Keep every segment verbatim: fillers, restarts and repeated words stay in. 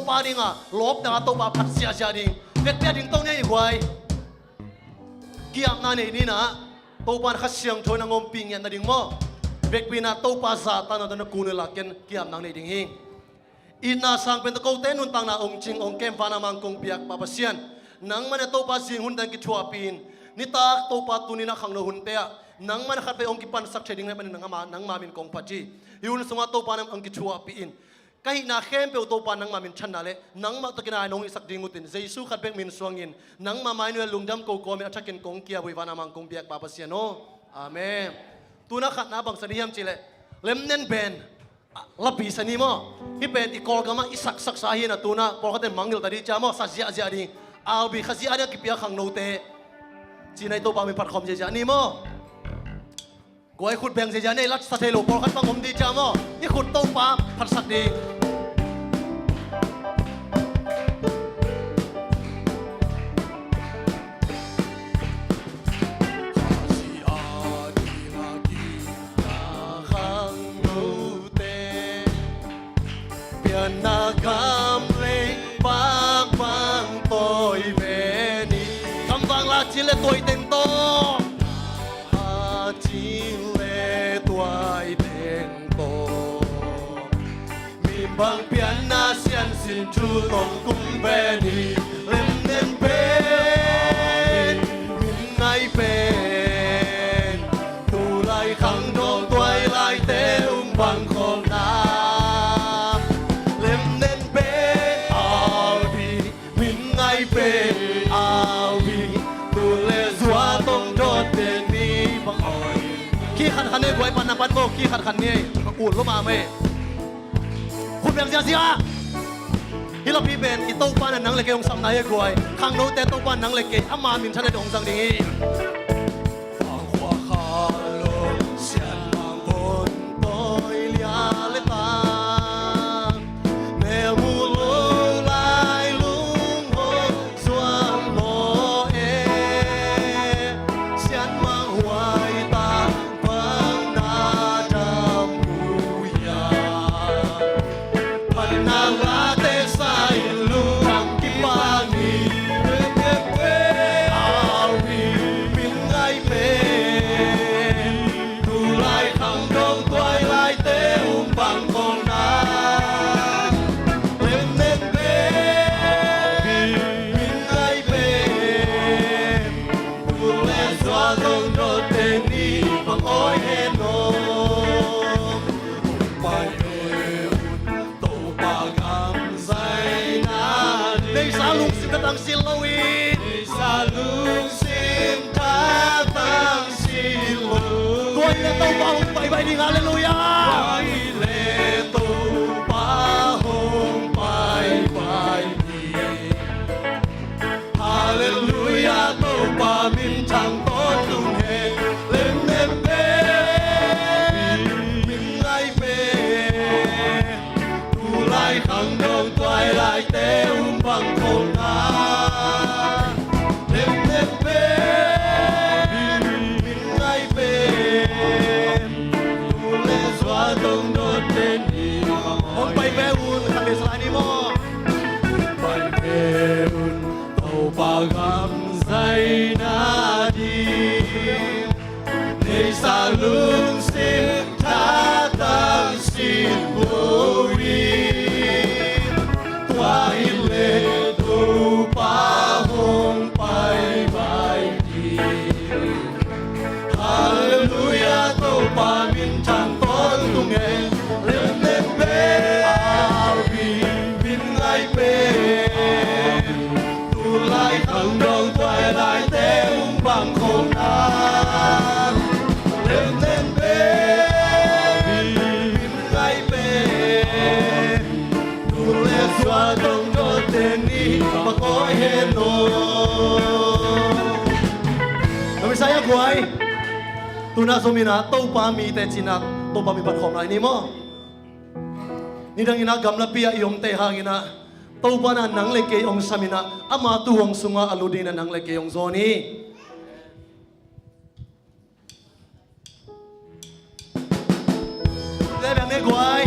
Pa ding a, lawp dang a Topa phat ziahziah ding. Vekpi a ding to ni ei guai. Ki-apna nei ni in ah, Topa in Kha Siangtho in a ngawmpih ngiat nading maw. Vekpi in ah Topa zahtakna tawh na kun uh leh ken ki-apna nei ding hi. Itna sang pen tawh kote nuntakna hong cing hong kem van a mang kong piak Pa Pasian, nangmah in ah Topa zing hun teng kithuahpih in. Nitak Topa tuni in ah khangno hunte ah nangmah in ah khatvei hong kipansak thei ding na hih manin nangmah, nangmah min kong phat hi. Hih hun sungah Topa in ah hong kithuahpih in. Ka hihna khempeuh Topa nangmah min thanna leh nangmah tawh kinai nong hisak ding uh ci-in Jesu khat bek min suangin nangmah mai-ah lungdam ko kawmin a thakin kong ki-ap uh hi, van a mang kong piak Pa Pasian aw. Amen. Tu-in ah khatna bang sa ding hiam cih leh, lemnen pen, ah, lapi sa ni maw. Hih pen i Kawlgam ah i saksaksa hi-in ah tu-in ah pawlkhatte mangngilh ta ding cia maw, sa ziahziah ding. Albi Khazih a ding a kipia khangnote ci-in ah i Topa min phat khawm ziahziah ni maw. Guai, khut beng ziahziah ni ei, latsa thei lo pawlkhat bang om ding cia maw. I khut Topa phatsak ding. Khazih a ding a kipia khangnote, pianna gam leh bangbang tawi ve ni. Kamvang la cin leh tuai teng tawh. A cin leh tuai teng tawh, mi bang pianna siansin thu tawh kum ve ni. Lemnen pen, min ngai pen, tulai khangdong tuailaite hong pang khawmna. Lemnen pen, albi, min ngai pen, albi, tu leh zua tong dawt pen ni bang awi. Khi khat khat ni ei guai, pan na pan maw, khi khat khat ni ei. Ut lo mahmah ei. Khut beng ziahziah. Hih lapi pen i Topa in ah nang leh kei hong sapna hi ei guai. Khangnote Topa in ah nang leh kei ama min thanna ding hong zang ding hi. Bang khua kha lo sian mang bon tawi lia leh tang, mel mu lo lai lung hong zuan maw e. Sian mang huai tang bang na dam uh hiam. Phatna late sa in lungdam kipan ni. Albi, min ngai pen, tulai khangdong tuailaite hong pang khawmna. Lemnen pen, min ngai pen, tu leh zua tong dawt pen ni bang awi hen aw. Pai ve un Topa gam zaina ding. Neihsa lungsim tha tang sin lo in. Neihsa lungsim tha tang sin lo in. Tua in ah Topa hong pai bai ding, halleluiah. Tua in leh Topa hong pai bai ding. Halleluiah, Topa min thang tawntung hen. Lemnem pen, min ngai pen, tulai khangdong tuailaite hong pang khawmna. Lemnem pen, min ngai pen, tu leh zua tong dawt pen ni. Hong pai ve un, khat vei sa lai ni maw. Hong pai ve un, Topa gam zaina ding. Neihsa lungsim tha tang sin lo in. Tua in leh Topa hong pai bai ding. Halleluiah, Topa min thang tawntung hen. Lemnem pen, albi, min ngai pen, tulai khangdong tuailaite hong pang khawmna. Lemnem pen, min ngai pen, tu leh zua tong dawt pen ni bang awi hen aw. Ka Messiah guai. Tu-in ah zom in ah Topa mite ci-in ah Topa min phat khawm lai ni maw. Nidang in ah gamlapi ah i omte hangin ah Topa in ah nang leh kei hong sam in ah ama tuuhong sungah a lut dingin ah nang leh kei hong zawn hi. Leh beng ne guai.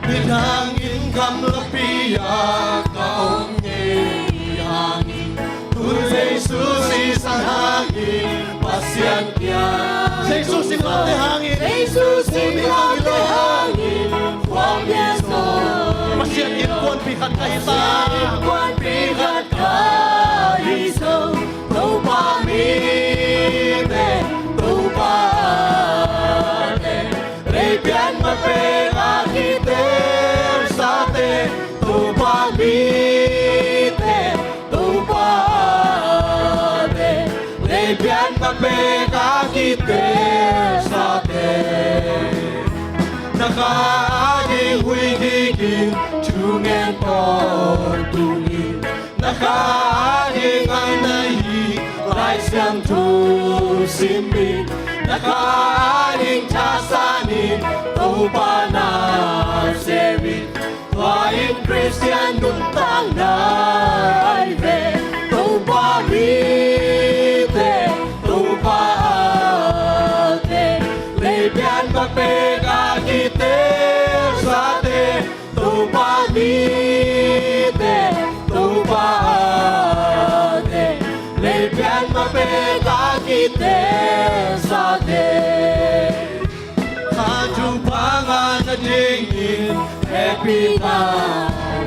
Nidangin gamlapi-a ka om ngei hangin, tun Jesu sisan hangin Pasian kiang, Jesu singlamteh hangin, Jesu singlamteh hangin khuamial zo. Pasian innkuanpih khat ka hi ta. Pasian innkuanpih khat ka hi zo. Topa mite, Topa te, leipian mapek a kiteelsate, Topa mite, Topa te, leipian mapek a kiteelsate. Na kha ading huih kikin thungen tawntungin, na kha ading a na hi Lai Siangtho simin, na kha ading thasanin Topa na semin. Tua in Khristian nuntakna ahi ve. Topa mite, Topa te, leipian mapek a kiteelsate, Topa mite, Topa te, leipian mapek a kiteelsate. Kha thupha ngah nadingin hehpihna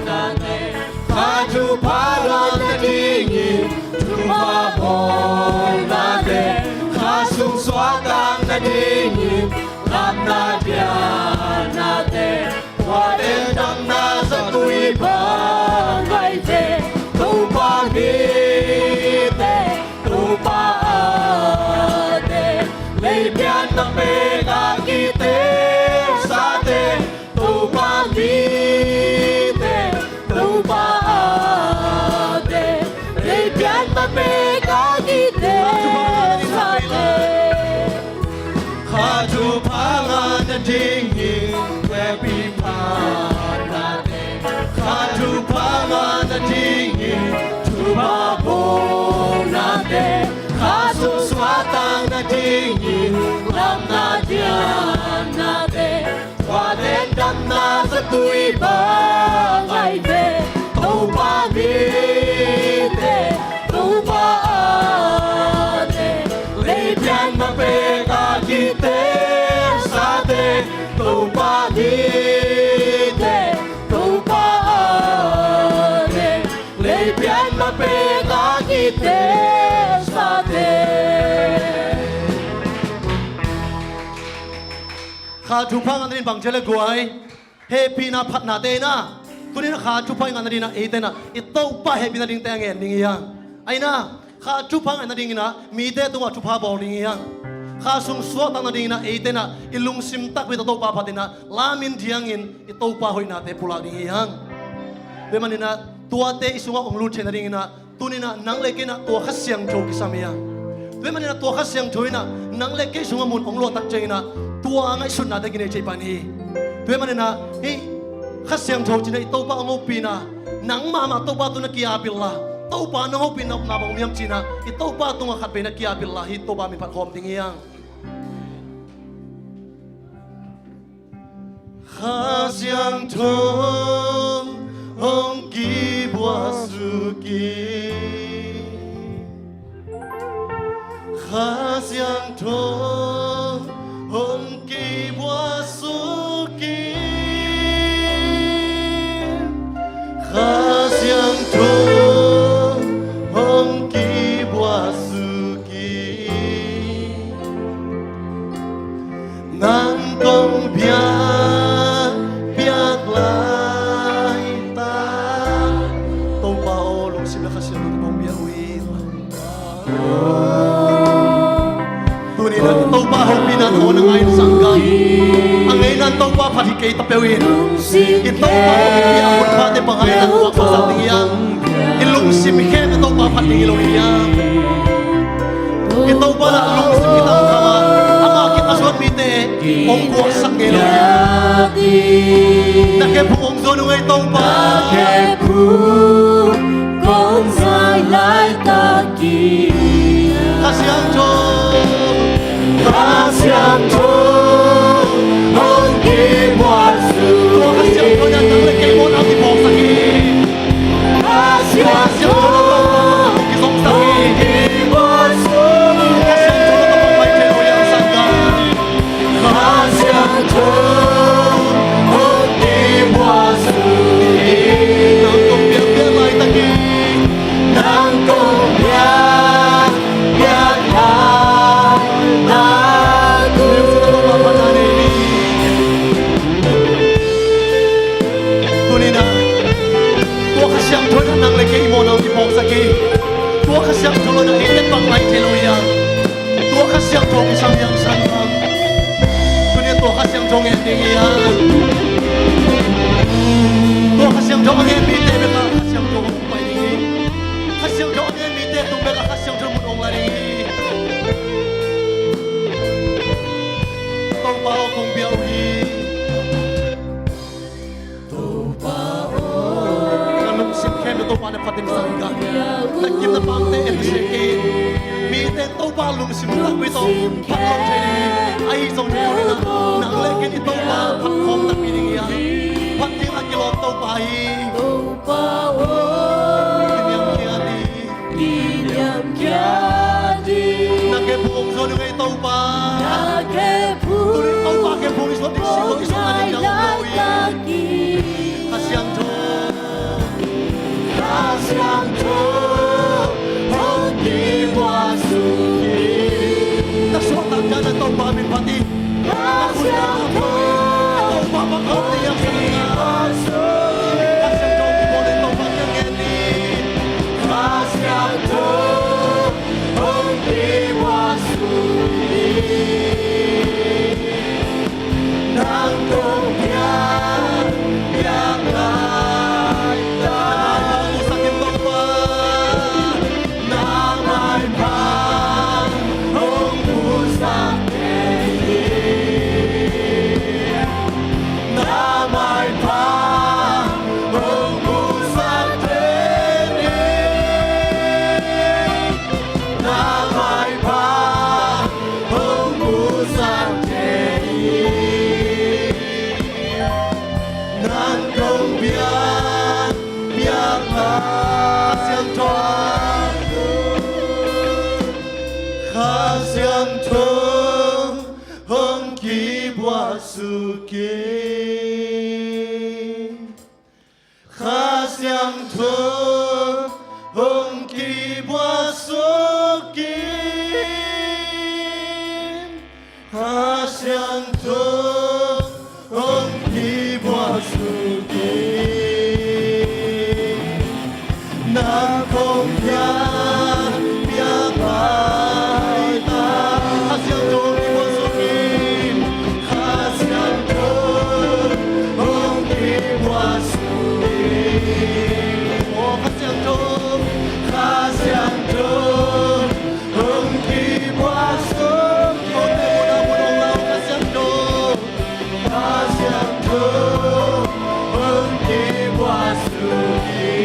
ngahte, kha thupha ngah nadingin thupha bawlnate, kha sung suaktak nadingin lamna diannate, tua ten damna zatui bang ahi ve. Topa mite, Topa te, leipian mapek a kiteelsate, Topa mite, Topa te, leipian mapek a kiteelsate. Kha thupha ngah nadingin hehpihna ngahte, kha thupha ngah nadingin thupha bawlnate, kha sung suaktak nadingin lamna diannate, tua ten damna zatui bang ahi ve. Topa mite, Topa te, leipian mapek a kiteelsate, Topa mite, Topa te, leipian mapek a kiteelsate. Kha thupha ngah nading bang ci le guai, hehpihna phatnate in ah, tuni in ah kha thupha i ngah nading in ah eite in ah i Topa hehpihna dingte a ngen ding hi hang. Ahi in ah kha thupha ngah nadingin ah mite tungah thupha bawl ding hi hang. Kha sung suaktak nadingin ah eite in ah i lungsim takpi tawh Topa phat in ah lamin diangin i Topa hoihnate pulak ding hi hang. Tua ahih manin ah tuate i sungah hong lut theih nadingin ah tuni in ah nang le kei in ah tua Kha Siangtho kisam hi hang. Tua ahih manin ah tua Kha Siangtho in ah nang le kei sungah mun hong luah tak ciangin ah tua ngaihsutnate kinei thei pan hi. Tua ahih manin ah hih Kha Siangtho ci-in ah i Topa hong hopih in ah nang mahmah Topa tungah na ki-ap inla, Topa nong hopih na om hiam ci-in ah i Topa tungah khatvei na ki-ap inla, hih Topa min phat khawm ding hi hang. Kha Siangtho hong kibuak suk in, Kha Siangtho hong kibuak suk in, Kha Siangtho hong kibuak suk in, nang kong biak, biak laitak. Topa aw, lungsim le Kha Siangtho kong biak uh hi. Tuni in ah Topa hopihna tawh na ngai in sanggam, a ngeina in Topa phat hi kei ta peuh in, i Topa hopih a hun khate bang a ngai in ah kuak sak ding hi hang. I lungsim khempeuh Topa phat ding hi lo hi hang. I Topa in ah lungsim kitam khat, ama kikhen a zuan mite hong kuaksak ngei lo hi hang. Na khephung hong zuan ung ei Topa. Na khephung kong zai laitakin, Kha Siangtho, Kha Siangtho hong kibuak Kong sam yang san bang. Tuni tua Kha Siangtho ngen ding hi a. Tua Kha Siangtho a ngen mite bek a Kha Siangtho hong pai ding hi. Kha Siangtho a ngen mite tung bek a Kha Siangtho mun hong la ding hi. Topa aw kong bia uh hi. Topa aw. Na lungsim khempeuh Topa na phatin zang ka. Na kim na pangte en sek in. Mite Topa lungsim takpi tawh phat lo thei ding hi. Ahi zong thei lo ding a. Nang le ken i Topa phat khawm takpi ding hi a. Phat ding a kilawm Topa hi. Topa aw. Kiniamkhiat hi. Kiniamkhiat hi. Na khe phung hong zuan uh ngei Topa. Na khe phung. Tuni Topa khe phung i zuan ding si lo i zuan na ding na om lo hi. Kha Siangtho. Kha Siangtho hong kibuak suk in. Na suahtak dan a Topa min phat in. Kha Siangtho hong kibuak suk in. Kha Siangtho hong kibuak in Topa kiang ngen in. Kha Siangtho hong kibuak suk in. Nang kong piak, piak lai ta. Na maipha hong musak in Topa. Na maipha hong musak in. Na maipha hong musak in. Na maipha hong musak in. Nang kong piak, piak lai. Kha Siangtho. Kha Siangtho hong kibuak suk in. Kha Siangtho hong kibuak suk in. Kha Siangtho hong kibuak suk in. Nang kong piak, piak lai ta. Kha Siangtho hong kibuak suk in. Kha Siangtho hong kibuak suk in. O Kha Siangtho, Kha Siangtho hong kibuak suk in. Kote mun a mun hong lau Kha Siangtho. Kha Siangtho hong kibuak suk in.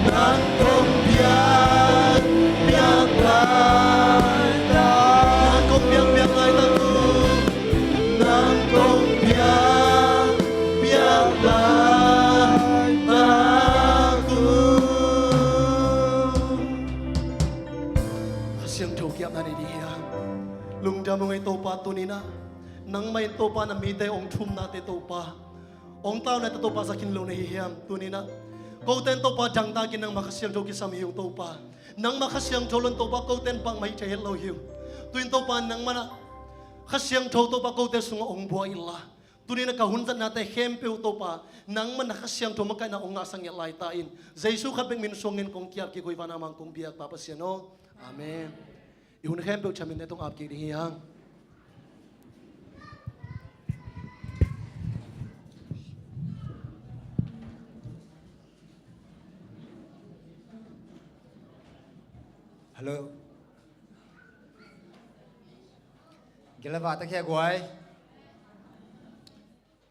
Nang kong piak, piak lai ta. Nang kong piak, piak lai ta uh. Nang kong piak, piak lai ta uh. Kha Siangtho kiapna nei ding hi a. Lungdam ung ei Topa tuni-in ah. Nangmah in Topa na mite hong thumnate Topa, hong taunate Topa za khin lo na hi hiam tuni-in ah? Kote in Topa dangtakin nangmah Kha Siangtho kisam hi ung Topa. Nangmah Kha Siangtho lo in Topa kote in bangmah hih thei het lo hi ung. Tu-in Topa nangmah na Kha Siangtho Topa kote sungah hong buak inla. Tuni-in ah ka hun zatnate khempeuh Topa, nangmah na Kha Siangtho makaihna hong ngahsak ngiat lai ta in. Jesu khat bek min suangin kong ki-ap kik uh hi, van a mang kong biak Pa Pasian aw. Amen. I hun khempeuh thamin ne tong ap kik ding hi hang. Hello. Gilava ta khia guai.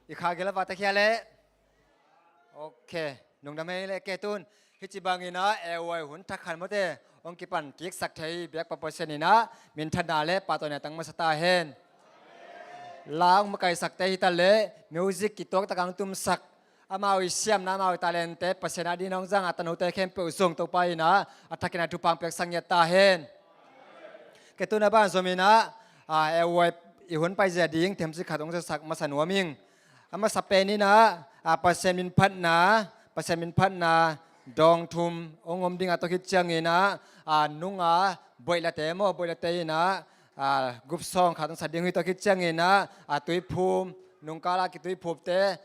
I kha gilava ta khia le. Ok. Nungdam hei le ke tun. Hih ci bangin ah A Y hun thak khan mawte hong kipan kiksak thei biak Pa Pasian in ah minthanna le pahtawina tang masa ta hen. La hong makaisakte hi ta le music kituak tak hong tumsak, amau i siamna, amau i talente Pasian a ding hong zang a tanote khempeuh zong Topa in ah a thakin a thupha hong piaksak ngiat ta hen. Ke tun a ban zom in ah, a, A Y i hun paizia ding themcik khat hong zasak masa nuam ing. A masa pen in ah, a, Pasian min phatna, Pasian min phatna dawng thum hong om ding a, tua khit ciangin ah, a, nunga boihlate maw, boihlate in ah, a, group song khat hong sa ding hi, tua khit ciangin ah, a, tuiphum, nungkal a kituiphumte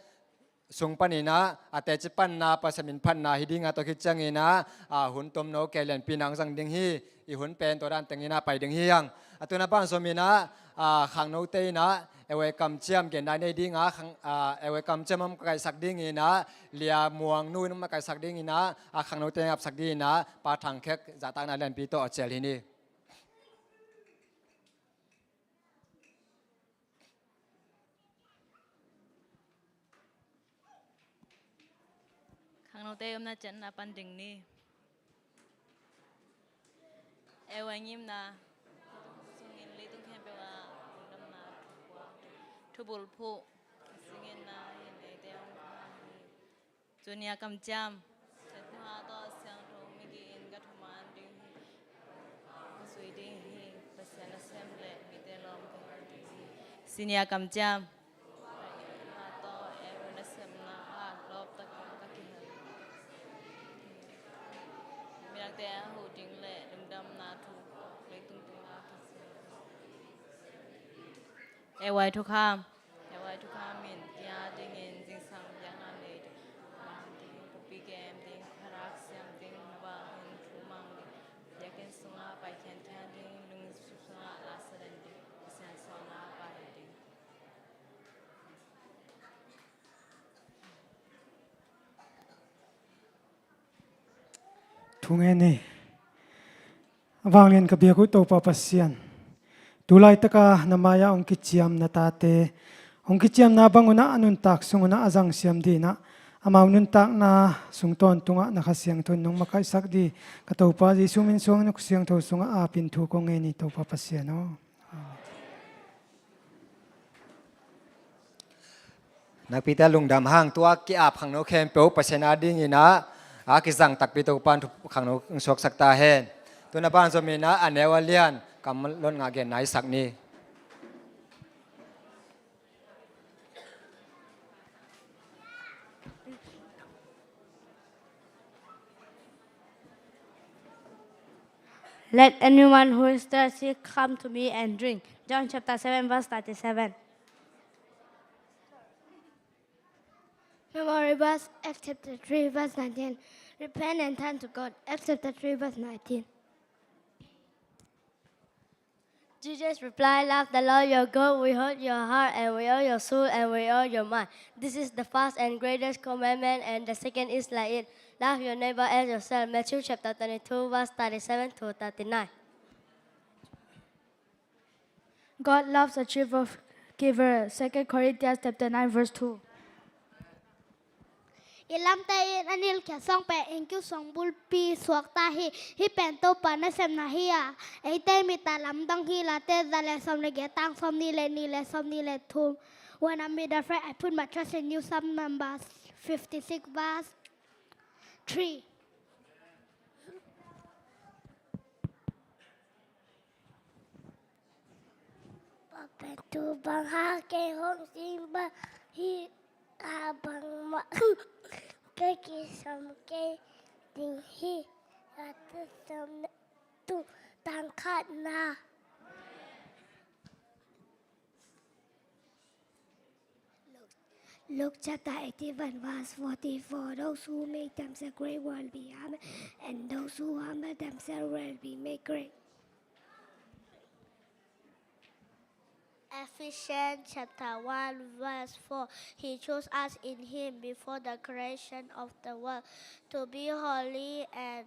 sung panin ah, a, teci panna, Pasian min phatna hi ding a, tua khit ciangin ah, a, hun tomno kei lianpi in ah hong zang ding hi. i hun pen tua dan teng in ah pai ding hi hang. A tun a ban zom in ah, a, khangnote in ah, ei kamciam gen nai nei ding a, khang, a, ei kamciam hong makaihsak ding in ah, Lia Muang nu in hong makaihsak ding in ah, a, khangnote in apsak ding in ah, Pa Thang Khek zahtakna lianpi tawh a cial hi ni. Khangnote omna ciangin pan ding ni. Ei ngimna sungin leitung khempeuh ah lungdamna thu pua, thubulphuh, singin na hin eite hong pha hi. Tuni a kamciam, Siangtho tawh Siangtho migi in ka thuman ding hi. Ka zui ding hi. Pasian nasem le mite lawm ka hi ding hi. Tuni a kamciam, Pasian tawh Aaron nasemna ah lawp takin ka kihel. Midangte a huh ding le lungdamna thu leitung tungah ka zui. Ei thukham, ei thukham in tia dingin zingsang biakna nei ding, mang ding, pukpi kem ding, kharak siam ding, bang in thu mang ding, biakinn sungah pai khiankhian ding, lungsim sungah la sa den ding, Pasian suahna pai ding. Thu ngen ni. A vanglian ka biak uh Topa Pasian, tu laitaka na mai-ah hong kiciam na tate, hong kiciamna bang unah a nuntak sung unah a zangsiam dinah, amau nuntakna sung tawntungah na Kha Siangtho in nong makaihsak di, ka Topa Jesu min suang na Kha Siangtho sungah apin thu kong ngen ni Topa Pasian aw. Amen. Nakpite lungdam hang, tua ki-ap khangno khempeuh Pasian a dingin ah, a kizang takpi Topa'n thu khangno hong suaksak ta hen. Tun a ban zom in ah, a neu a lian kam lon ngah gen nai sak ni. Let anyone who is thirsty come to me and drink. John chapter seven, verse thirty-seven. Memory verse, Acts chapter three, verse nineteen. Repent and turn to God. Acts chapter three, verse nineteen. Jesus replied, "Love the Lord your God with all your heart and with all your soul and with all your mind. This is the first and greatest commandment, and the second is like it. Love your neighbor as yourself." Matthew chapter twenty-two, verse thirty-seven to thirty-nine. God loves a cheerful giver. Second Corinthians chapter nine, verse two. I lamte in a nilkhia song pen in kiu song bulpi suak ta hi. Hih pen Topa nasepna hi a, eite mit a lamdang hi. Late za le sawm le giat, tang sawmnih le nih le sawmnih le thum. When I meet a friend, I put my trust in you. Psalm number fifty-six, verse three. Pawlpi tu bang hang kei hong sing bang hi, a bangmah ka kisam kei ding hi. Late sawm le thum, tang khatna. Luke chapter eighteen, verse forty-four. Those who make themselves great will be humble, and those who humble themselves will be made great. Ephesians chapter one, verse four. He chose us in him before the creation of the world to be holy and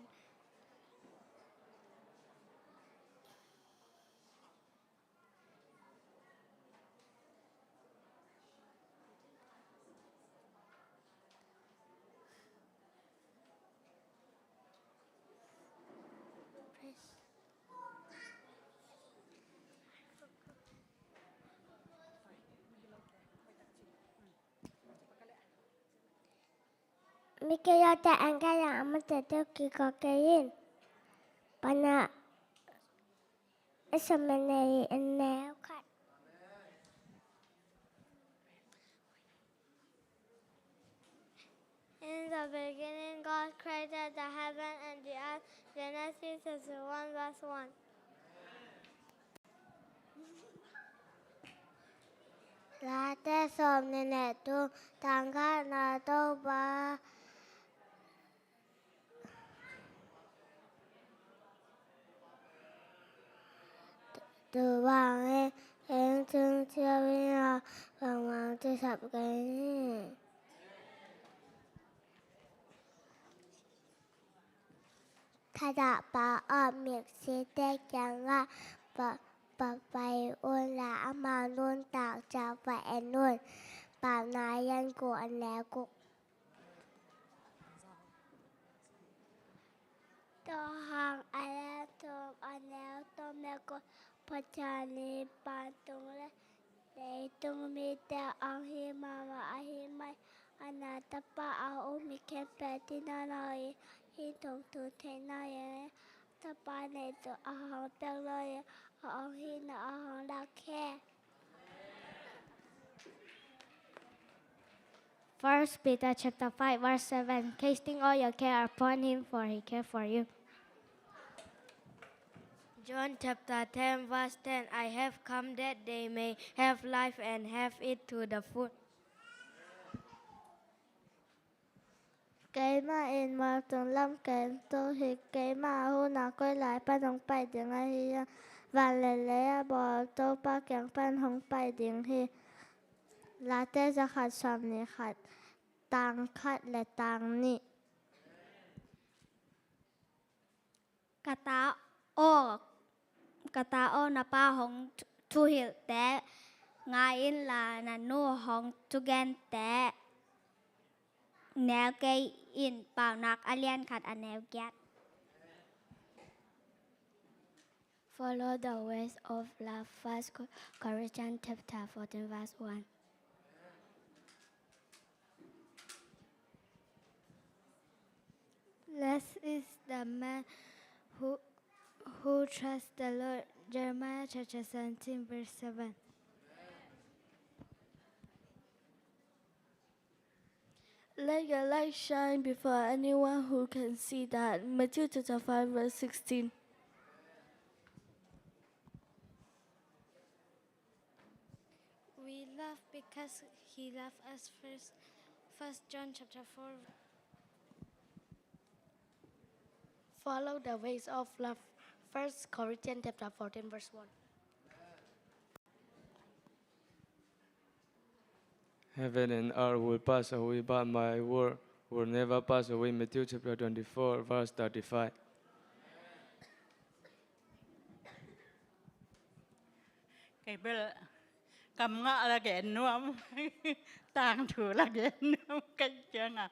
Mi kei a te an kei a, a mate teu kiko kei in. Pana a sa mene i an neu khat. In the beginning, God created the heaven and the earth. Genesis chapter one, verse one. Late sawmnih le thum, tang khatna. Topa, Tua bangin, eng tung ciau in a bangmang tusap kei ni. Thadahpa aw, mitsite kiangah va, va pai un la, amau nuntak ciang va en un. Paunak a lian kua, a neu kua. Johan a lian thum, a neu thum le kua. Pasian in vantung le leitung mite a hong it mahmah ahih manin, a na Tapa a hong um mi khempeuh a it nawn lo hi. Hih thong thu thei nawn lo hi. Tapa in leitung a hong pek nawn lo hi. A hong it nawn, a hong lak hi. First Peter chapter five verse seven. Casting all your care upon him, for he care for you. John chapter ten verse ten. I have come that they may have life and have it to the full. Keimah in vantung lam ken to hi. Keimah a hun a koi lai pan hong pai ding ahi a, van le lei a bawl Topa kiang pan hong pai ding hi. Late zakhat sawmnih khat, tang khat le tang nih. Ka ta aw, ka ta aw, na pa hong thu-, thuhilhte ngai in la, na nu hong thugente neu kei in. Paunak a lian khat, a neu giat. Follow the ways of love. First Co-, Corinthians chapter fourteen, verse one. Blessed is the man who, who trusts the Lord. Jeremiah chapter seventeen, verse seven. Let your light shine before anyone who can see that. Matthew chapter five, verse sixteen. We love because he loved us first. First John chapter four. Follow the ways of love. First Corinthians chapter fourteen, verse one. Heaven and earth will pass away, but my word will never pass away. Matthew chapter twenty-four, verse thirty-five. Kei bel kam ngah la gen nuam. Tangthu la gen nuam kei ciangah.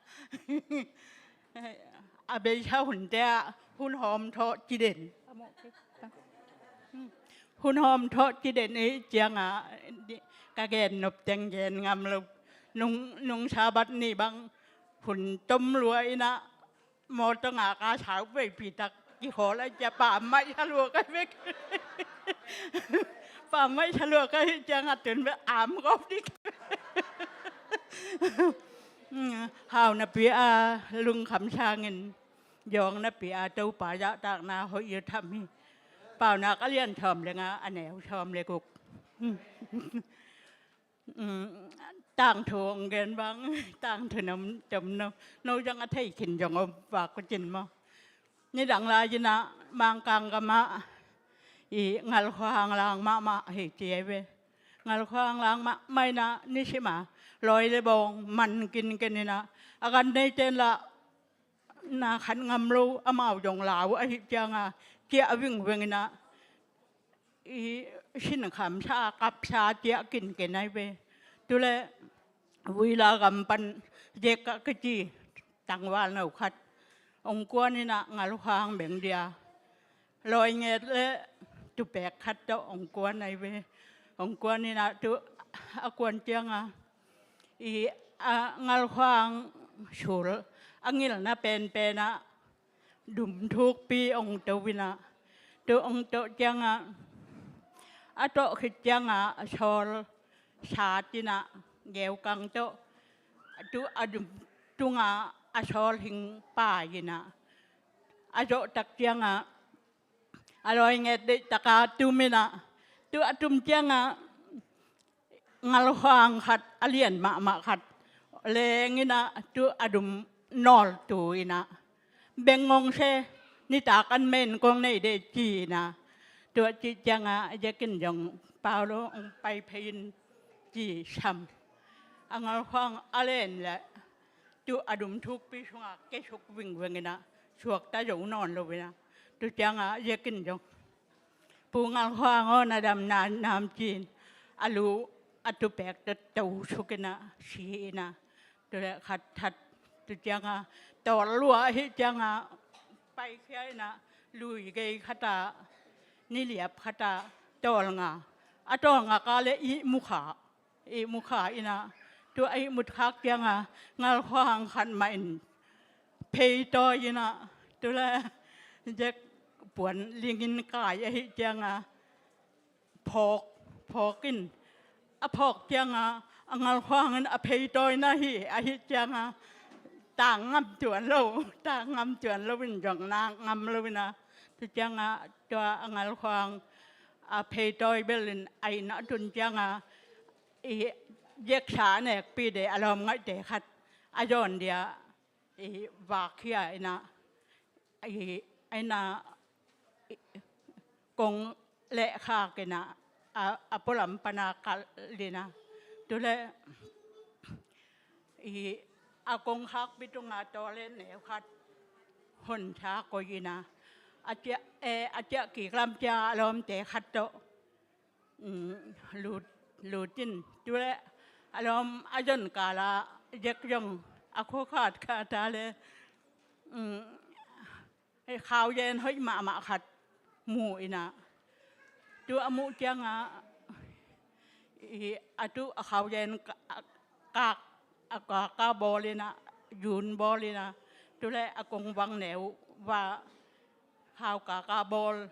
A beisa hunte ah hun hawm thawh ci den. Hun hawm thawh ci den i ciangah ka gen nop teng gen ngam lo. Nung, nung Sabbath ni bang hun tom lua inah mawtaw ngak a sau veipi tak kikhawl a cia pa maih sa lua ka vek. Pa maih sa lua ka hih ciangah tun vek am kawp dik. Hau napi a lungkham sangin, zawng napi a Topa zahtakna hoih a tham hi. Paunak a lian thawm le nga, a neu thawm le guk. Tangthu hong gen bang, tangthu nom, tom nom. No zong a thei khin zong om vak ko cin maw. Nidang lai inah Mangkang gamah i ngalkhuang lang mahmah hi ci ei ve. Ngalkhuang lang mahmah inah nisim a lawi le bawng man kinken inah a gan neite in lah na khat ngam lo, amau zong lau ahih ciangah ciah vingveng inah i sinkhamsa a kapsa ciah kinken ai ve. Tule Vuila gam pan Zek a kici tangval no khat hong kuan inah ngalkhuang beng dia lawi nget le tupek khat tawh hong kuan ai ve. Hong kuan inah tu a kuan ciangah i a ngalkhuang sul a ngilna penpen ah dum thukpi hong to inah, tu hong to ciangah a tawh khit ciangah a sawl sat inah geukang tawh, tu a dum tungah a sawl hing pai inah a zawh tak ciangah a lawi nget deih taka tum inah, tu a tum ciangah ngalkhuang khat, a lian mahmah khat leng inah, tu a dum nawltu inah, beng ngong se, nitak an men kong nei de ci inah, Tua cih ciangah Jack in zong Paulo hong pai phei in ci sam. A ngalkhuang a len leh tu a dum thukpi sungah kesuk vingveng inah suakta zo nawn lo inah. Tu ciangah Jack in zong, "Pu ngalkhuang aw, na dam na nam?" ci-in a lu a tupek tawh to suk inah si inah. Tu leh khat that tu ciangah tawl lua ahi ciangah paikhia inah lui gei khatah, niliap khatah tawl nga. A tawl nga ka leh ihmu kha, ihmu kha inah. Tu a ihmu khak ciangah ngalkhuang khat mah in phei tawi inah. Tu leh Jack puan lingin kai ahi ciangah phawk, phawk in a phawk ciangah a ngalkhuang in a phei tawi na hi, ahi ciangah tang ngam tuan lo, tang ngam tuan lo in zong na ngam lo inah. Tu ciangah tua a ngalkhuang a phei tawi bel in a inn a tun ciangah i Jack sa a nekpi de a lawm ngaihte khat a zawn dia i vakkhia inah, i, inah, i, kong lehkhak inah a, a pualam pana kalh inah. Tu leh i a kongkhakpi tungah tawlet neu khat honsa koi inah. A ciah, e, a ciah kik lam ciah a lawmte khat tawh, mm, lut, lut in. Tu leh a lawm a zon kalah Jack zong a khua khat khat a leh, mm, khauzen hoih mahmah khat mu inah. Tu a muh ciangah i a tu a khauzen ka, a kak, a kaka bawl inah, zun bawl inah. Tu leh a kongvang neu va khau kaka bawl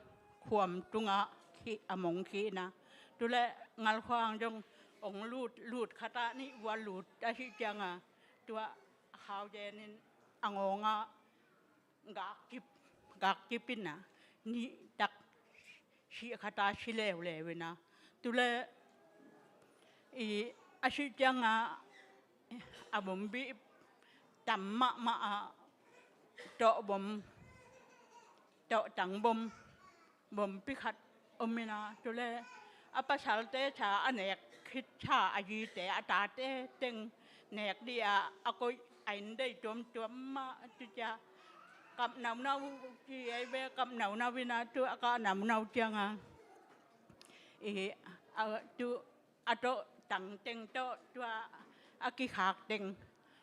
khuam tungah khih a mong khih inah. Tu leh ngalkhuang zong hong lut, lut khatah nih vua lut ahi ciangah tua a khauzen in a ngawngah gak kip, gak kip inah, nih tak sih khatah si leuleu inah. Tu leh i a sih ciangah a bom bih tam mahmah ah tawh bom, tawh tang bom, bompi khat om inah. Tu leh a pasalte sa a nek khit sa a zite a tate teng nek dih a, a koih a inn dei tuamtuam mah. Tu ciah kap naunau ci ei ve, kap naunau inah. Tu a kap naunau ciangah i a tu a tawh tang teng tawh tua a kikhak teng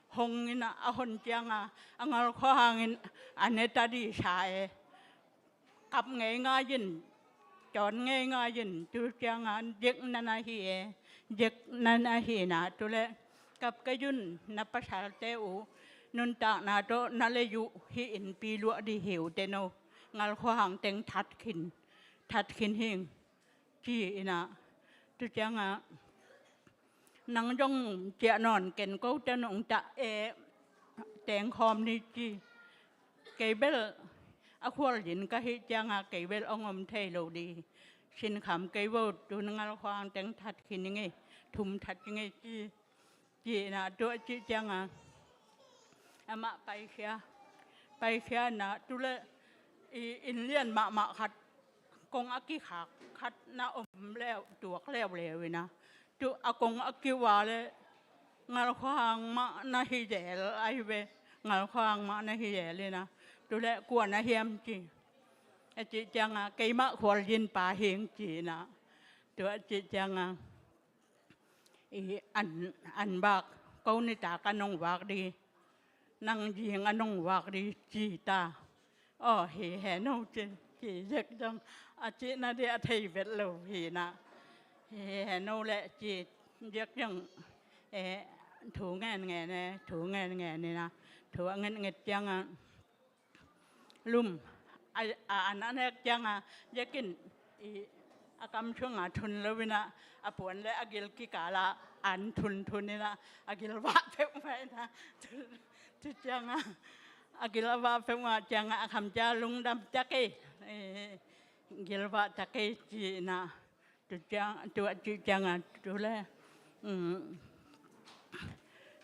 hong inah, a hon ciangah a ngalkhuang in a ne ta dih sa e. Kap ngeingai in, cawn ngeingai in. Tu ciangah Jack na na hi e, Jack na na hi inah. Tu leh kap kei un, na pasalte uh nuntakna tawh na lei uh hih innpi luah dih hi uh teh no, ngalkhuang teng that khin, that khin hing, ci inah. Tu ciangah nang zong ciah nawn ken, ko teh nong tah e, tengkhawm ni ci. Kei bel a khualzin ka hih ciangah kei bel hong om thei lo dih, sinkham kei vo. Tu ngalkhuang teng that khin ing ei, thum that ing ei ci, ci inah. Tua cih ciangah amah paikhia, paikhia inah. Tu leh i inn lian mahmah khat, kong a kikhak khat na om leu, tuak leuleu inah. Tu a kong a kiva leh ngalkhuang mah na hi zel ahi ve, ngalkhuang mah na hi zel inah. Tu leh kua na hiam ci, a cih ciangah keimah khualzin pa hing ci inah. Tua cih ciangah i an, an bak, ko nitak a nong vak dih, nang zing a nong vak dih ci ta. Aw, hi hen o ci, ci Jack zong a cihna dih a thei vet lo hi inah. Hi hen o leh ci Jack zong, e, thu ngenngen e, thu ngenngen inah. Thu a ngetnget ciangah lum a, a an a nek ciangah Jack in i a kam sungah thun lo inah, a puan leh a gil kikalah an thunthun inah, a gil vah peuhmah inah. Tu, tu ciangah a gil a vah peuhmah ciangah a kham ciah lungdam ta kei, e, gil vah ta kei ci inah. Tu ciang, tua cih ciangah tu leh, um,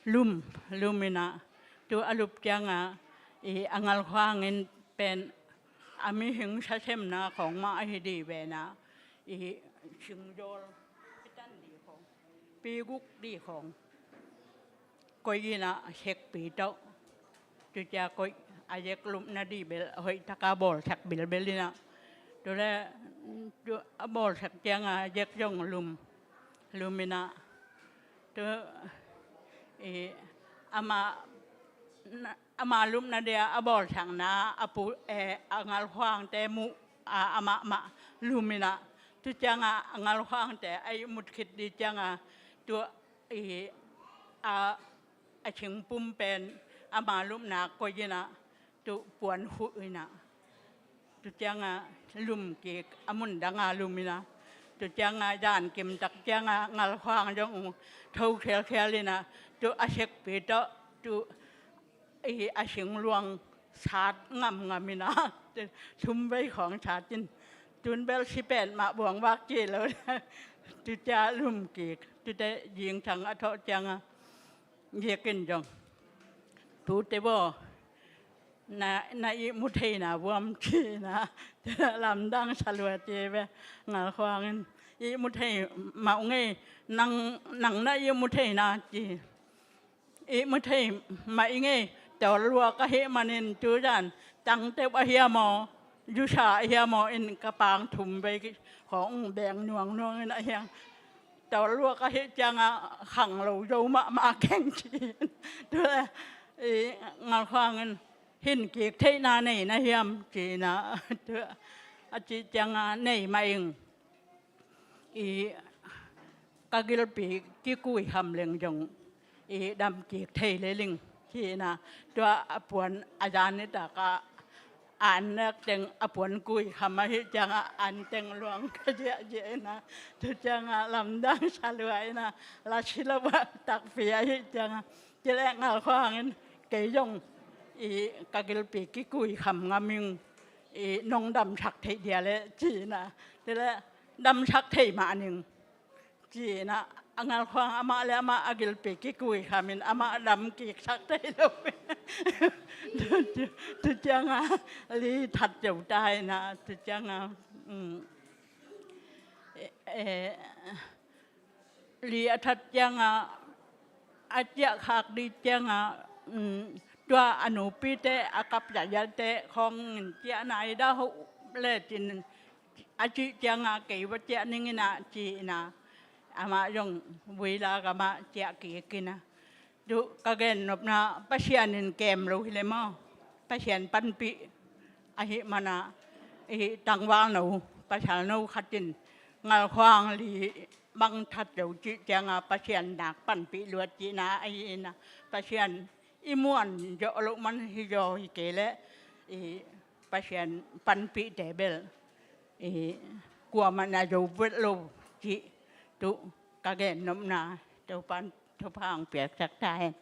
lum, lum inah. Tu a lup ciangah i a ngalkhuang in pen a mihing sasemna khawng mah ahi dih ve na, i singzawl pitan dih khawng, piguk dih khawng koih in ah sekpi tawh, tu cia koih a zek lupna dih bel hoih taka bawlsak bilbel in ah, tu le tu a bawlsak ciang a zek zong lum, lum in ah, tu i ama ama lupna dia a bawlsakna a pu, eh, a ngalkhuangte muh a, amah mah lum in ah, tu ciang a a ngalkhuangte a ihmut khit dih ciang a, tu i a, a singpum pen ama lupna koih in ah, tu puan huh in ah, tu ciang a lum kik, a mun dang a lum in ah, tu ciang a zan kim tak ciang a ngalkhuang zong tho khialkhial in ah, tu a sekpi tawh, tu i a singluang sat ngamngam in ah, thum vei khawng sat in, tun bel si pen mah buang vak ci lo. Tu cia lum kik, tute zingthang a thawh ciang a, zek in zong, tute baw, na, na ihmu theina vuam ci in ah, lamdang sa lua ci ve, ngalkhuang in, ihmu thei mah ung ei, nang, nang na ihmu theina ci. Ihmu thei mah ing ei, tawlluak ahih manin tu zan tangteuh ahi a maw, zusa ahi a maw in ka pang thum vei khawng beng nuangnuang in ahi a, tawlluak ahih ciang a khanglo zo mahmah keng ci. Tu le i ngalkhuang in, hin kik theihna nei na hiam ci in ah, tu a cih ciang a nei mah ing. I ka gilpi kikui kham leng zong i dam kik thei lel ing ci in ah, tua a puan a zan nitak a an nek teng a puan kui kham ahih ciang a an teng luang ka ziahziah in ah, tu ciang a lamdang sa lua in ah, la si lo a takpi ahih ciang a, ci le ngalkhuang in, kei zong i ka gilpi kikui kham ngam ing, i nong damsak theih dia leh ci in ah, ci le damsak thei mah ning ci in ah, a ngalkhuang amah le amah a gilpi kikui kham in amah dam kiksak thei lo. Tu ciang a li that zo ta in ah, tu ciang a, um, eh, eh, li a that ciang a, a ciah khak dih ciang a, um, tua a nupite a kap zahzalte khawng in ciah nai dah hoh le cin, a cih ciang a kei va ciah ning in ah ci in ah, amah zong vuila gam ah ciah kik in ah, tu ka gennopna Pasian in kem lo hi le maw, Pasian panpih ahih man ah, i tangvalno, pasalno khat in ngalkhuang li bang that zo cih ciang a Pasian nak panpih luat cihna ahi in ah, Pasian i muan zawh loh man hi zaw hi kei leh, i Pasian panpihte bel i kuamah na zo vet lo cih tu ka gennopna, Topan thupha hong piaksak ta hen.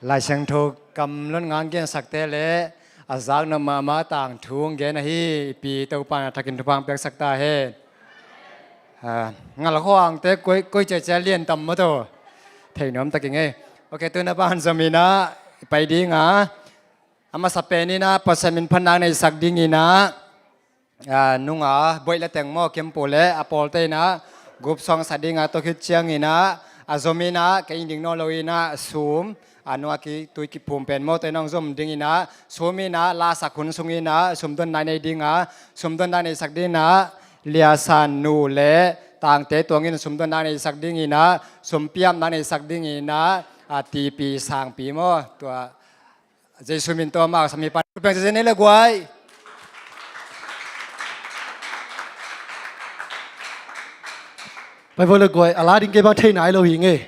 Lai Siangtho kam lon ngan gensakte le a zaknop mahmah tangthu hong gen ahi i pi Topa in a thakin thupha hong piaksak ta hen. Ah, ngalkhuangte koi, koi ciacia lian tam maw taw. Thei nuam takin ngei. Ok, tuna ban zom in ah i pai ding a, a masa pen in ah Pasian min phatna neisak ding in ah, ah, nunga boih le teng maw, kempu le a pawlte in ah gupsuang sa ding a, tua khit ciangin ah a zom in ah, kei ing ding nawn lo in ah sum, a nunga ki tui kiphum pen maw, tua in ah hong zom ding in ah, sum in ah lasak hun sung in ah sumdonna nei ding a, sumdonna neisak ding in ah Lia San nu le Tangte Tuang in sumdonna neisak ding in ah, sumpiamna neisak ding in ah, a Tipi Sangpi maw, tua Jesu min tawh a maksa mipa thu piang zezen ei le guai. Pai vo le guai, a la ding kei bang thei nai lo hi ngei.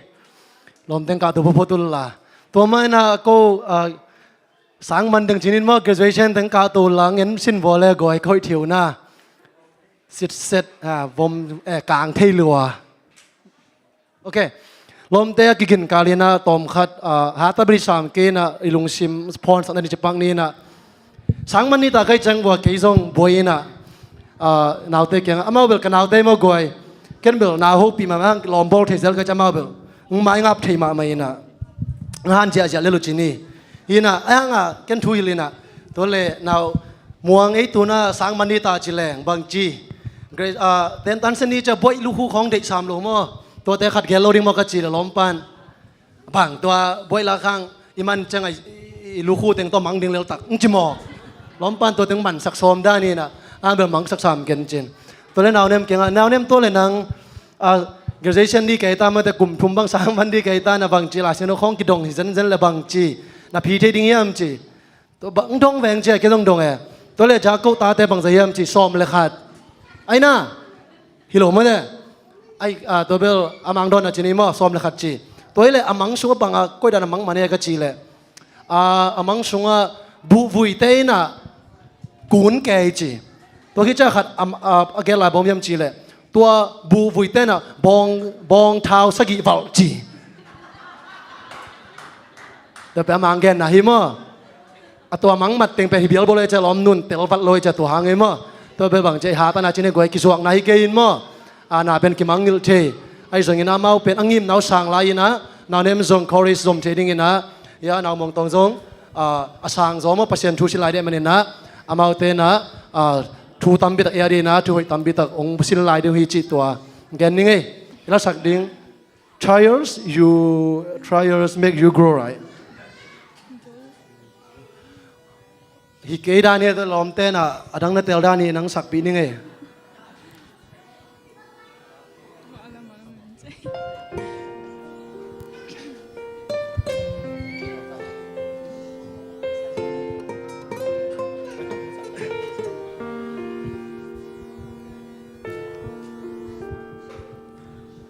Lawm teng kah tu phophot ul la. Tua mah in ah ko, ah, sang man ding cinin maw, graduation teng kah tu la, ngen sin vo le guai, ka hoih thiu na. Sitset, ah, vom, eh, kang thei lua. Ok. Lawmte a kiginkal inah tawmkhat, ah, hata beri sam kei inah i lungsim phawnsakna ni cipak ni inah. Sang man ni ta kai ciang vua kei zong buai inah, ah, naute kiangah, amau bel ka naute maw guai. Ken bel nau hopih mahmah hang lawmbawl thei zel kai ciang amau bel. Ng mai ngap thei mahmah inah. Ng han ziahziah lel uh ci ni. Inah, a hangah ken thu hilh inah. Tua le nau muang ei tuna sang man ni ta ci leng bangci. Grace, ah, tentan seni cia buaih lukhu khawng deih sam lo maw. Tuate khat gel lo ding maw ka ci le lawmpan. Bang tua buaih la khang i man ciang a i, i lukhu teng tua mang ding leltak. Ng ci maw. Lawmpan tua teng mansak sawm dan inah. A bel mangsak sam ken cin. Tua le naunem kiangah, naunem tua le nang, ah, graduation ni kei ta mate kum thum bang sang man ni kei ta na bangci la sino khawng kidong hi zenzen le bangci. Na phi thei ding hiam ci. Tua bang dong veng cia kei dong dong e. Tua le Jakob tate bangza hiam ci sawm le khat. Aina. Hi lo mate. Ai, ah, tua bel a mang dawn a ci ni maw sawm le khat ci. Tua hi le a mang sungah bangah koidan a mang mane ka ci le. Ah, a mang sungah buhvuite inah kun kei ci. Tua hi cia khat a, a, a gel lai bawm hiam ci le. Tua buhvuite inah bawng, bawng thau sagih valh ci. Tua pe a mang genna hi maw. A tua mang mat teng pe hi bial bawl ei cia lawm nun tel vat lo ei cia tua hang ei maw. Tua bel bang cia i hata na ci ne guai kizuakna hi kei in maw. A na pen kimangngilh thei. Ahi zongin amau pen a ngimna uh sang lai inah, naunem zong chorus zom thei ding inah, ia nau mawngtawng zong, ah, a sang zaw maw Pasian thu sin lai deh man inah, amaute inah, ah, thu tampi tak ia ding inah, thu hoih tampi tak ong sin lai ding uh hi cih tua. Gen ning ei, i lasak ding. Trials, you, trials make you grow, right? Hi kei dan hi a lawmte inah, a dang na tel dan hi nang sakpih ning ei.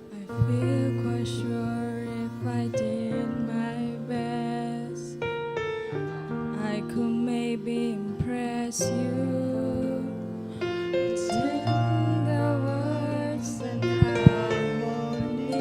I feel quite sure if I did my best, I could maybe impress you. Between the words and harmony,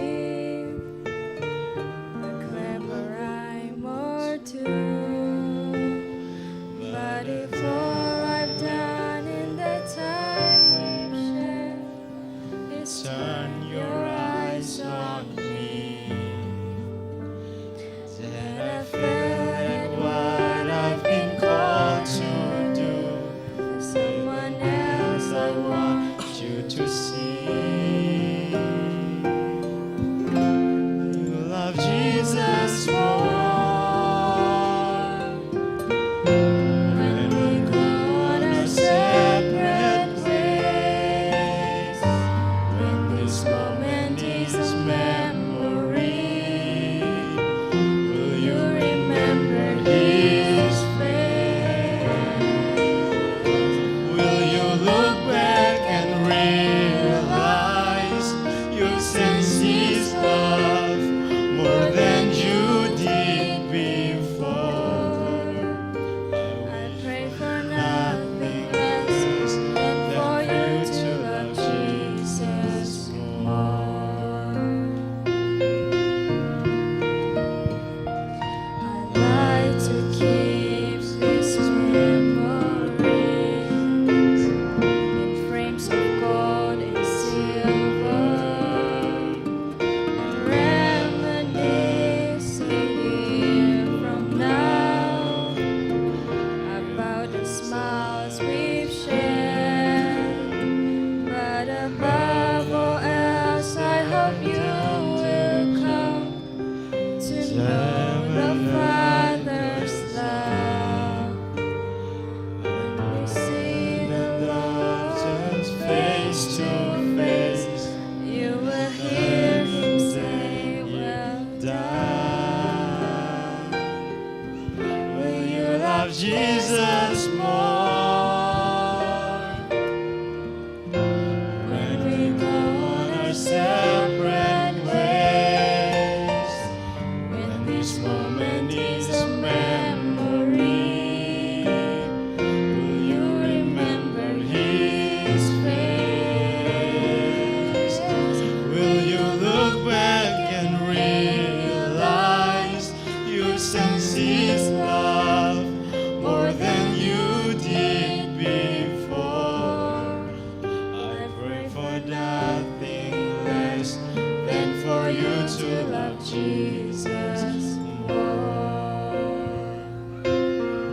you to love Jesus more?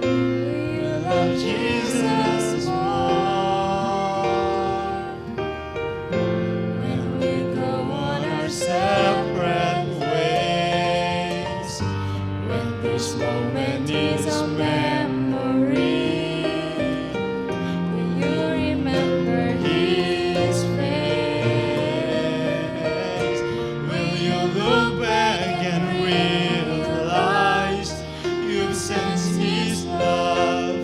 Will you love Jesus more? When we go on our separate ways, when this moment is a memory, will you remember his face? Will you look back and realize you've sensed his love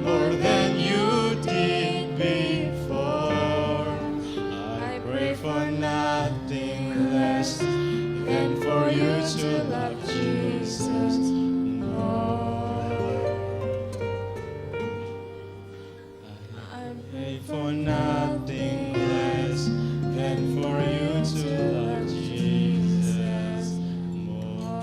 more than you did before? I pray for nothing less than for you to love Jesus more. I pray for nothing less than for you to love Jesus more.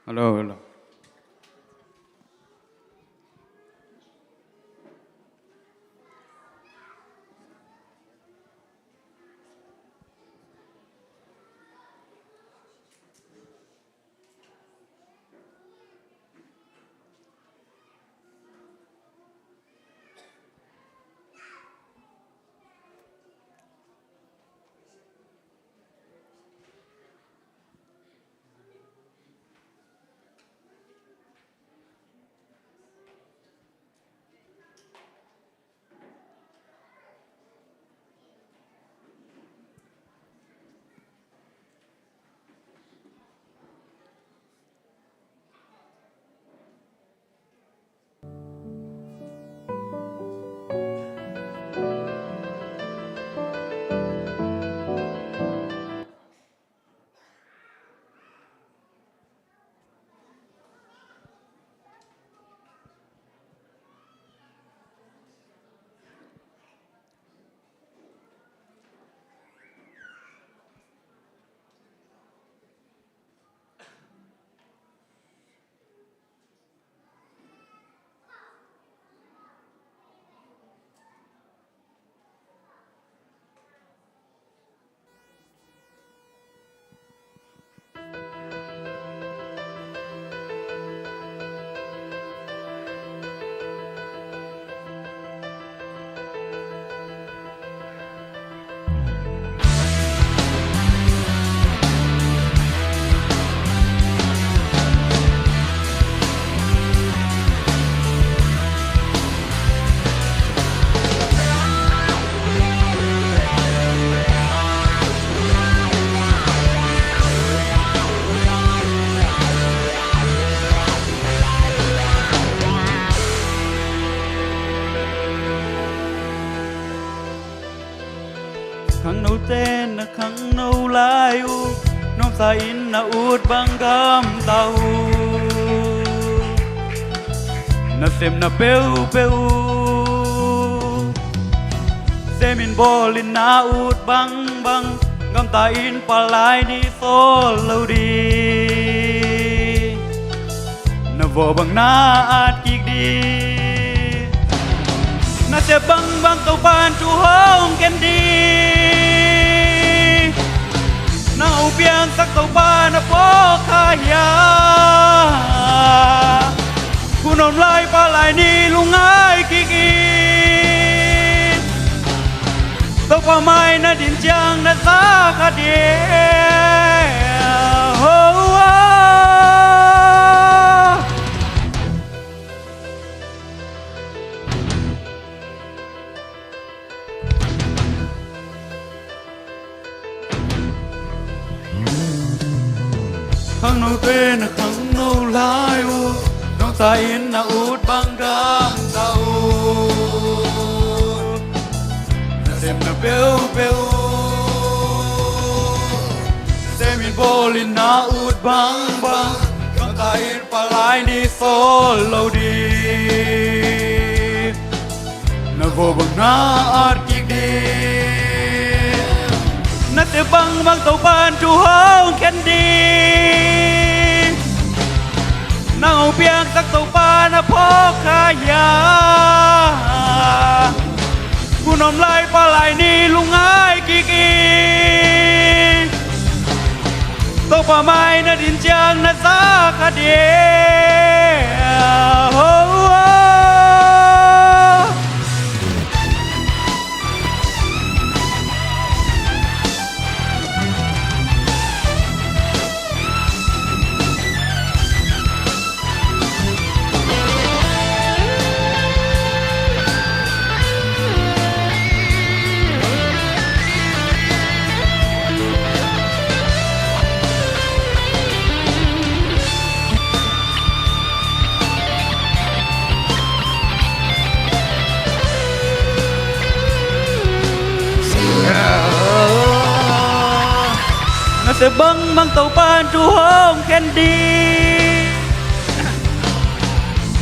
Hello, hello. Khangnote na khangno lai uh, nuamsa in na ut bang gamta uh. Na sepna peuhpeuh uh, sem in bawl in na ut bangbang, gamta in palai ni sawl lo ding. Na vawh bang na at kik ding. Na sep bangbang Topa'n thu hong ken ding. Nang hong piangsak Topa na pawlkhat hiam? Hun om lai palai ni lungngai kik in. Topa mai na din ciang na za kha ding. Oh, oh. Khangnote na khangno lai uh, nong Sa in na ut bang gamta uh, na sem na peuhpeuh uh. Sem in bawl in na ut bangbang, gamta in palai ni sawl lo ding. Na vaw bang na at kik ding. Na sem bangbang Topa'n thu hong khen ding. Nang hong piangsak Topa na phawk kha hiam? Hun om lai palai ni lungngai kik in. Topa mai na din ciang na za kha ding. Oh, oh. Na sem bangbang Topa'n thu hong khen ding.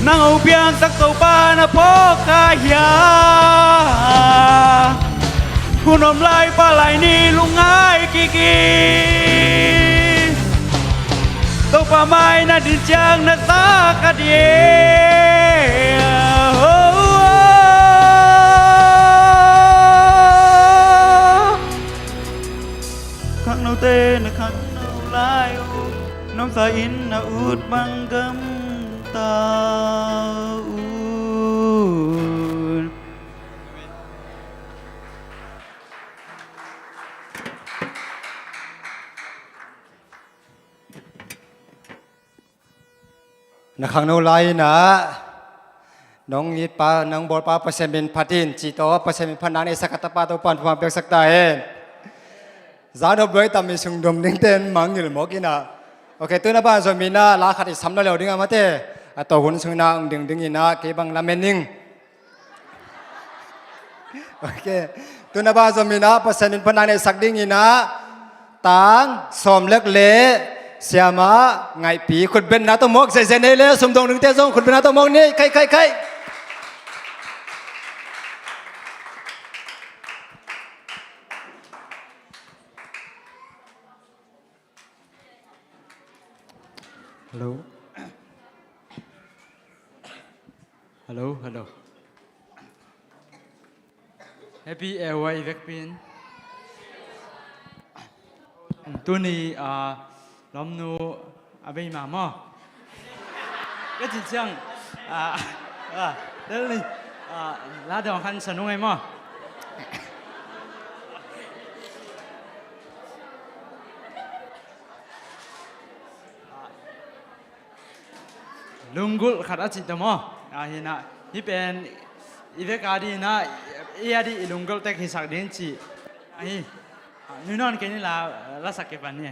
Nang hong piangsak Topa na phawk kha hiam? Hun om lai palai ni lungngai kik in. Topa mai na din ciang na za kha ding. Oh, oh, oh. Khangnote na khangno lai uh, na om sa in na ut bang gamta uh. Na khangno lai-in ah, nong itpa, nong bawlpa Pasian min phat in, cih tawh Pasian min phat nang neihsak a tapa Topa'n thupha piaksak ta hen. Zan hop luai tam i sungdom dingte in mangngilh mawk in ah. Ok, tu-in a ban zom in ah, la khat i sam lo leu ding a mate. A tawh hun sung in ah, ong ding ding in ah, kei bang lamen ning. Ok. Tu-in a ban zom in ah, Pasian min phat nang neihsak ding in ah, Tang Sawm Lek le Siamah Ngaihpi, khutbetna tawh mawk, zeizei nei le, sumdong dingte zong khutbetna tawh mawk ni, khai, khai, khai. Hello. Hello, hello. Happy Easter i vekpi in. Tuni, ah, lawmnu a bei ma maw? Ka cih ciang, ah, ah, tel ni, ah, la dawng khan sa nung ei maw? Lunggulh khat a cih tawh maw? Ah, hi in ah, hih pen i vek a ding in ah, i a ding i lunggulh tek hisak ding cih. Ah, hi. Ah, nui nawn kei ni la, la sak kei pan ni.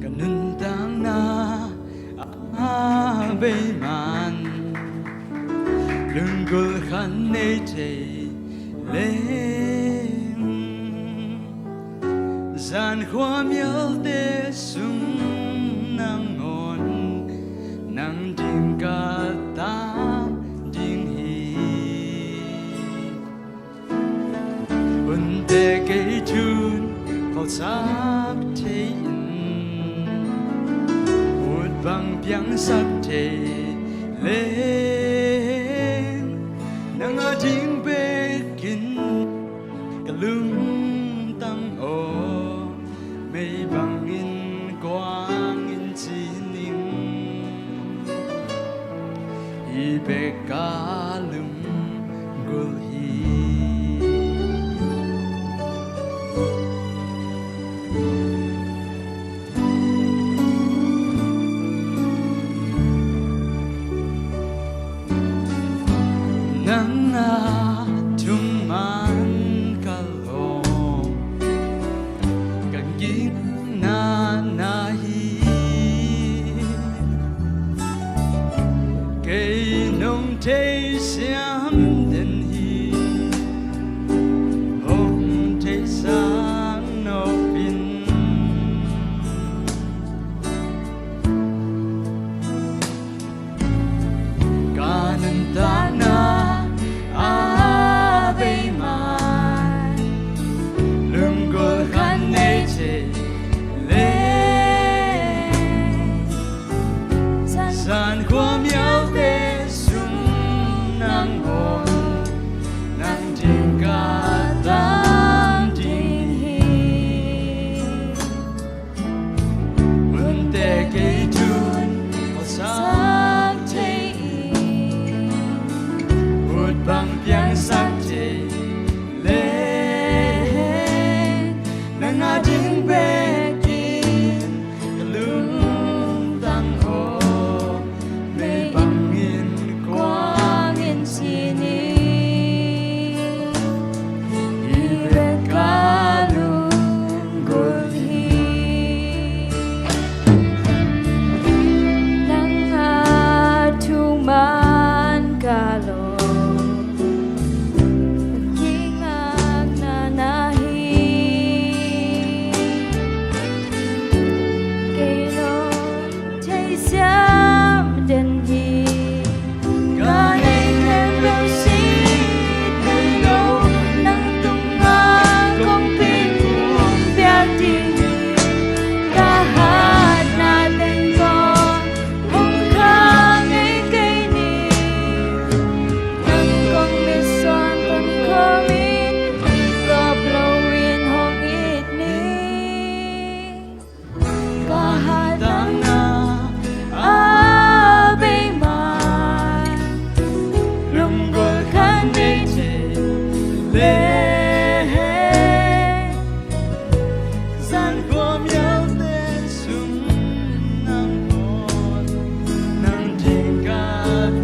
Ka nuntakna a bei man, lunggulh khat nei thei leng, zan khua mialte sung nangawn nang ding ka tang ding hi. Hunte kei thu-in khawlsak thei-in, ut bang piangsak thei leng, nang a ding bekin ka lung Zan khuamiaute sung nangawn nang ding ka tang ding hi. Hunte kei thu awlsak thei in, ut bang piangsak thei leh, nang a ding bekin ka lungtang aw, mei bangin kuangin ci ni. Hih bek ka lunggulh hi. Nang a thuman ka lawh, kingakna na hi. Kei lawh thei siam den hi. Ka neih khempeuh si thei lo, nang tungah kong piak, kong piak ding hi. Ka hatna teng tawh hong khang ngei kei ni. Nang kong mitsuan tun khawmin, i tawp loin hong it ni. Ka hatna a bei ma, lunggulh khat nei thei leh, zan khuamiaute sung nangawn nang ding ka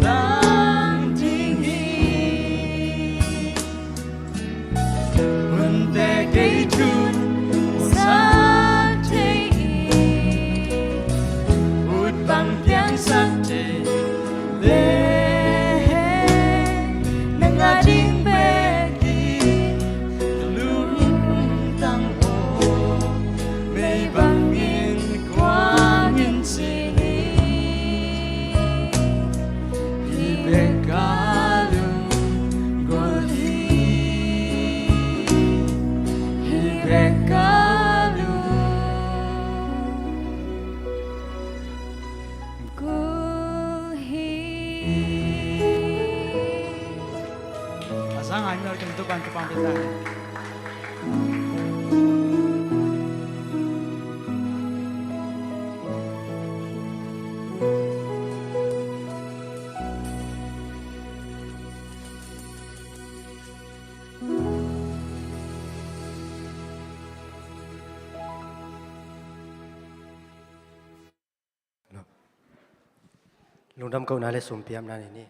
tang ding hi. Hunte kei thu awlsak thei in, ut bang piangsak thei leh, nang a ding bekin ka lungtang aw, mei bangin kuangin ci ni. Hih bek ka lunggulh hi. Hih bek ka lunggulh hi. A sang ai mi ol kim tu ban tu pang pita. Lungdam kohna le sumpiapna nei ni.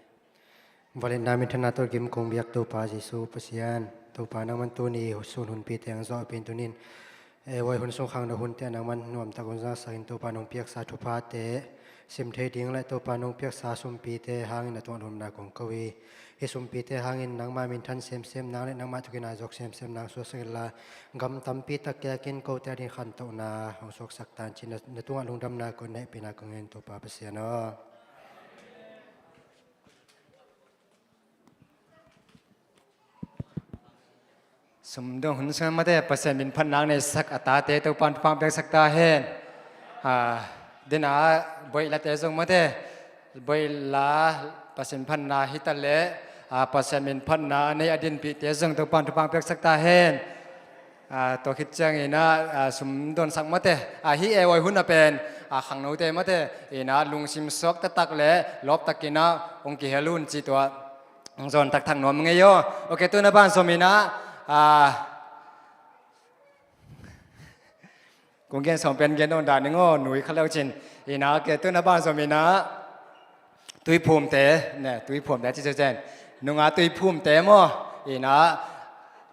Vangliatna minthanna tawh gim kong biak Topa Jesu Pasian, Topa nangman tuni sun hunpite hong zawhpih in tunin, eh, voi hun sung khangno hunte nangman nuamtak hong zaksakin Topa nong piaksa thuphate sim thei ding le Topa nong piaksa sumpite hangin na tungah lungdamna kong ko hi. Hih sumpite hangin nangmah minthan semsem nang le nangmah thukin a zawk semsem nang suaksak inla, gam tampi tak kiakin kote ading khantohna hong suaksak ta in ci-in na, na tungah lungdamna kong, na hehpihna kong ngen Topa Pasian aw. Sumdong hun sung mate, Pasian min phatna neisak a tate Topan thupha piaksak ta hen. Ah, dena boih late zong mate, boih la Pasian phatna hi ta leh, ah, Pasian min phatna nei a dinpihte zong Topan thupha piaksak ta hen. Ah, tua khit ciangin ah, ah, sumdonsak mate, ah, hih e voi hun a pen, ah, khangnote mate in ah lungsim suak taktak le lawptakin ah hong kihel un ci tua hong zawn taktak nuam ngei aw. Ok, tu-in a ban zom in ah, ah, kong gen sawm pen gen nawn dah ning aw, nui kha leu cin. In ah, ok, tu-in a ban zom in ah, tuiphumte, ne, tuiphumte ci cen. Nunga tuiphumte maw, in ah,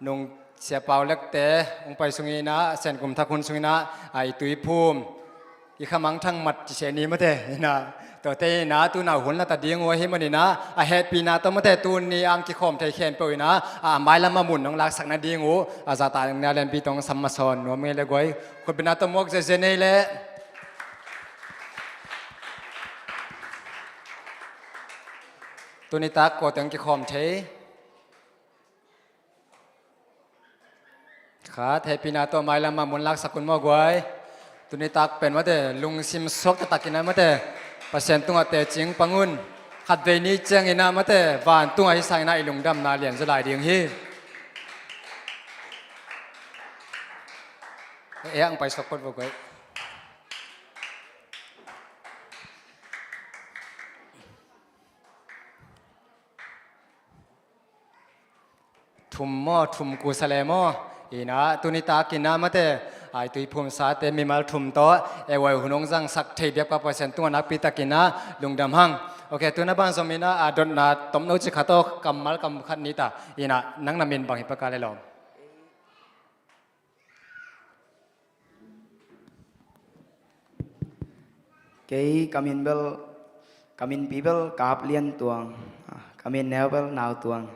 nung Sia Pau Lekte hong pai sungin ah, Sen Kum Thak hun sungin ah, a i tuiphum i khamangthang mat ci se ni mate in ah, tuate in ah, tu-in a hun la ta ding uh ahih manin ah, a hehpihna tawh mate tuni a hong kikhawm thei khempeuh in ah, a mailam a mun hong laksak nading uh, a zahtakna lianpi tawh hong sam masa un nuam ngei le guai. Khutbetna tawh muak ziahziah nei leh. Tuni tak kua teng kikhawm thei? Khat, hehpihna tawh mailam ah mun laksak un maw guai. Tuni tak pen mate lungsim suak taktakin ah mate Pasian tungah teci pang un. Khatvei ni ciangin ah mate vantungah hih sangin ah i lungdamna lian zaw lai ding hi. E ang pai suak phot vo guai. Thum maw, thum kusa le maw. Ina tuni takin ah mate, a, i tuiphumsate mimal thum tawh e wai hun hong zangsak thei biakpa Pasian tungah nakpi takin ah lungdam hang. Ok, tuna ban zom ina a dotna tomno ci khat aw, kammal kam khat ni ta. Ina nang na min bang hi paka le lawm? Kei ka min bel, ka minpi bel Kap Lian Tuang. Ah, ka min neu bel Nau Tuang.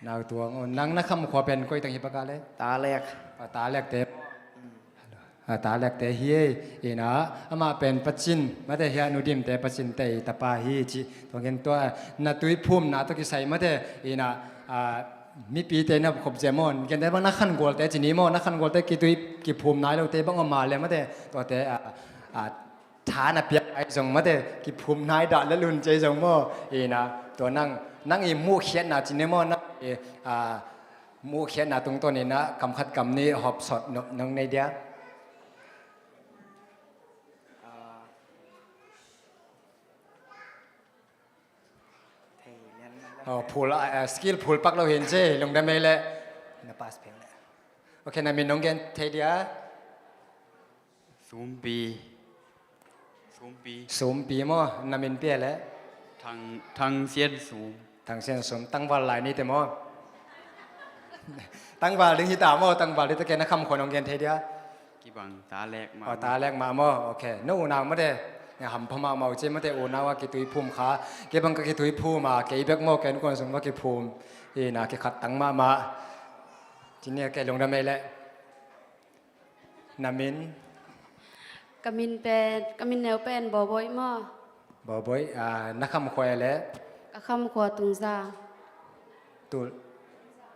Nau Tuang. Oh, nang na kham khua pen koi teng hi paka le? Ta Lek. Ah, Ta Lek te. Ah, Ta Lek te hi ei. Ina amah pen Pacin mate hi a, Nu Dim te Pacin te i tapa hi ci. Tuangin tua na tuiphumna tawh kisai mate ina, ah, mipite na khop zia maw, gen te bang na khangualte ci ni maw, na khangualte kitui kiphum nai lote bang om a le mate, tuate, a, a, tha na piak ai zong mate kiphum nai dah le lun cei zong maw. Ina tua nang, nang i muhkhiatna ci ni maw, nang i, a, muhkhiatna tungtawn ina kam khat kam nih hawp sawt nop nong nei dia. Oh, phul, ah, ah, skill phul pak lo hin ci, lungdam ei le. Na pass phel le. Ok, na min nong gen thei dia? Sumpi. Sumpi. Sumpi maw, na min pi le? Thang, Thang Sian Sum. Thang Sian Sum, tangval lai ni te maw? Tangval ding hi ta maw, tangval ding te ke na kham khua nong gen thei dia? Kibang Ta Lek mah. Oh, Ta Lek mah maw. Ok. No unau mate. Nga hampha mahmah uh ci mate unau a kituiphum kha. Kei bang ka kituiphum a kei bek maw, ken kuan sung va kiphum. Ina kikhat tang mahmah. Ci ni, ok, lungdam ei le. Na min? Ka min pen, ka min neu pen Bawbawi maw. Bawbawi, ah, na kham khua ei le? Ka kham khua Tungzang. Tu,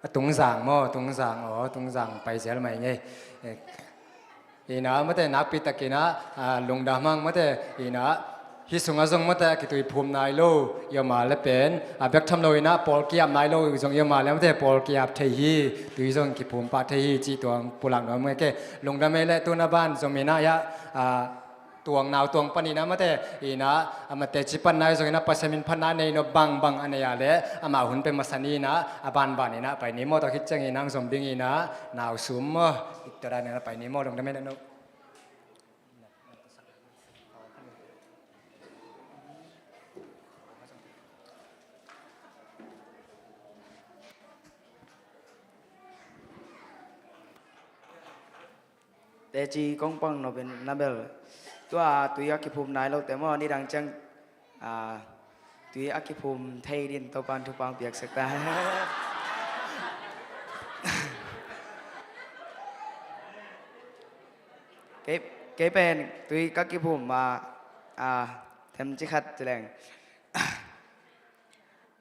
a, Tungzang maw, Tungzang, aw, Tungzang pai zel mai ngei. Eh, ina mate nakpi takin ah, a, lungdam hang mate, ina hih sungah zong mate a kituiphum nai lo i om a le pen, a, bek tham lo ina pawl kiap nai lo zong i om a le mate pawl kiap thei hi, tui zong kiphum pah thei hi cih tuang pulak nuam ngei ke. Lungdam ei le, tuna ban zom ina ia, a, Tuang, Nau Tuang pan ina mate, ina amate ci pan nai zong ina Pasian min phatna nei no bangbang a nei a le, ama hun pe masa ni ina, a banban ina pai ni maw, tua khit ciang ina ang zom ding ina, Nau Sum maw, Victoria ina pai ni maw, lungdam ei le no. Teci kong pang nop in na bel. Tua tui a kiphum nai lote maw, nidang ciang, a, tui a kiphum thei din Topan thupha piaksak ta. Kei, kei pen tui ka kiphum a, a, them ci khat ci leng.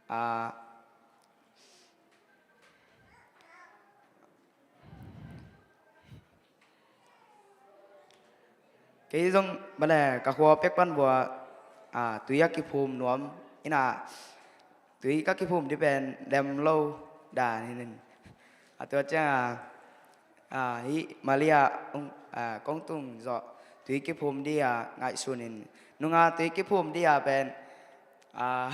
A, Kei zong male ka khua pek pan bua, a, tui a kiphum nuam ina, tui ka kiphum di pen lem lo dan hi nin. A tua ciang a, a, hi Malia, um, a, kong tung zawh tui kiphum di a ngaihsun in. Nunga tui kiphum di a pen, a,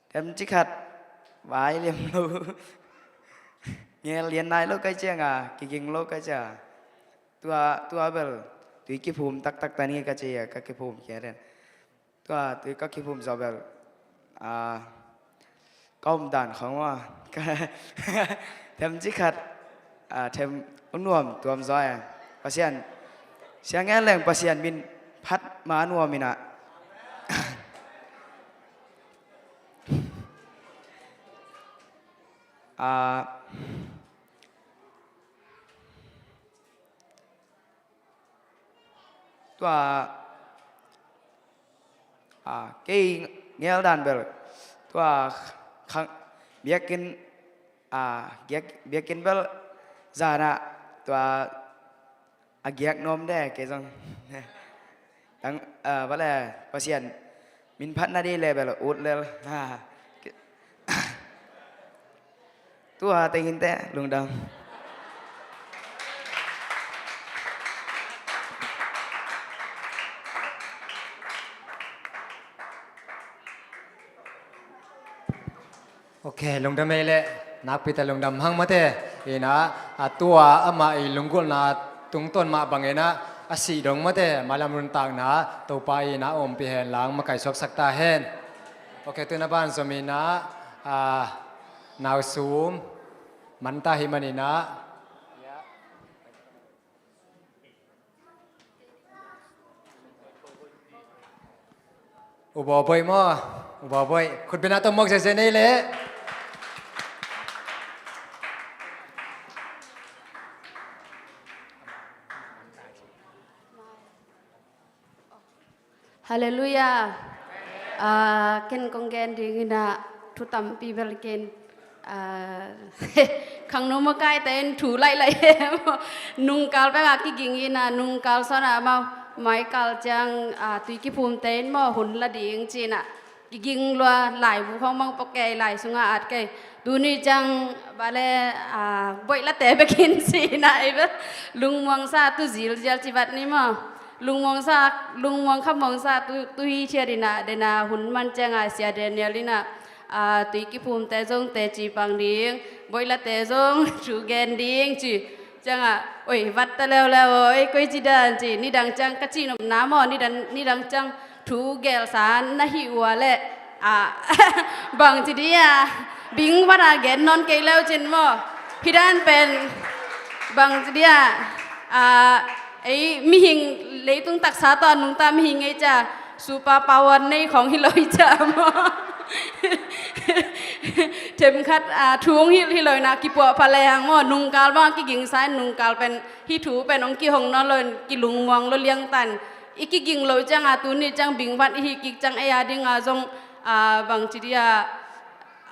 Them ci khat vai liam lo. Ngel lian nai lo kai ciang a, kiging lo kai ciang a. Tua, tua bel tui kiphum taktak ta ni ka ci a, ka kiphum kia den. Tua tui ka kiphum zaw bel, a, ka om dan khong wa. Them ci khat, a, them un nuam tuam zaw a. Pasian, siang ngen leng Pasian min phat ma nuam ina. A, tua, a, kei ngel dan bel tua khang biakinn a, giak, biakinn bel zan ah tua a giak nuam de, kei zong. Tang, a, bale, Pasian min phat na di le bel ut lel. Ha. Tua teng in te, lungdam. Ok, lungdam ei le, nakpi ta lungdam hang mate. Ina, a tua ama i lunggulhna tungtawn mah bang ina, a sih dong mate, malam runtakna, Topa ina ompih hen lang, makai suaksak ta hen. Ok, tuna ban zom ina, a, nausum, manta hi man ina. U Bawboi maw? U Bawboi. Khutbena tawh mawk zeze nei le. Halleluiah. Ah, ken kong gen ding ina thu tampi bel ken, ah, khangno makaite in thu lailai em. Nungkal pek a kiging ina, nungkal sawn a amau maikal ciang, ah, tui kiphumte in maw hun la ding ci ina kiging lua, laibu khawng mang pawh kei, lai sunga at kei. Tuni ciang bale, ah, boihlate bekin ci ina ei bel lungmuangsa tu zilzial ci vat ni maw. Lungmuangsa, lungmuang kha muangsa tu, tu hi thiat ina, dena hun man cianga Sia Daniel ina, a, tui kiphumte zong teci pang ding, boihlate zong thu gen ding ci. Cianga, oi, vat ta leuleu oi, koi ci dan ci, nidang ciang ka cihnopna maw, nidang, nidang ciang thu gelsa na hih ua le, a, bang ci dia, bing vat a gen nawn kei leu cin maw. Hi dan pen, bang ci dia, a, ei mihing leitung taksa tawh a nungta mihing ei cia, super power nei khawng hi lo hi cia maw. Themkhat, a, thu hong hilh hi lo ina kipuah pha lehang maw, nungkal bang a kigingsa in nungkal pen, hih thu pen hong kihong nawn lo in kilungmuang lo liangtan. I kiging lo cianga tuni ciang bing vat i hih kik ciang ei a dinga zong, a, bang ci dia,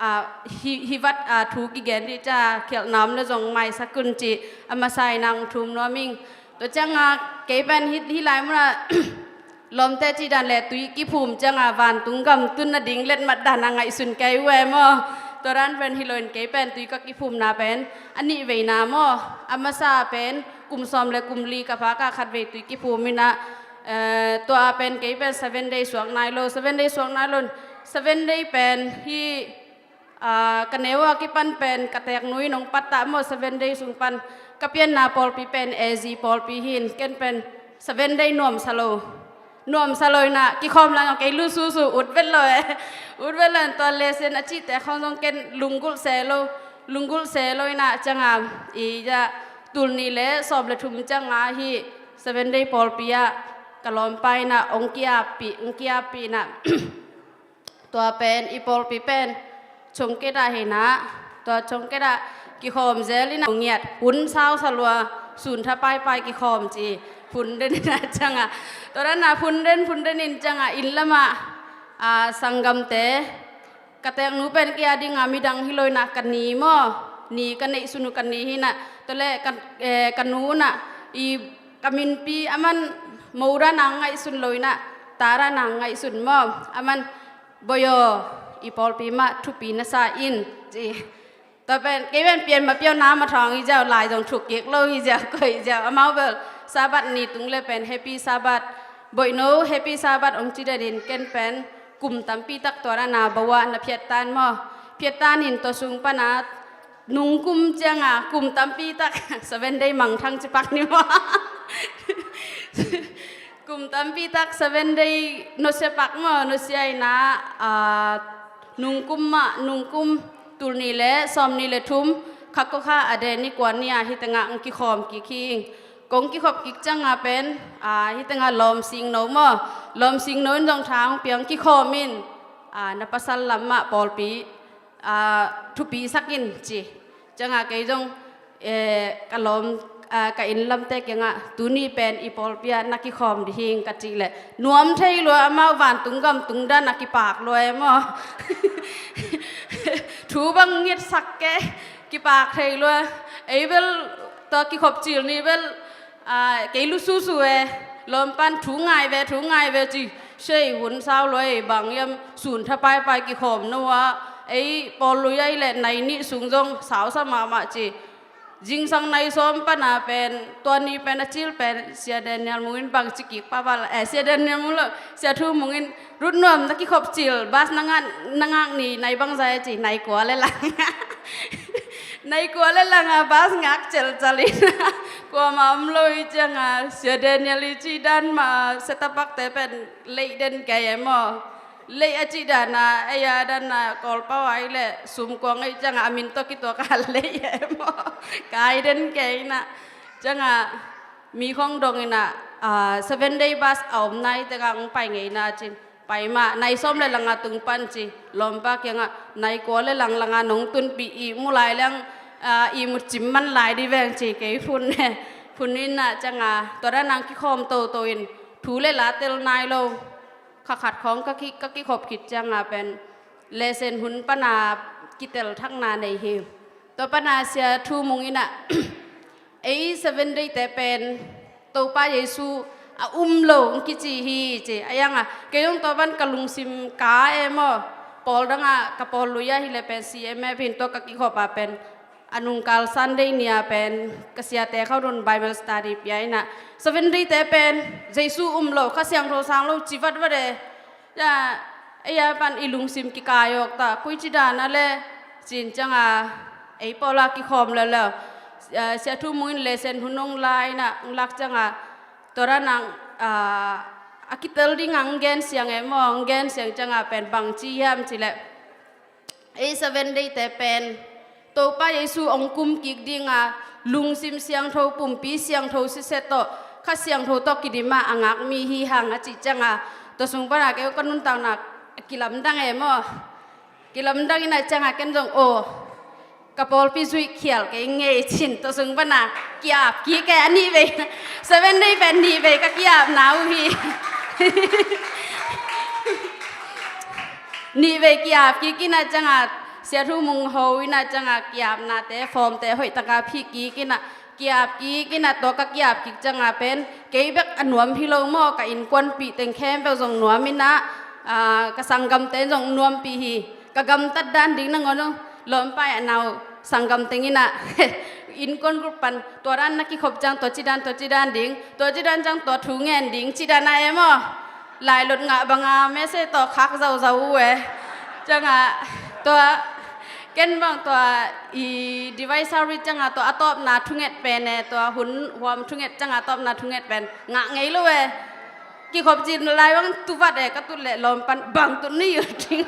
a, hi, hi vat, a, thu kigen dih cia khialhna om le zong maisak un ci a masa ina hong thum nuam ing. Tua cianga kei pen hi, hih lai muna lawmte cih dan le tui kiphum cianga vantung gam tun nading letmat dana ngaihsun kei uh e maw. Tua dan pen hi lo in kei pen tui ka kiphumna pen a nih veina maw. A masa pen kum sawm le kum li ka phak a khatvei tui kiphum ina, eh, tua a pen kei pen seven day suak nai lo, seven day suak nai lo in seven day pen hih, ah, ka neu a kipan pen ka teknu in hong pattah maw, seven day sung pan ka pianna pawlpi pen A Z pawlpi hi in ken pen seven day nuamsa lo. Nuamsa lo ina kikhawm lang a kei lu susu ut vet lo e. Ut vet lo in tua lesen a cihte khawng zong ken lunggulh se lo, lunggulh se lo ina cianga i ja tul nih le sawm le thum cianga hih seven day pawlpi ah ka lawmpa ina hong kiappih, hong kiappih ina. Tua pen i pawlpi pen chongketah hi ina, tua chongketah kikhawm zel ina ngiat hun sausa lua, sun tha paipai kikhawm ci, phun den ina cianga. Tua dana phun den, phun den in cianga inn lamah, a, sanggamte, ka teknu pen kei a dinga midang hi lo ina ka ni maw, ni ka neihsun uh ka ni hi ina, tua le ka, eh, ka nu ina i ka minpi aman mo dana ngaihsun lo ina ta dana ngaihsun maw, aman Boi aw, i pawlpi mah thupi na sa in, ci. Tua pen, kei pen pian ma piau na ma thawng hi ziau, lai zong thuk kik lo hi ziau, koi hi ziau. Amau bel, Sabbath ni tung le pen, Happy Sabbath. Boihno, Happy Sabbath ong ci den in, ken pen, kum tampi tak tua na na bawa na phiat tan maw. Phiat tan in tua sung pana, nungkum cianga kum tampi tak seven day mangthang ci pak ni maw. Kum tampi tak seven day nusia pak maw, nusia ina, ah, nungkum mah, nungkum tul nih le sawm nih le thum, kha kua kha a de ni kua ni a hih tengah ong kikhawm kik hi ing. Kong kikhop kik cianga pen, ah, hih tengah lawm singno maw, lawm singno in zong tha ong piang kikhawm in, ah, na pasal lam mah pawlpi, ah, thupi sak in ci. Cianga kei zong, eh, ka lawm, ah, ka inn lamte kiangah tuni pen i pawlpi ah na kikhawm dih hing ka cih leh nuam thei lua, amau vantung gam tung dan a kipak lua e maw. Thu bang ngetsak ke, Kipak thei lua. Ei bel tua kikhop cil ni bel, ah, kei lu susu e. Lawm pan thu ngai ve, thu ngai ve ci. Sei hun sau lua ei bang yam sun tha paipai kikhawm no a. Ei pawl lui a i le nai nih sung zong sau sa mahmah ci. Zingsang nai sawm pana pen, tua ni pen a cil pen, Sia Daniel Mung in bang ci kik pa bal, eh, Sia Daniel Mung lo, Sia Thu Mung in, Rut Nuam na kikhop cil, bas na ngak, na ngak ni, nai bang zai ci, nai kua le lang. Nai kua le lang a, bas ngak cel cel in. Kuamah om lo i ciang a, Sia Daniel i ci dan ma, setapak te pen, lei den kei e maw. Lei a cih dana, ei a dana, Kawlpau a i le, sumkuang ei ciang a, a min tawh kituak a lei e maw. Kai den kei na. Ciang a, mi khong dong ina, ah, seven day bus a om nai teng a hong pai ngei na cin. Pai mah, nai sawm le lang a tung pan ci. Lawmpa kiang a, nai kua le lang lang a nong tunpih i mu lai leng, ah, i mu cim man lai di veng ci kei phun ne. Phun ina ciang a, tua dan ang kikhawm toto in, thu le la tel nai lo. Kha khat khawng ka ki, ka kikhop khit ciang a pen, lesson hun pana kitel thakna nei hi. Tua pana Sia Thu Mung ina, ei seven day te pen, Topa Jesu a um lo, ng kici hi ci. A yang a, kei zong tua pan ka lungsim ka e maw, pawl dang a, ka pawl lui a hi le pen, C M F hin tua ka kikhop a pen, a nungkal Sunday ni a pen, ka siate khauh dun Bible study pia ina. Seven day te pen, Jesu um lo, Kha Siangtho sang lo, ci vatvat e. Ya, ei a pan i lungsim kikai awk ta, koi ci dana le, cin ciang a, ei pawl a kikhawm le le. Eh, Sia Thu Mung in lesson hun hong la ina, hong lak ciang a, tua dan ang, ah, a kitel ding ang gen siang e maw, ang gen siang ciang a pen bang ci hiam ci le. Ei seven day te pen, Topa Jesu hong kum kik ding a, lungsim siangtho, pumpi siangtho sise tawh, Kha Siangtho tawh kidim a, a ngak mi hi hang a cih ciang a, tua sung pana kei ka nuntakna kilamdang e maw. Kilamdang ina ciang a ken zong aw, ka pawlpi zuih khial kei ngei cin, tua sung pana, ki-ap kik e a nih vei. Seven day pen nih vei ka ki-apna uh hi. Nih vei ki-ap kik ina ciang a, Sia Thu Mung ho ina ciang a ki-apnate, form te hoih taka phih kik ina, ki-ap kik ina tua ka ki-ap kik ciang a pen, kei bek a nuam hi lo maw, ka innkuanpih teng khempeuh zong nuam ina, ah, ka sanggamte zong nuampih hi. Ka gamtat dan ding nangawn uh, lawmpa a nau sanggam teng ina, innkuan group pan, tua dan na kikhop ciang, tua ci dan, tua ci dan ding, tua ci dan ciang, tua thu ngen ding, ci dan a e maw. Lailot ngah banga message tawh khak zauzau uh e. Ciang a, tua, ken bang tua i device service ciang a tua a tawpna thunget pen e, tua hun huam thunget ciang a tawpna thunget pen ngah ngei lo e. Kikhop cin lai bang tuvat e, ka tut le lawm pan bang tut ni uh ding.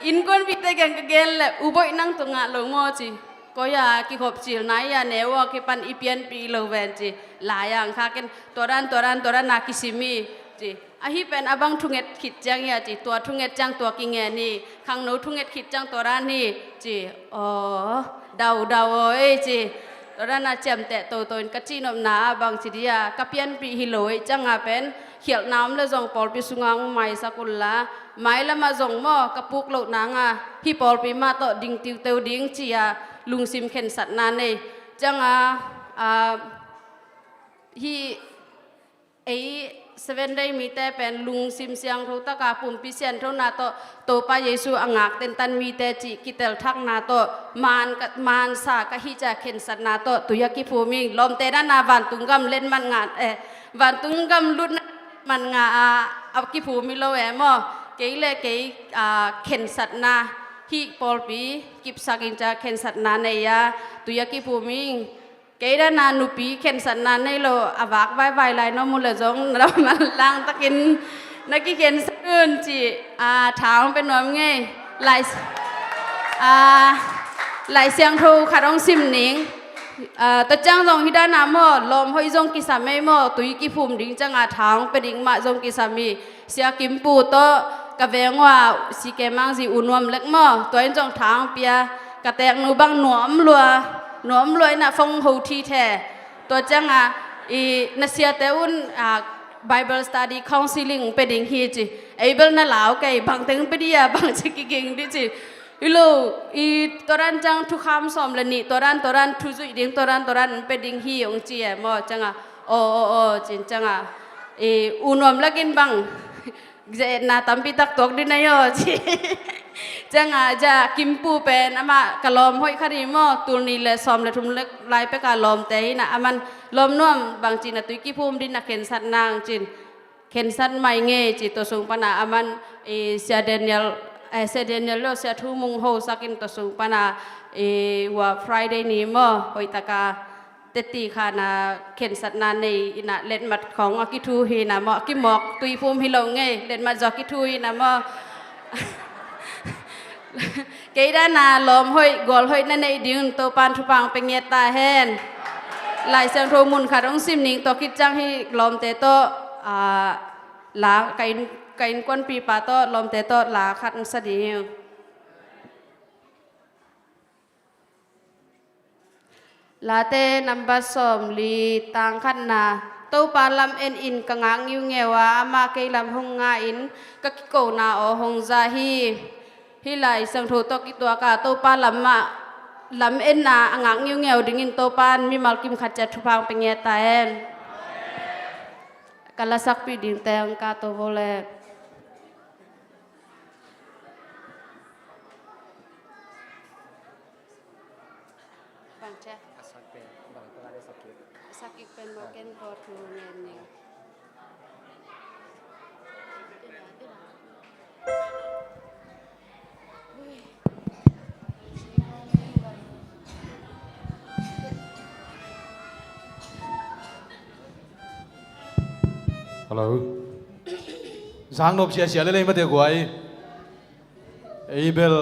Innkuanpihte kiang ka gen le, u boih nang tua ngah lo maw ci. Koi a kikhop cil nai a neu a kipan i pianpih lo ven ci. Lai ang kha ken tua dan, tua dan, tua dan a kisim hi ci. Ahi pen a bang thunget khit ciang hi a ci, tua thunget ciang tua kingen hi. Khangno thunget khit ciang tua dan hi ci. Aw, dau dau aw ei ci. Tua dan a ciamteh toto in ka cihnopna a bang ci dia, ka pianpih hi lo ei ciang a pen, khialhna om le zong pawlpi sunga hong maisak unla, mailam ah zong maw, ka puk loh nang a, hih pawlpi mah tawh ding tiuteu ding ci a, lungsim khensatna nei. Ciang a, a, hih ei seven day mite pen lungsim siangtho taka pumpi sianthona tawh Topa Jesu a ngak tentan mite cih kitelthakna tawh man ka, mansa ka hih cia khensatna tawh tui a kiphum ing. Lawmte dana vantung gam letmat ngah, eh, vantung gam lutna letmat ngah a, a kiphum hi lo e maw. Kei le kei, a, khensatna hih pawlpi kipsak ing cia khensatna nei a tui a kiphum ing. Kei dana nupi khensatna nei lo, a vak vaivai lai na om uh le zong na manlang takin na kikhensat un ci, a, tha hong pe nuam ngei. Lai, a, Lai Siangtho khat hong sim ning. A, tua ciang zong hih dana maw, lawm hoih zong kisam ei maw, tui kiphum ding ciang a tha hong pe ding mah zong kisam hi. Sia Kim Pu tawh ka veng uh a, C K Mang zi U Nuam Lek maw, tua in zong tha hong pia, ka teknu bang nuam lua, nuam lua ina fong ho thi the. Tua ciang a, i na siate un, a, Bible study counseling pe ding hi ci. Ei bel na lau kei, bang teng pe di a, bang ci kiging di ci. Hi lo, i tua dan ciang thukham sawm le nih, tua dan, tua dan thu zuih ding, tua dan, tua dan pia ding hi ong ci e maw, ciangah, aw, aw, aw, cin ciangah, i U Nuam Lak in bang, zia etna tampi tak tuak ding na hi aw, ci. Ciangah, zia Kimpu pen, amah ka lawm hoih khat hi maw, tul nih le sawm le thum le lai peka lawmte hi na, aman lawm nuam bang ci na tui kiphum ding na khensat nang cin. Khensat mai ngei ci tua sung pana aman, eh, Sia Daniel, eh, Sia Daniel lo Sia Thu Mung hosak in tua sung pana, eh, hua Friday ni maw, hoihtaka teti khana khensatna nei ina letmat khong a kithu hi na maw, a kimawk tuiphum hi lo ngei, letmat zaw a kithu hi na maw. Kei dana lawm hoih, gual hoih na neih ding Topan thupha pia ngiat ta hen. Lai Siangtho mun khat hong sim ning, tua khit ciang hi lawmte tawh, ah, la, ka inn, ka innkuanpipa tawh lawmte tawh la khat hong sa ding hi. Late nambat sawmli, tang khatna. Topa lam en in ka ngak ngiungeu a, amah kei lam hong nga in ka kikona aw hong za hi. Hih Lai Siangtho tawh kituaka Topa lamah lam enna a ngak ngiungeu dingin Topan mimal kim khat ciat thupha pia ngiat ta hen. Ka lasakpih dingte hong ka to vo le. Bang cia? A sak pen, bang tua le sak kik. A sak kik pen maw, ken ko thu ngen ning. Hello. Zang nop sia sia le lei mate guai. Ei bel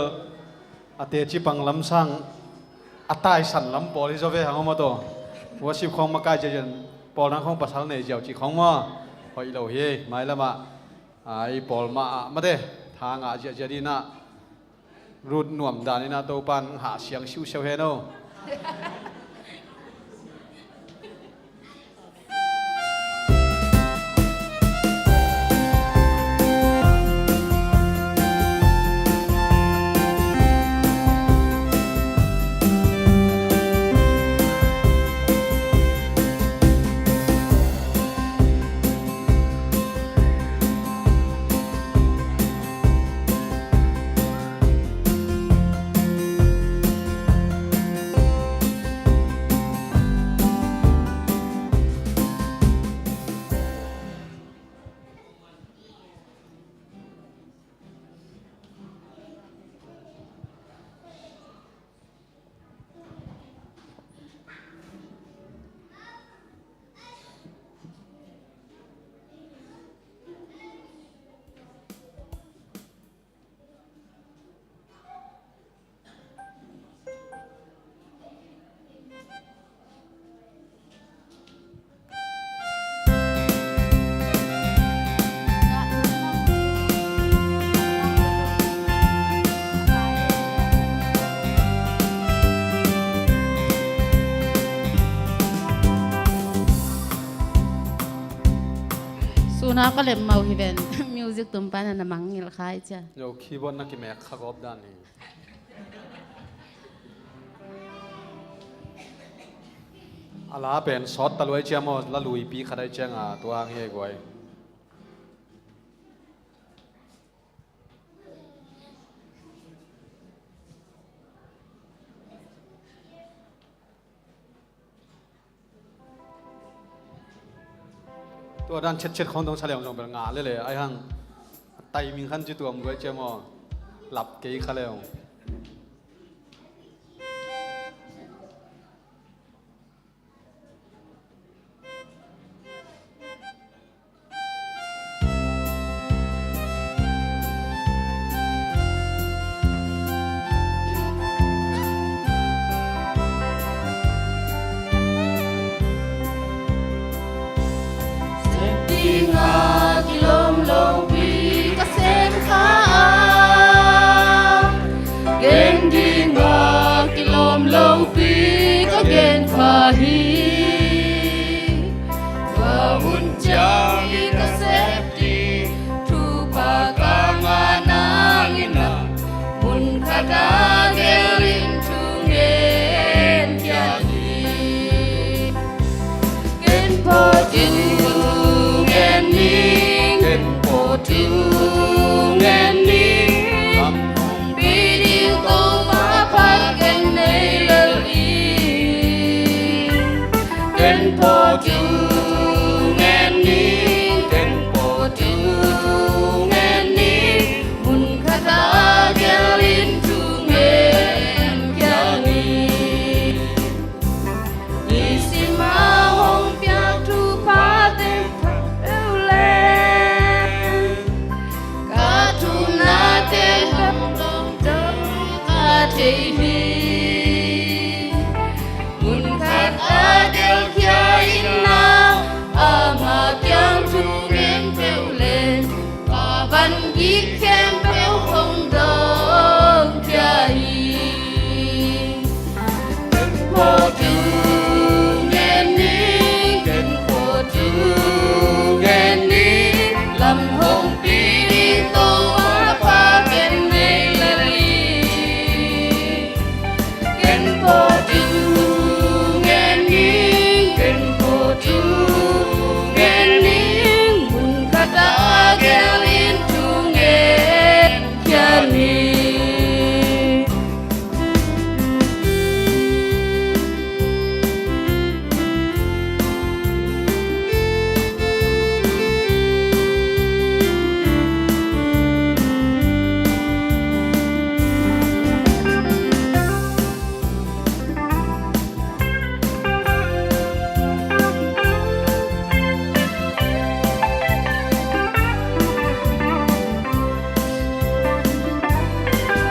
a teci pang lam sang a taisan lam pawl hi zaw ve hang om a taw. Worship khawng makai ciacian pawl nang khawng pasal nei ziau ci khawng maw. Hoih lo hi, mailamah, a, i pawl mah ah mate tha ngah ziahziah dinah Ruth nuam daninah Topan hah siang siusiau hen aw. Suna ka lem mau hi ven. Music tum pana na mangngilh khai cia. Yo, keyboard na kimek kha gawp dan hi. A la pen sawt taluai cia maw, la luipi khat ai cianga tuang hi guai. Tua dan chetchet khong dong sa leong zong bel ngah lele ai hang. Timing khan ci tuam guai cia maw. Lap kei kha leong. Sep dinga kilawm lopi ka sem kha a, gen dinga kilawm lopi ka gen kha hi. Tua hun ciang i ka sep ding thupha ka ngah nangin a, mun khat a Ken pawtu ngen ning, ken pawtu ngen ning, mun khat a gel in thu ngen khia ni. Nisim a hong piak thupha teng phat peuh leng, ka thumnate hong dong dong ka thei hi. Mun khat a gelkhia in ah, ama kiang thu ngen peuh leng, ka van gik khempeuh hong dawng khia hi. Ken pawtu ngen ning, ken pawtu ngen ning, lam hong pi ding Topa pha ken nei lel hi. Ken pawtu ngen ning, ken pawtu ngen ning, mun khat a gel in thu ngen khia ni.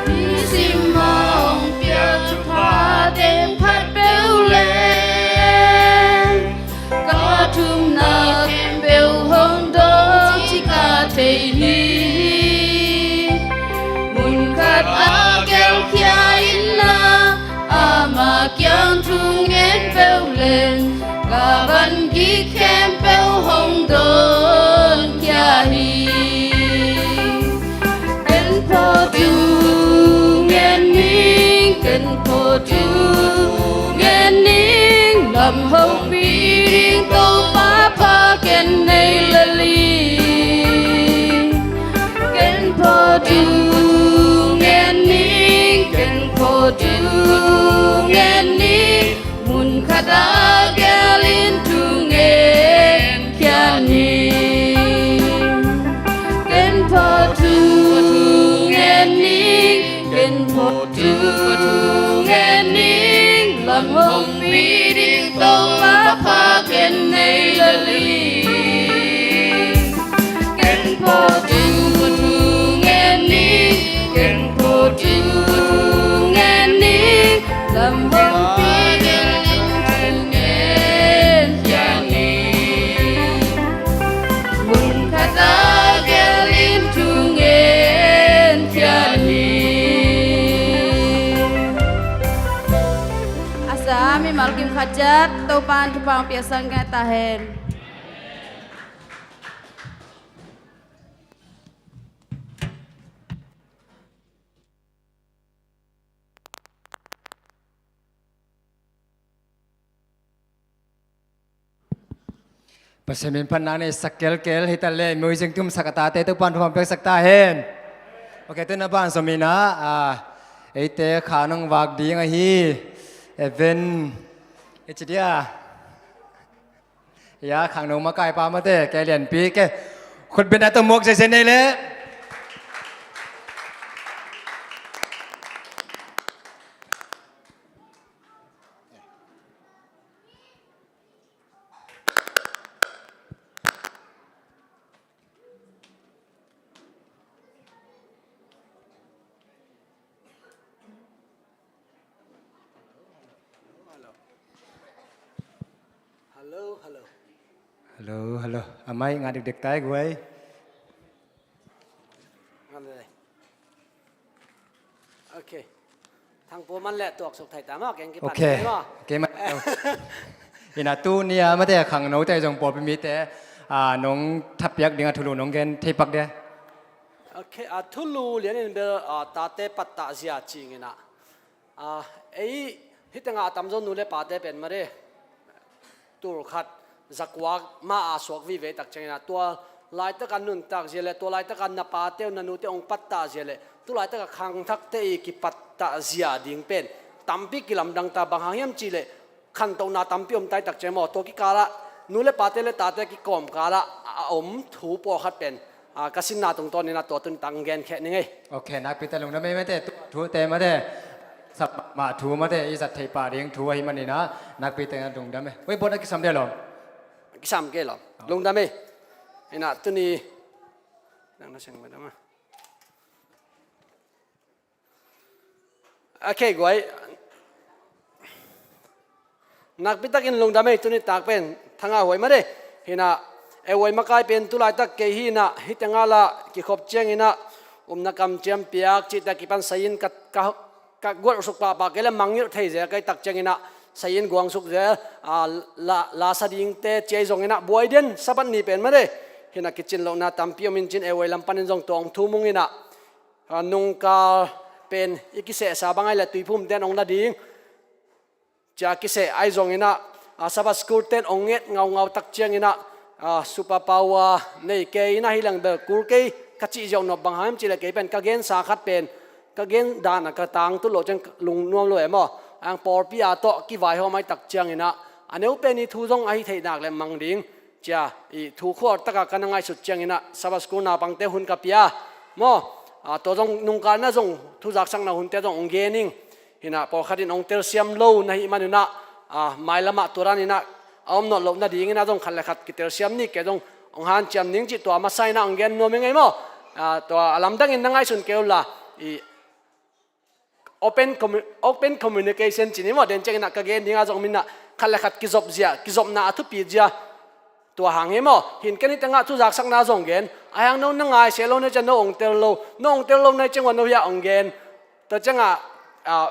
Nisim a hong piak thupha teng phat peuh leng, ka thumna khempeuh hong dawng cih ka thei hi. Mun khat a gelkhia in ah, ama kiang thu ngen peuh leng, ka van gik khempeuh hong dawng khia hi. Ken pawtu ngen ning, ken pawtu ngen ning, lam hong pi ding Topa pha ken nei lel hi. Ken pawtu ngen ning, ken pawtu ngen ning, mun khat a gel in thu ngen khia ni. Ken pawtu ngen ning, ken pawtu ngen ning, lam hong pi ding Topa pha ken nei lel hi. Ken pawtu ngen ning, ken pawtu ngen ning, lam hong pi ding thu ngen khia ni. Mun khat a gel in thu ngen khia ni. A sa mimal kim khat ciat Topa'n thupha hong piaksak ngiat ta hen. Pasian min phatna nei sak kelkel hi ta leh, music tumsak a tate Topa'n thupha hong piaksak ta hen. Ok, tu-in a ban zom in ah, ah, eite khang hong vak ding ahi. Even, i ci dia. Ya, khangno makaipa mate, kei lianpi ke. Khut beng a tawh muak zezen nei leh. Hello, hello. Hello, hello. A mic nga dikdik ta ei guai. Ngan le. Ok. Thang Pu man le tuak suk thei ta maw, keng kipan. Ok. Maw. Ok, man. Ina tu nia mate khangnote zong pawlpi mite, ah, nong thapiak ding a thulu nong gen thei pak dia. Ok, a thulu lian in bel, ah, tate pattah zia ci ing in ah. Ah, ei, hih tengah a tamzaw nu le pate pen mate. Tul khat, zakua mah a suak vive tak ciangin ah, tua laitak a nuntak zia le, tua laitak a na pate uh, na nute uh hong pattah zia le, tu laitak a khangthakte i kipattah zia ding pen tampi kilamdang ta, bang hang hiam cih leh, khantohna tampi om taitak ciang maw, tua kikalah nu le pate le tate kikawmkalah a om thu pawlkhat pen, a, ka sinna tungtawnin a tua tuni tak hong genkhia ning ei. Ok, nakpi tak lungdam ei mate, tu thute mate, sap mah thu mate, i zat theih pah ding thu ahih manin a, nakpi tak lungdam ei. Ui, bawt a kisam dia lawm. Kisam kei lawm. Lungdam ei. Ina tuni nang na seng madam a. Ok, guai. Nakpi takin lungdam ei, tuni tak pen thanga huai mate. Hina, e huai makai pen tulaitak kei hina, hite ngala kikhop ciangina, umna kamciam piak cihte kipan sayin ka, ka, ka gualsuk pahpah kei le mangngilh thei zel kei tak ciangina, sayin guangsuk zel, a, la, la sa dingte ciai zongina, buai den, Sabbath ni pen mate. Hina kicin lohna tampi om in cin e huai lam panin zong tuang thumungina, a, nungkal pen i kisehsa bang ai le tuiphumte an ong la ding. Cia kiseh ai zongina, a, Sabbath school ten ong nget ngaungau tak ciangina, a, super power nei kei ina hi leng bel kul kei ka cih ziau nop bang hang hiam cih le kei pen ka gensa khat pen ka gen dan a ka tangtut loh ciang lungnuam lo e maw. Ang pawlpi a tawh kivaihawm ai tak ciangina, a neu pen i thu zong ahi theih nak le mang ding. Cia, i thu khual taka ka na ngaihsut ciangina, Sabbath school naupangte hun ka pia. Maw, a, tua zong nungkalna zong thuzaksakna hunte zong ong gen ing. Hina, pawlkhatin ong telsiam lo na hih manina, a, mailamah tua danina, a om nawn loh nadingina zong khat le khat kitelsiam ni kei zong ong hanciam ning cih tua masa ina ong gen nuam ing ei maw. A, tua a lamdangin na ngaihsun kei ula, i, open commu-, open communication cih ni maw, den ciangina ka gen dinga zong mina khat le khat kizop zia, kizopna a thupi zia. Tua hang hi maw, hin ken hi tengah thuzaksakna zong gen, a hang no na ngai se lo na ciang no ong tel lo, no ong tel lo na ciang ua no hiah ong gen. Tua cianga, a,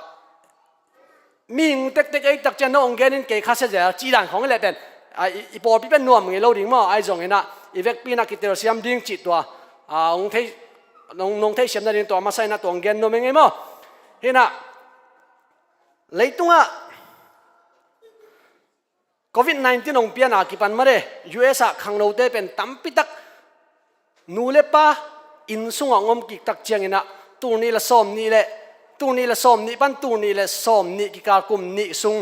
mihing tektek ei tak ciang no ong gen in kei kha se zel, cih dan khong i le pen, a, i, i pawlpi pen nuam ngei lo ding maw, ai zongina, i vekpi na kitelsiam ding cih tua, a, ong thei, nong, nong theihsiam nading tua masa ina tua ong gen nuam ing ei maw. Hina, leitungah covid nineteen ong piana kipan mate, U S a khangnote pen tampitak nu le pa inn sungah ong om kik tak ciangina, tul nih le sawm nih le, tul nih le sawm nih pan tul nih le sawm nih kikal kum nih sung,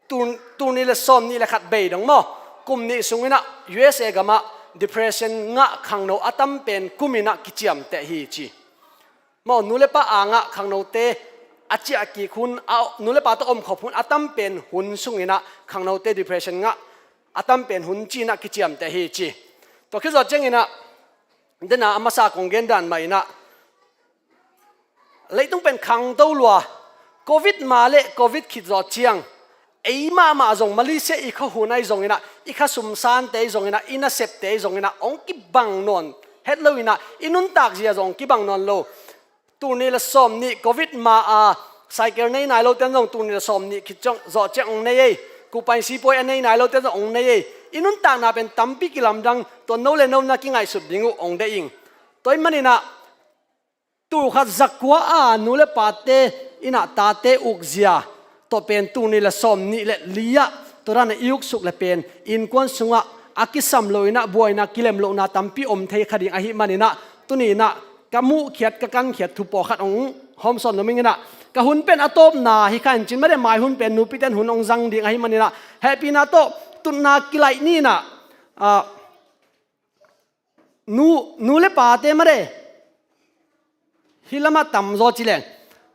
tul, tul nih le sawm nih le khat bei dong maw, kum nih sungina U S A gamah depression ngah khangno a tam pen kumina kiciamteh hi ci. Maw, nu le pa angah khangnote a ciah kik hun, a, nu le pa tawh omkhop hun a tam pen hun sungina khangnote depression ngah a tam pen hun cina kiciamteh hi ci. Tua khit zawh ciangina, dena a masa kong gen dan mah ina, leitung pen khangto lua, covid ma le covid khit zawh ciang, ei mahmah zong Malaysia i khuahun ai zongina, i khasumsante ai zongina, i nasepte ai zongina ong kibang nawn het loina, i nuntak zia zong ong kibang nawn lo. Tul nih le sawm nih covid ma a cycle nei nai lote zong tul nih le sawm nih khit zawh ciang ong nei ei. Kupain sipuai a nei nai lote zong ong nei ei. I nuntakna pen tampi kilamdang, tua no le no na kingaihsut ding uh ong deih ing. Tua ahih manina, tul khat zakua a nu le pate ina tate ukzia tawh pen tul nih le sawm nih le li ah tua dana i uksuk le pen innkuan sungah a kisam loina, buaina, kilem lohna tampi om thei kha ding ahih manina, tunina ka muhkhiat, ka kankhiat thu pawlkhat ong hawmsawn nuam ingina, ka hun pen a tawpna hi kha in cin mate, mai hun pen nupiten hun ong zang ding ahih manina, hehpihna tawh tutna kilaih nina, a, nu, nu le pate mate, hih lamah tamzaw ci leng,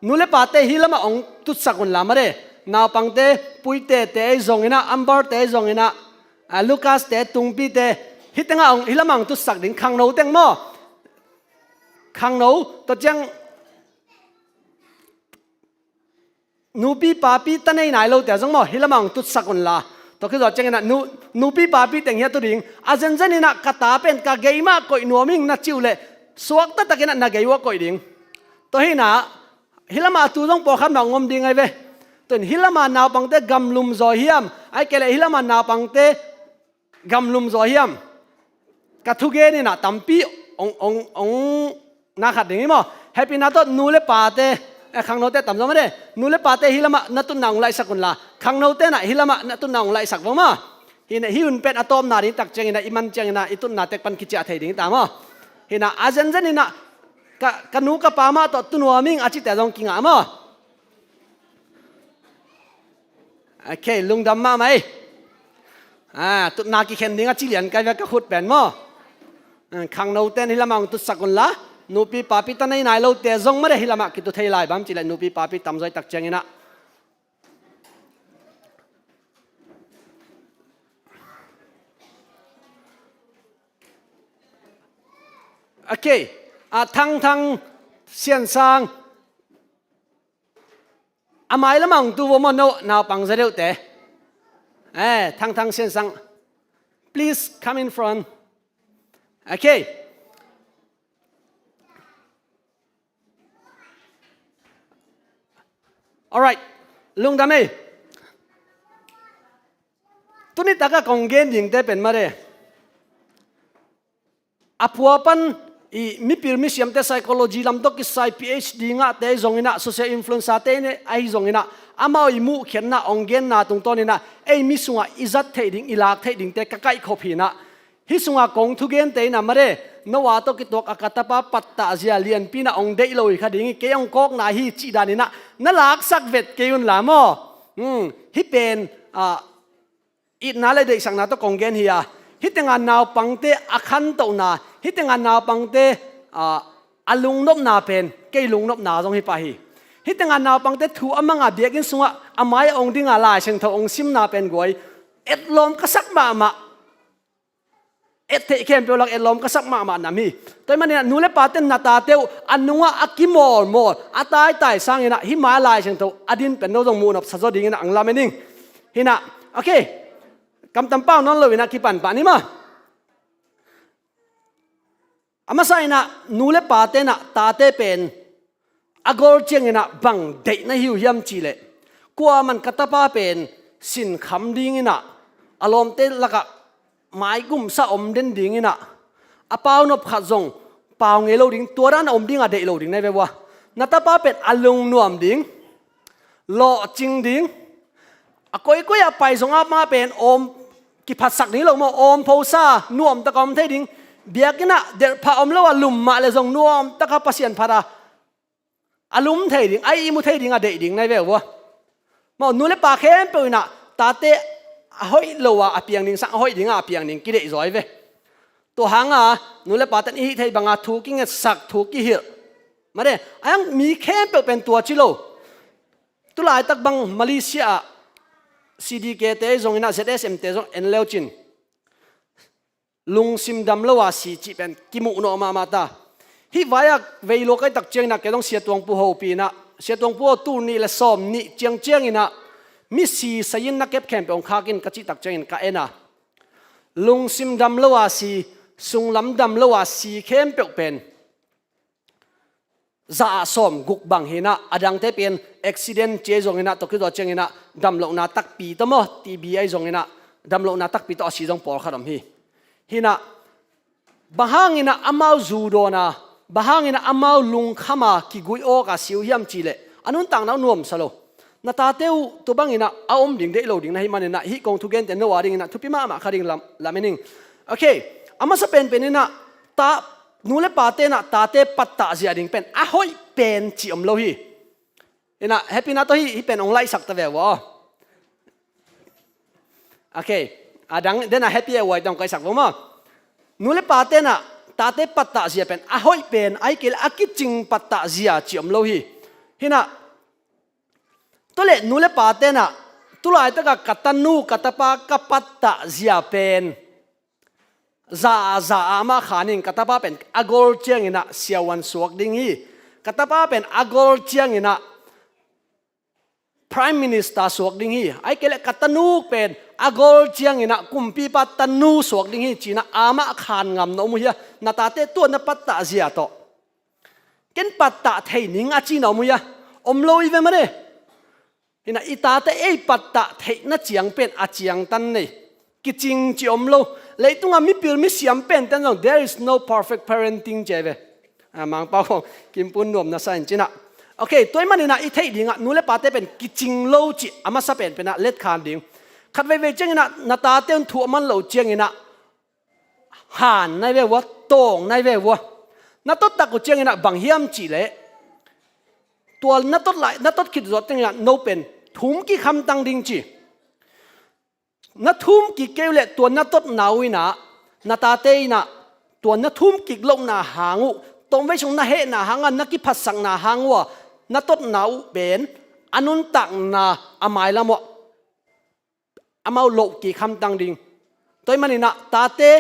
nu le pate hih lamah ong tutsak unla mate, naupangte, Puite te ei zongina, Amber te ei zongina, a, Lucas te, Tungpi te, hih tengah ong, hih lamah ong tutsak ding, khangno teng maw. Khangno, tua ciang, nupi papi ta nei nai lote zong maw, hih lamah ong tutsak unla. Tua khit zawh ciangina, nu, nupi papi teng hi a tu ding. A zenzenina ka ta pen ka gei mah koih nuam ing na ci uh leh, suakta takina na gei uh a koih ding. Tua hina, hih lamah tu zong pawlkhat mah ong om ding ai ve. Tua in hih lamah naupangte gamlum zaw hiam, ahih kei leh hih lamah naupangte gamlum zaw hiam? Ka thugen ina tampi ong, ong, ong na khat ding hi maw. Hehpihna tawh nu le pate, eh, khangnote tamzaw mate, nu le pate hih lamah na tutna ong laihsak unla, khangnote na hih lamah na tutna ong laihsak vang maw. Hih na, hih hun pen a tawpna ding tak ciangina, i man ciangina i tutna tek pan kiciah thei ding ta maw. Hih na, a zenzenina ka, ka nu ka pa mah tawh tu nuam ing a cite zong kingah maw. Okay, lungdam mahmah ei. Ah, tutna kikhen ding a ci lian kai ve ka khut pen maw. Ah, khangno ten hi lamah hong tutsak unla, nupi papi ta nei nai lote zong mare hi lamah kitu thei lai bang ci leh nupi papi tamzaw i tak ciangin ah. Okay, ah, Thang Thang Sian Sang. A mai lamah hong tu vo maw, no naupang za deuhte. Eh, Thang Thang Sian Sang. Please come in front. Okay. Alright. Lungdam ei. Tuni taka kong gen dingte pen mare. A pua pan i mipil misiamte psychology lam tawh kisai P H D ngahte ahi zongin ah, social influencer-te ahi zongin ah, amau i muhkhiatna hong genna tungtawnin ah, ei mi sungah i zat theih ding, i lak theih dingte ka kaihkhop hi in ah. Hih sungah kong thugente in ah mare, Noah tawh kituak a ka tapa pattahzia lianpi in ah hong deih lo hi kha ding hi, kei hong kawkna hi cih danin ah na laksak vet kei unla maw. Hmm, hih pen, ah, itna le deihsakna tawh kong gen hi a, hih tengah naupangte a khantohna, hih tengah naupangte, ah, a lungnopna pen kei lungnopna zong hi pah hi. Hih tengah naupangte thu a manga biakinn sungah a mai a ong dinga Lai Siangtho ong simna pen guai etlawm ka sak mahmah. Et theih khempeuh lak etlawm ka sak mahmah nam hi. Tua ahih manin ah nu le pate in na tate uh a nungah a kimawlmawl, a taitai sangin ah hih mai Lai Siangtho a din pen no zong muhnop sa zaw dingin ah ang lamen ing. Hi in ah, okay. Kamtam pau nawn loin ah kipan pah ni maw. A masa in ah nu le pate in ah tate pen a gol ciangin ah bang deih na hi uh hiam cih leh, kuaman ka tapa pen sinkham dingin ah, a lawmte lakah maigumsa om den dingin ah, a paunop khat zong pau ngei lo ding, tua dan a om ding a deih lo ding na hi ve ua. Na tapa pen a lungnuam ding, lawhcing ding, a koikoi ah pai zong amah pen awm kiphatsak ding lo maw, awm phosa nuamtak a om thei ding, biakinn ah delhphah om lo a lum mah le zong nuamtak a Pasian phat a a lum thei ding, a ihmu thei ding a deih ding na hi ve ua. Maw, nu le pa khempeuh in ah tate a hoih lo a a piang ding sang a hoih ding a a piang ding kideih zaw hi ve. Tua hanga nu le pate in i hih theih banga thu kingetsak, thu kihilh, mare, a hiang mi khempeuh pen tua ci lo. Tulaitak bang Malaysia ah C D K te zongin ah Z S M te zong en leu cin lungsim dam lo a si cih pen kimuh nawh mahmah ta. Hih vai-ah vei lua kai tak ciangin ah kei zong Sia Tuangpu hopih in ah, Sia Tuangpu aw, tul nih le sawm nih ciangciangin ah misi sayin na kep khempeuh hong khak in ka cih tak ciangin ka en a, lungsim dam lo a si, sunglam dam lo a si khempeuh pen za ah sawm guk bang hi in ah, a dangte pen accident ci ahi zongin ah, tua kituak ciangin ah damlohna takpi tawh maw, T B ahi zongin ah damlohna takpi tawh a si zong pawlkhat om hi. Hi in ah bang hangin ah amau zu dawn a, bang hangin ah amau lungkham a kiguih awk a si uh hiam cih leh a nuntakna uh nuamsa lo. Na tate uh tua bangin ah a om ding deih lo ding na hih manin ah hih kong thugente no a dingin ah thupi mahmah kha ding lam, lamen ing. Okay, a masa penpen in ah ta, nu le pate in ah tate pattahzia ding pen a hoih pen cih om lo hi. In ah happy na tawh hih, hih pen ong laihsak ta ve ua. Okay, a dang den a happy a uai tawh ong kaisak vo maw. Nu le pate in ah tate pattahzia pen a hoih pen, ahih kei leh a kicing pattahzia cih om lo hi. Hi in ah tua leh nu le pate in ah tulaitak a ka tanu ka tapa ka pattahzia pen za ah za ah amah khan in, ka tapa pen a gol ciangin ah siavuan suak ding hi. Ka tapa pen a gol ciangin ah Prime Minister suak ding hi. Ahih kei leh ka tanu pen a gol ciangin ah kumpipa tanu suak ding hi ci in ah amah khan ngam na om uh hia? Na tate tua na pattahzia tawh ken pattah thei ning a ci na om uh hia? Om lo hi ve mare. Hi in ah i tate ei pattah theihna ciang pen a ciangtan nei. Kicing cih om lo. Leitungah mipil misiam penten zong, there is no perfect parenting ci ahi ve. A, Mangpau khong kimpun nuam na sa in ci in ah. Okay, tua ahih manin ah i theih dingah nu le pate pen kicing lo cih a masa penpen ah letkhan ding. Khat veivei ciangin ah na tate un thu a man loh ciangin ah han na hi ve ua, tawng na hi ve ua. Na tot tak uh ciangin ah bang hiam cih leh, tua na tot lai, na tot khit zawh ciangin ah no pen thum kikhamtang ding ci. Na thum kik kei uh leh tua na totna uh in ah, na tate in ah tua na thum kik lohna hang uh, tawmvei sung na hehna hang a, na kiphatsakna hang uh a na totna uh pen a nuntakna a mailam uh ah amau loh kik hamtang ding. Tua ahih manin ah tate,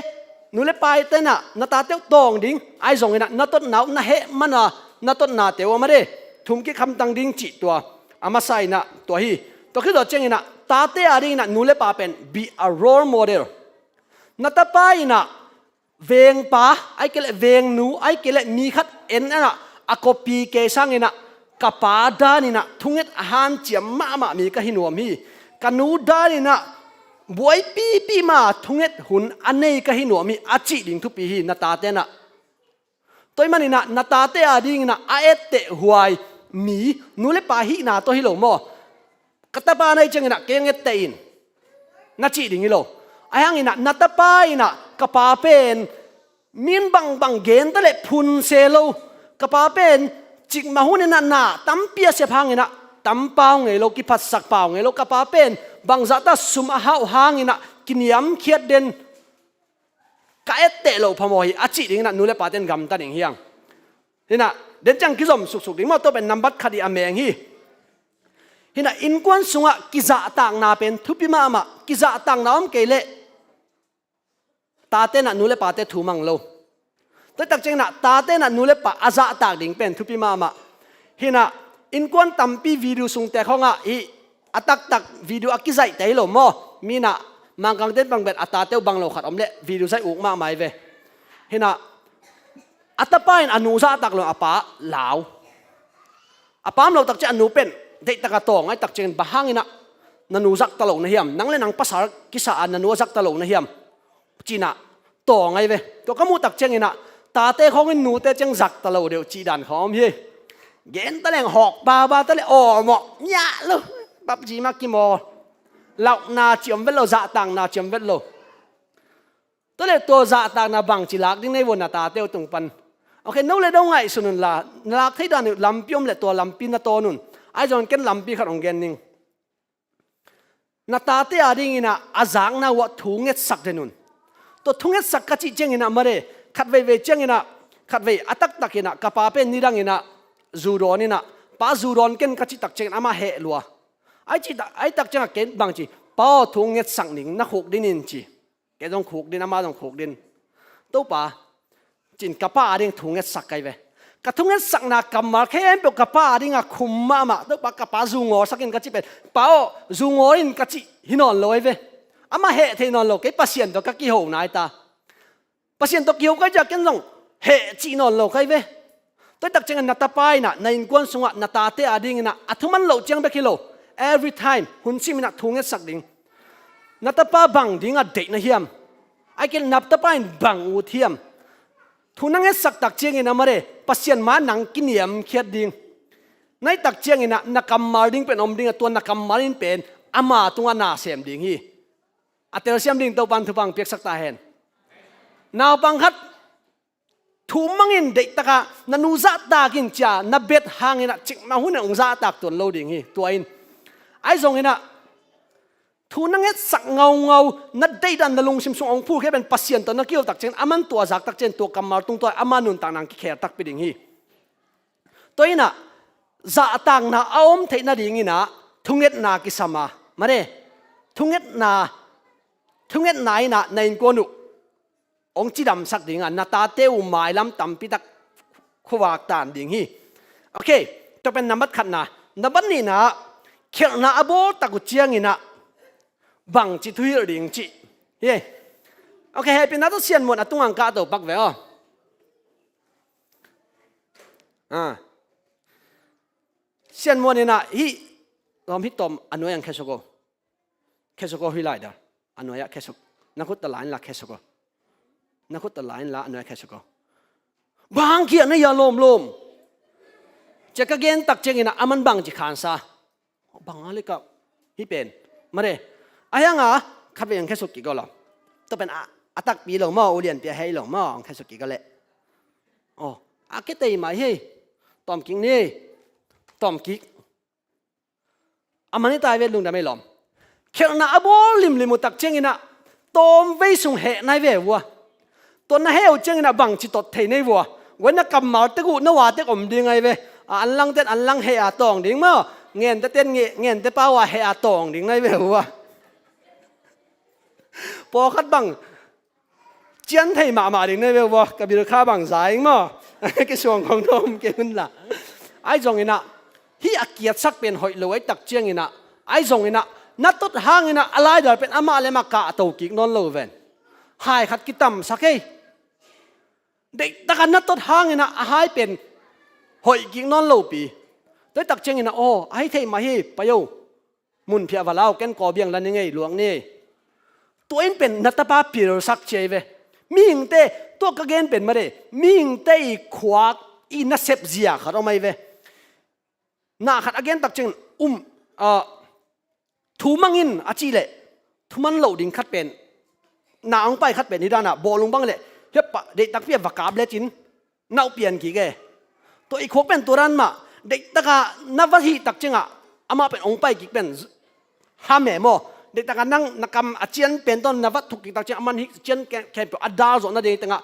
nu le pate in ah na tate uh tawng ding, ahi zongin ah na totna uh na heh man a na totnate uh a made thum kik hamtang ding cih tua a masa in ah tua hi. Tua khit zawh ciangin ah tate a dingin ah nu le pa pen be a role model. Na tapa in ah vengpa, ahih kei leh vengnu, ahih kei leh mi khat en in ah a copy kei sangin ah ka pa danin ah thunget a hanciam mahmah mi ka hi nuam hi. Ka nu danin ah buaipihpih mah thunget hun a nei ka hi nuam hi, a cih ding thupi hi na tate in ah. Tua ahih manin ah na tate a dingin ah a etteh huai mi nu le pa hihna tawh hi lo maw? Ka tapa na hih ciangin ah kei hong etteh in, na cih ding hi lo. Ahi hangin ah na tapa in ah ka pa pen mi in bangbang gen ta leh phun se lo, ka pa pen cikmah hunin ah na tampi a sep hangin ah tam pau ngei lo, kiphatsak pau ngei lo, ka pa pen bangzah ta sum a hauh hangin ah kiniamkhiat den, ka etteh loh phamawh hi, a cih dingin ah nu le pate in gamta ding hi hang. Hi in ah den ciang kizom suksuk ding maw, tua pen nambat khat hi a meng hi. Hi in ah innkuan sungah kizahtakna pen thupi mahmah, kizahtakna om kei leh tate in ah nu le pate thu mang lo. Tua hi tak ciangin ah tate in ah nu le pa a zahtak ding pen thupi mahmah. Hi in ah innkuan tampi video sungte khawngah hih a taktak video a kizaihte hi lo maw? Mi in ah Mangkangte in bang pen a tate uh bang lo khat om leh video zaih uk mahmah hi ve. Hi in ah a tapa in a nu zahtak lo, a pa lau. A pa om lo tak ciang a nu pen deihtak a tawng, ahih tak ciangin bang hangin ah na nu zahtak lo na hiam? Nang le nang pasal kisa a na nu a zahtak lo na hiam? Ci in ah tawng ahi ve. Tua ka muh tak ciangin ah tate khawngin nute ciang zahtak lo deuh cih dan khawng om hi. Gen ta leng hawk baba ta leh aw mawh miah lo, PUBG mah kimawl. Lauhna cih om vet lo, zahtakna cih om vet lo. Tua leh tua zahtakna bangci lak ding na hi uh na tate uh tung pan? Ok, no le no ngaihsun un la, na lak thei dan uh lampi om leh tua lampi na tawn un. Ahi zongin ken lampi khat hong gen ning. Na tate a dingin ah a zakna uh ah thu ngetsak den un. Tua thu ngetsak ka cih ciangin ah mare, khat veivei ciangin ah, khat vei a taktakin ah ka pa pen nidangin ah zu dawn in ah, pa zu dawn ken ka cih tak ciangin amah heh lua. Ahi cih tak, ahi tak ciangin ah ken bangci, pa aw thu ngetsak ning, na khukdin in ci. Kei zong khukdin, amah zong khukdin. Topa, ci-in ka pa a ding thu ngetsak ka hi ve. Ka thu ngetsakna kammal khempeuh ka pa a dingah khum mahmah. Topa, ka pa zu ngawlsak in ka cih pen, pa aw zu ngawl in ka cih hi nawn lo ahi ve. Amah heh thei nawn lo, kei Pasian tawh ka kiho nai ta. Pasian tawh kiho ka hi ciang ken zong heh cih nawn lo ka hi ve. Tua hi tak ciangin na tapa in ah, na innkuan sungah na tate a dingin ah a thuman loh ciang bek hi lo, every time hun simin ah thu ngetsak ding. Na tapa bang dingah deih na hiam? Ahih kei leh na tapa in bang ut hiam? Thu na ngetsak tak ciangin ah mare, Pasian ma nang kiniamkhiat ding. Na hih tak ciangin ah na kammal ding pen om ding a, tua na kammal in pen ama tungah na sem ding hi. A telsiam ding Topan thupha piaksak ta hen. Naupang khat thu mangin deihtakah na nu zahtak in cia na bet hangin ah cikmah hunin hong zahtak tuan lo ding hi. Tua in, ahi zongin ah thu na ngetsak ngaungau, na deihdan na lungsim sung hong phulkhia pen Pasian tawh na kiho tak ciangin, aman tua zak tak ciangin tua kammal tung tua ama nuntakna hong kikhel takpi ding hi. Tua in ah zahtakna a om theih nadingin ah thungetna kisam a, mare, thungetna, thungetna in ah na innkuan uh hong cidamsak ding a, na tate uh mailam tampi tak khuavak tan ding hi. Ok, tua pen nambat khatna. Nambat nihna, khialhna a bawl tak uh ciangin ah bangci thuhilh ding cih hi. Ok, hehpihna tawh Sian Muan a tungah kah to pak ve aw. Ah. Sian Muan in ah hih tawm, hih tawm a nuai-ah khesuk o. Khesuk o, hih lai dah. A nuai-ah khesuk. Na khut tawh la in la khesuk o. Na khut tawh la in la, a nuai-ah khesuk o. Bang hang khiah na hia lawmlawm? Cia ka gen tak ciangin ah aman bangci khansa? Bang a le ka hih pen, mare. Ahi hang a khatvei hong khesuk kik o law. Tua pen a, a takpi lo maw, ulianpi a hei lo maw, hong khesuk kik o leh. Aw, a kei tei mai hei. Tawm kik ni. Tawm kik. A man hi ta hi ve, lungdam ei lawm. Khelhna a bawl limlim uh tak ciangin ah tawmvei sung heh nai ve vua. Tua na heh uh ciangin ah bangci tot thei nai vua. Guai na kammal tek uh na wa tek om ding ai ve. A anlang ten anlang heh a tawng ding maw. Ngente ten nge- ngente pau a heh a tawng ding nai ve vua. Pawlkhat bang cian thei mahmah ding nai ve vua. Ka bil kha bang za ing maw. Kisuang khong thawm kei hun la. Ai zongin ah hih a kiatsak pen hoih lo ai tak ciangin ah, ai zongin ah na tot hangin ah a laidal pen amah le amah kah a to kik nawn lo ven. Hai khat kitamsak ei. Deihtak a na tot hangin ah a hai pen hoih kik nawn lo pi. Tua ai tak ciangin ah aw, a hi thei mah hi, pai o. Mun phiah va lau, ken kaw biang la ni ngei luak ni. Tua in pen na tapa pilsak ciai ve. Mihingte, tua ka gen pen mah de, mihingte i khuak i nasep zia khat om ai ve. Na khat a gen tak ciangin um, ah, thu mang in a cih leh thu man loh ding khat pen, na hong pai khat pen hi dan ah bawlung bang leh hiap pah deih takpi a va kap lecin na uh pian kik e. Tua i khuak pen tua dan mah, deihtak a na va hih tak ciangah amah pen hong pai kik pen ham e maw. Deihtak a nang na kam a cian pen tawh na va thuk kik tak ciang a man hih cian khempeuh a dal zawh nading tengah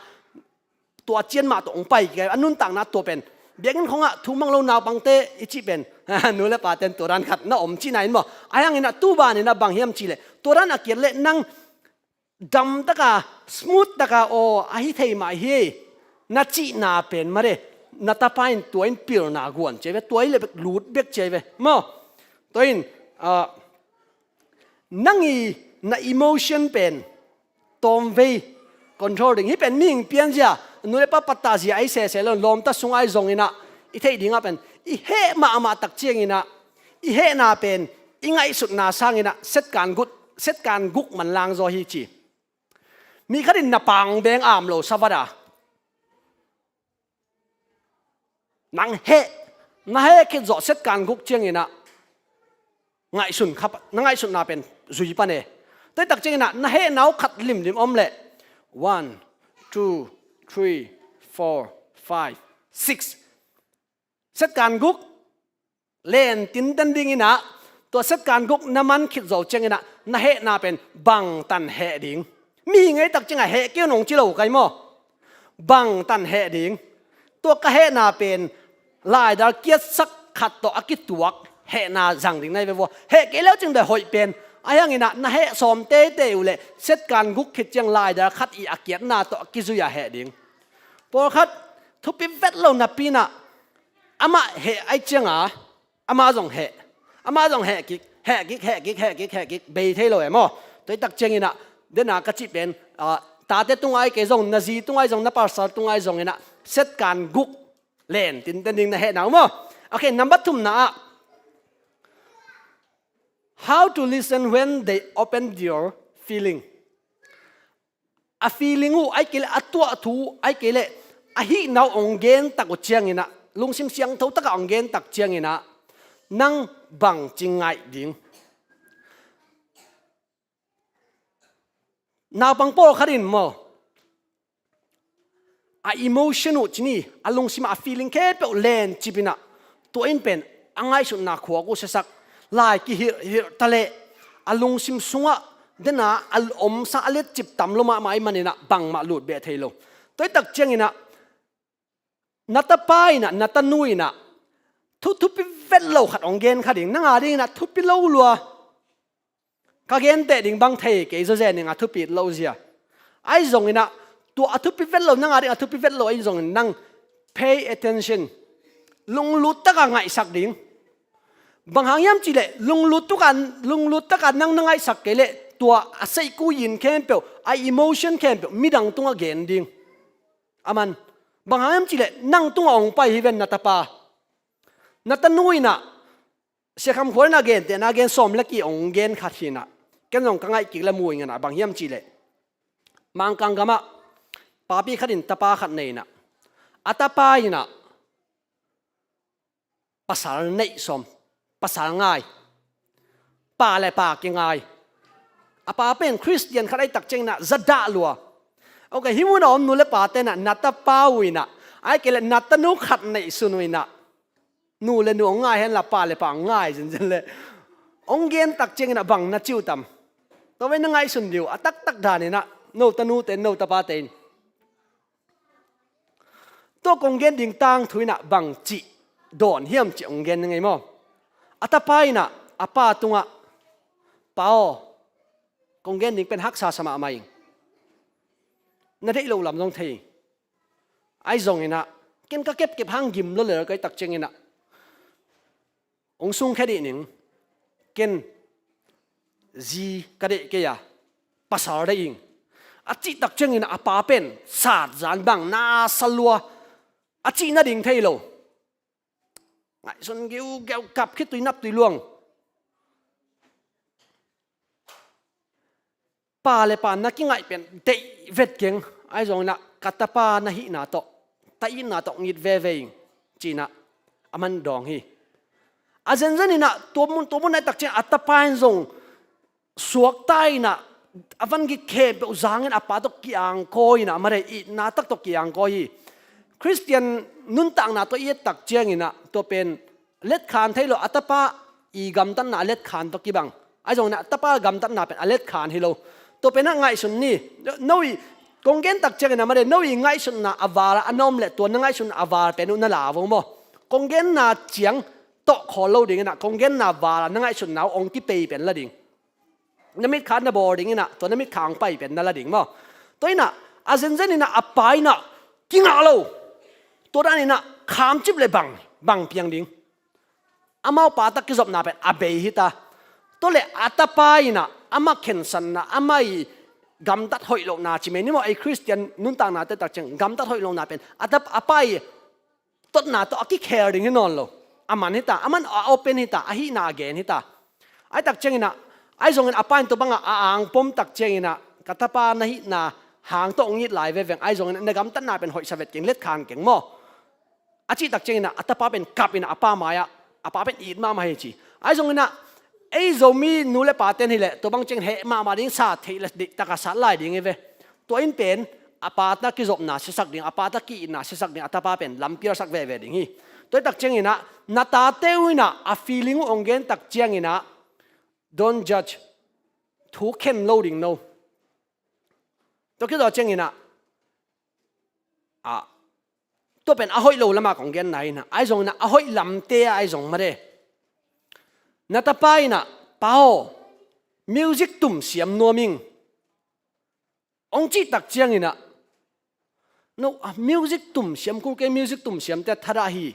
tua cian mah tawh hong pai kik a, a nuntakna tua pen. Biakinn khongah thu mang lo naupangte i cih pen nu le paten tua dan khat na om cihna in maw. Ahi hangin ah tu banin ah bang hiam cih leh tua dan a kiat leh nang damtaka, smooth taka, aw, a hi thei mah hi, na cihna pen mah de, na tapa in tua in pilna guan ciai ve, tua in le bek lut bek ciai ve maw. Tua in, ah, nang i na emotion pen tawmvei control ding. Hih pen mihing pianzia, nu le pa pattahzia ahi sese lo, lawmta sung ahi zongin ah i theih dingah pen i heh mahmah tak ciangin ah i hehna pen i ngaihsutna sangin ah setkan guk, setkan guk manlang zaw hi ci. Mi khat in na pang beng am lo sa vat a, nang heh, na heh khit zawh setkan guk ciangin ah ngaihsun kha pa, na ngaihsutna pen zui pan e. Tua tak ciangin ah na hehna uh khat limlim om leh one, two, three, four, five, six, setkan guk len tinten dingin ah, tua setkan guk na man khit zo ciangin ah na hehna pen bangtan heh ding. Mihing ei tak ciangah heh kei un hong ci lo kai maw. Bangtan heh ding. Tua ka hehna pen laidal kiatsak khat tawh a kituak hehna zang ding nai ve vua. Heh kei leu cing beh hoih pen. Ahi hangin ah na heh sawm teitei uh leh setkan guk khit ciang laidal khat i a kiatna tawh a kizui a heh ding. Pawlkhat thupi vet lo napi-in ah amah heh ai cianga amah zong heh, amah zong heh kik, heh kik, heh kik, heh kik, heh kik, bei thei lo e maw. Tua i tak ciangin ah, dena ka cih pen, ah, tate tung ai kei zong, na zi tung ai zong, na pastor tung ai zongin ah setkan guk len tinten ding na hehna uh maw. Okay, number thumna ah, how to listen when they open your feeling. A feeling uh ai kei leh, a tuah thu ai kei leh, a hihna uh hong gen tak uh ciangin ah, lungsim siangtho takah hong gen tak ciangin ah, nang bangci ngaih ding. Naupang pawlkhat in maw, a emotion uh ci ni, a lungsim ah a feeling khempeuh lencip in ah, tua in pen a ngaihsutna khuak uh siasak, lai kihilhhilh ta leh a lungsim sungah dena a omsa a letcip tam lo mahmah ahih manin ah bangmah lut beh thei lo. Tua i tak ciangin ah, na tapa in ah, na tanu in ah thu thupi vet lo khat hong gen kha ding, nang a dingin ah thupi lo lua. Ka genteh ding bang thei kei zawzen ning a thupi lo zia. Ahi zongin ah, tua a thupi vet lo, nang a ding a thupi vet lo ahi zongin nang pay attention. Lunglut taka ngaihsak ding. Bang hang hiam cih leh, lunglut taka, lunglut taka nang na ngaihsak kei leh, tua a seihku yin khempeuh, a emotion khempeuh midang tungah gen ding. Aman, bang hang hiam cih leh, nang tungah hong pai hi ven na tapa. Na tanu in ah, Sia Kham Khual in ah gentehna gen sawm le kih hong gen khat hi in ah, ken zong ka ngaih kik le mu ing in ah, bang hiam cih leh, Mangkang gamah papi khat in tapa khat nei in ah, a tapa in ah pasal neih sawm, pasal ngai, pa le pa kingai. A pa pen Khristian khat ahi tak ciangin ah za dah lua. Okay, hih mun a om nu le pate in ah, na tapa uh in ah, ahih kei leh na tanu khat neihsun uh in ah, nu le nu hong ngai hen la, pa le pa hong ngai zenzen leh, Hong gen tak ciangin ah bang na ci uh tam? Tua ve, na ngaihsun dih uh a taktak danin ah, no tanute in, no tapate in. Tua kong gen ding tangthu in ah bang cih dawn hiam cih hong gen ning ei maw. A tapa in ah a pa tungah, "Pa aw, kong gen ding pen haksa sa mahmah ing. Na deih loh lam zong thei ing. Ahi zongin ah ken ka kepkep hang gim lua lel ka hih tak ciangin ah hong sungkhia dih ning. Ken zi ka deih kei a, pasal deih ing," a cih tak ciangin ah a pa pen sat zan bang na sa lua, a cih nading thei lo. Ngaihsun giugeu, kap khitui naptui luang. Pa le pa na kingaih pen deih vet keng. Ahi zongin ah ka tapa na hihna tawh, ta itna tawh ngit veve ing, ci-in ah aman dawng hi. A zenzen in ah tua mun, tua mun ahih tak ciang a tapa in zong suakta in ah a van gik khempeuh zangin a pa tawh ki-angkawi in ah, mare, itna tak tawh ki-angkawi hi. Khristian nuntakna tawh i et tak ciangin ah tua pen letkhan thei lo, a tapa i gamtatna a letkhan tawh kibang. Ahi zongin ah a tapa gamtatna pen a letkhan hi lo. Tua pen ah ngaihsun ni. No i, kong gen tak ciangin ah, mare, no i ngaihsutna a val a na om leh tua na ngaihsutna a val pen uh na la vo maw. Kong genna ciang tawh khawl lo dingin ah kong genna val a na ngaihsutna uh hong kipei pen la ding. Na mitkha na bawl dingin ah tua na mitkha hong pai pen na la ding maw. Tua in ah a zenzen in ah a pa in ah kingah lo. Tua danin ah khamcip le bang, bang piang ding. Amau pa tak kizopna pen a bei hi ta. Tua leh a tapa in ah amah khensatna, amah i gamtat hoih lohna ci mai ni maw, ei Khristian nuntakna te tak ciang gamtat hoih lohna pen a tap, a pa i totna tawh a kikhel ding hi nawn lo. A man hi ta, a man a open hi ta, a hihna a gen hi ta. Ahih tak ciangin ah, ahi zongin a pa in tua bangah a angpom tak ciangin ah, "Ka tapa na hihna hang tawh hong it lai veveng, ahi zongin na gamtatna pen hoihsa vet keng, letkhan keng maw," a cih tak ciangin ah a tapa pen kap in ah a pa mai-ah, "A pa pen it mahmah hi," ci. Ahi zongin ah ei Zomi nu le pate'n hi leh tua bang ciangin heh mahmah ding, sa theih le deihtak a sat lai ding hi ve. Tua in pen a pa tak kizopna siasak ding, a pa tak ki-itna siasak ding, a tapa pen lampialsak veve ding hi. Tua ahih tak ciangin ah na tate uh in ah a feeling uh hong gen tak ciangin ah, "Don't judge." Thu khen lo ding no. Tua khit zawh ciangin ah, ah, tua pen a hoih lo lamah kong genna hi in ah, ahi zongin ah a hoih lamte ah ahi zong mare, na tapa in ah, "Pa aw, music tum siam nuam ing," hong cih tak ciangin ah, "No, ah, music tum siam kul kei, music tum siamte thadah hi.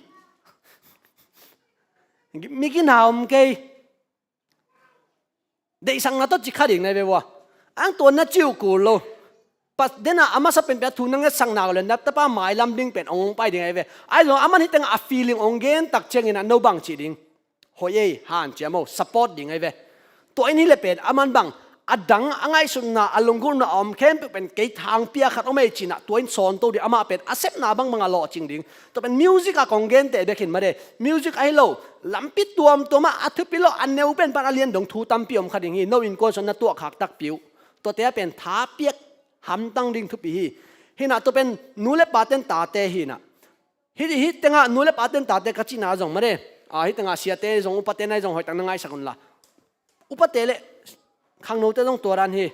Mi gina om kei. Deihsakna tawh ci kha ding na hi ve ua. Ang tua na ci uh kul lo. Pas dena a masa penpen a thu na ngetsakna uh le na tapa mailam ding pen hong pai ding ahi ve. Ahi zong aman hih tengah a feeling hong gen tak ciangin ah no bang cih ding? Hoih ei, hanciam o, support ding ahi ve. Tua in hi le pen aman bang a dang a ngaihsutna, a lunggulhna a om khempeuh pen kei thangpi a khat om ei ci-in ah tua in sawnto ding, amah pen a sepna bangbang a lawhcing ding. Tua pen music a kong gente bek hi in mare, music ahi lo, lampi tuamtuam ah a thupi lo, a neu pen pan a lian dong thu tampi om kha ding hi, no innkuan sung na tuahkhak takpi uh. Tuate ah pen tha piak hamtang ding thupi hi. Hi in ah tua pen nu le pate'n tate hi in ah, hih, hih tengah nu le pate'n tate ka cihna zong mare, ah, hih tengah siate zong, upate na hi zong hoihtak na ngaisak un la. Upate le khangnote zong tua dan hi.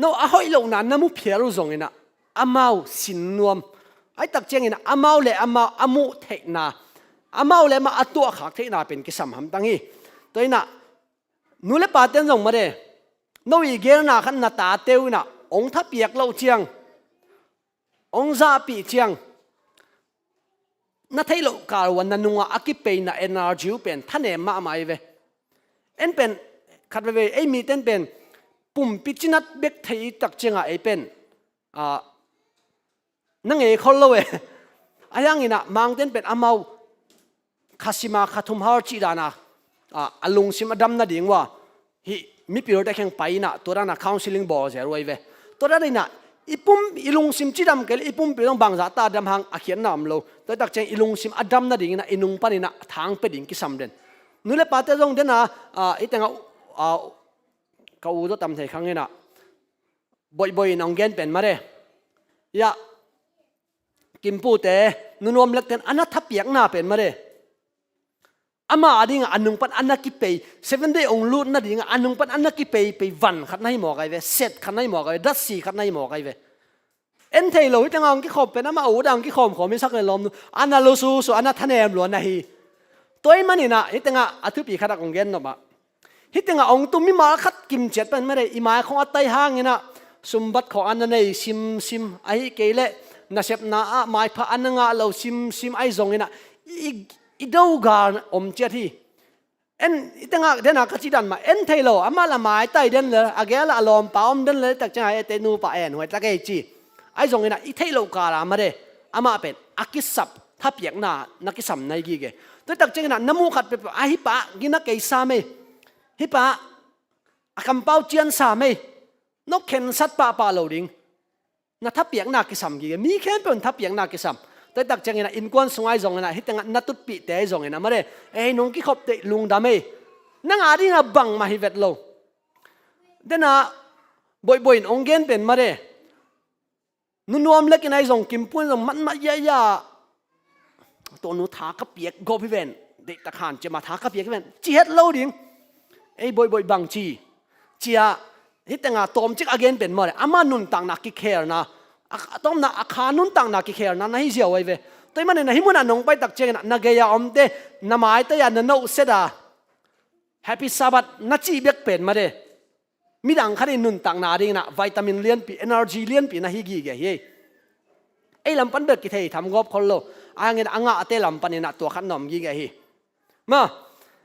No a hoih lohna na mu phial uh zongin ah amau sin nuam. Ahih tak ciangin ah amau le amau a muh theihna, amau le amau a tuahkhak theihna pen kisam hamtang hi. Tua in ah nu le pate'n zong mare, no i gelna khat na tate uh in ah hong thapiak loh ciang, hong zahpih ciang, na theih loh kal uh a na nungah a kipeina energy uh pen thanem mahmah hi ve. En pen khat veve, ei mite'n pen pumpi cinat bek thei tak ciangah ei pen, ah, na ngei khol lo e. Ahi hangin ah Mangte'n pen amau kha sim a kha thum hal cih dan a, ah, a lungsim a dam nading uh a, hih mipilte kheng pai in ah tua dan a counseling bawl zel uh ahi ve. Tua dan in ah i pum, i lungsim cidam kei le i pumpi zong bangzah ta dam hang a khiatna om lo. Tua ahih tak ciang i lungsim a dam nading in ah i nung pan in ah thang pia ding kisam den. Nu le pate zong den a, ah, hih tengah, ah, ka u zaw tam thei khang in ah boihboih in hong gen pen mare. Yah, Kimpute, Nu Nuam Lekte'n a na thapiakna pen mare, Ama a dingah a nung pan a na kipei, Seven Day hong lut nadingah a nung pan a na kipei pei van khat na hi mawk ai ve, set khat na hi mawk ai ve, datsi khat na hi mawk ai ve. En thei lo, hih tengah hong kikhawm pen amah u dang hong kikhawm khawm hi sak le lawm nu, a na lususu, a na thanem lua na hi. Tua ahih maninah hih tengah a thupi khat ah kong gen nop ah, hih tengah hong tum mimal khat kimciat pen mare, i mai khawng a tai hanginah sumbat khawng a na nei simsim, ahih kei leh nasepna ah maipha a na ngah lo simsim ahi zonginah i, i dogal om ciat hi. En, i tengah dena ka cih dan mah en thei lo, amah la maitai den le, a gel a lawmpa om den le, tak ciangah ete nupa en huai tak ei ci. Ahi zonginah i theih loh kala mare, amah pen a kisap thapiakna na kisam na hi gige. Tua tak cianginah na muh khat peuhpeuh a hih pa gina kei sam ei, hih pa a kampau cian sam ei, no khensat pahpah lo ding. Na thapiakna kisam gige, mi khempeuh in thapiakna kisam. Tua tak cianginah innkuan sung ahi zonginah, hih tengah na tutpihte ahi zonginah mare, ei nung kikhop teih lungdam ei. Nang a dingah bangmah hi vet lo. Dena boihboih in hong gen pen mare, nu nuam lekin ahi zong, kimpun zong matmat yaya, tua nu tha ka piak gawp hi ven, deihtak han cia ma tha ka piak hi ven ci het lo ding. Ei boihboih bang ci cia, hih tenga tawmcik a gen pen mawle, ama nuntakna kikhelna, a, a tawmna a kha nuntakna kikhelna na hi ziau ai ve. Tua hi manin a hih munah nong pai tak ciangin na gei-a omte, na maitei-a na nohset a Happy Sabbath na cih bek pen made, midang khat in nuntakna dingin ah vitamin lianpi, energy lianpi na hi gige hi. Ei lam pan bek kithei tham gawp khol lo. A hangin a ngahte lam panin ah tua khat na om gige hi. Ma,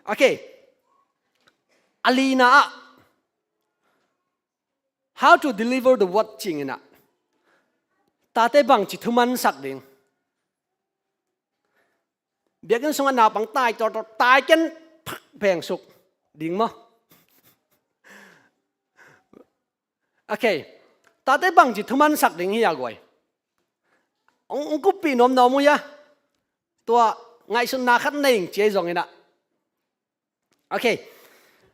okay. A lina ah, how to deliver the word cingin ah, tate bangci thumansak ding. Biakinn sungah naupang tai tawtawt, tai ken phak peng suk ding maw? Okay. Tate bangci thumansak ding hi a guai. Ong, ong kuppih nuam nuam uh hia? Tua ngaihsutna khat nei ing ci ei zongin ah. Okay.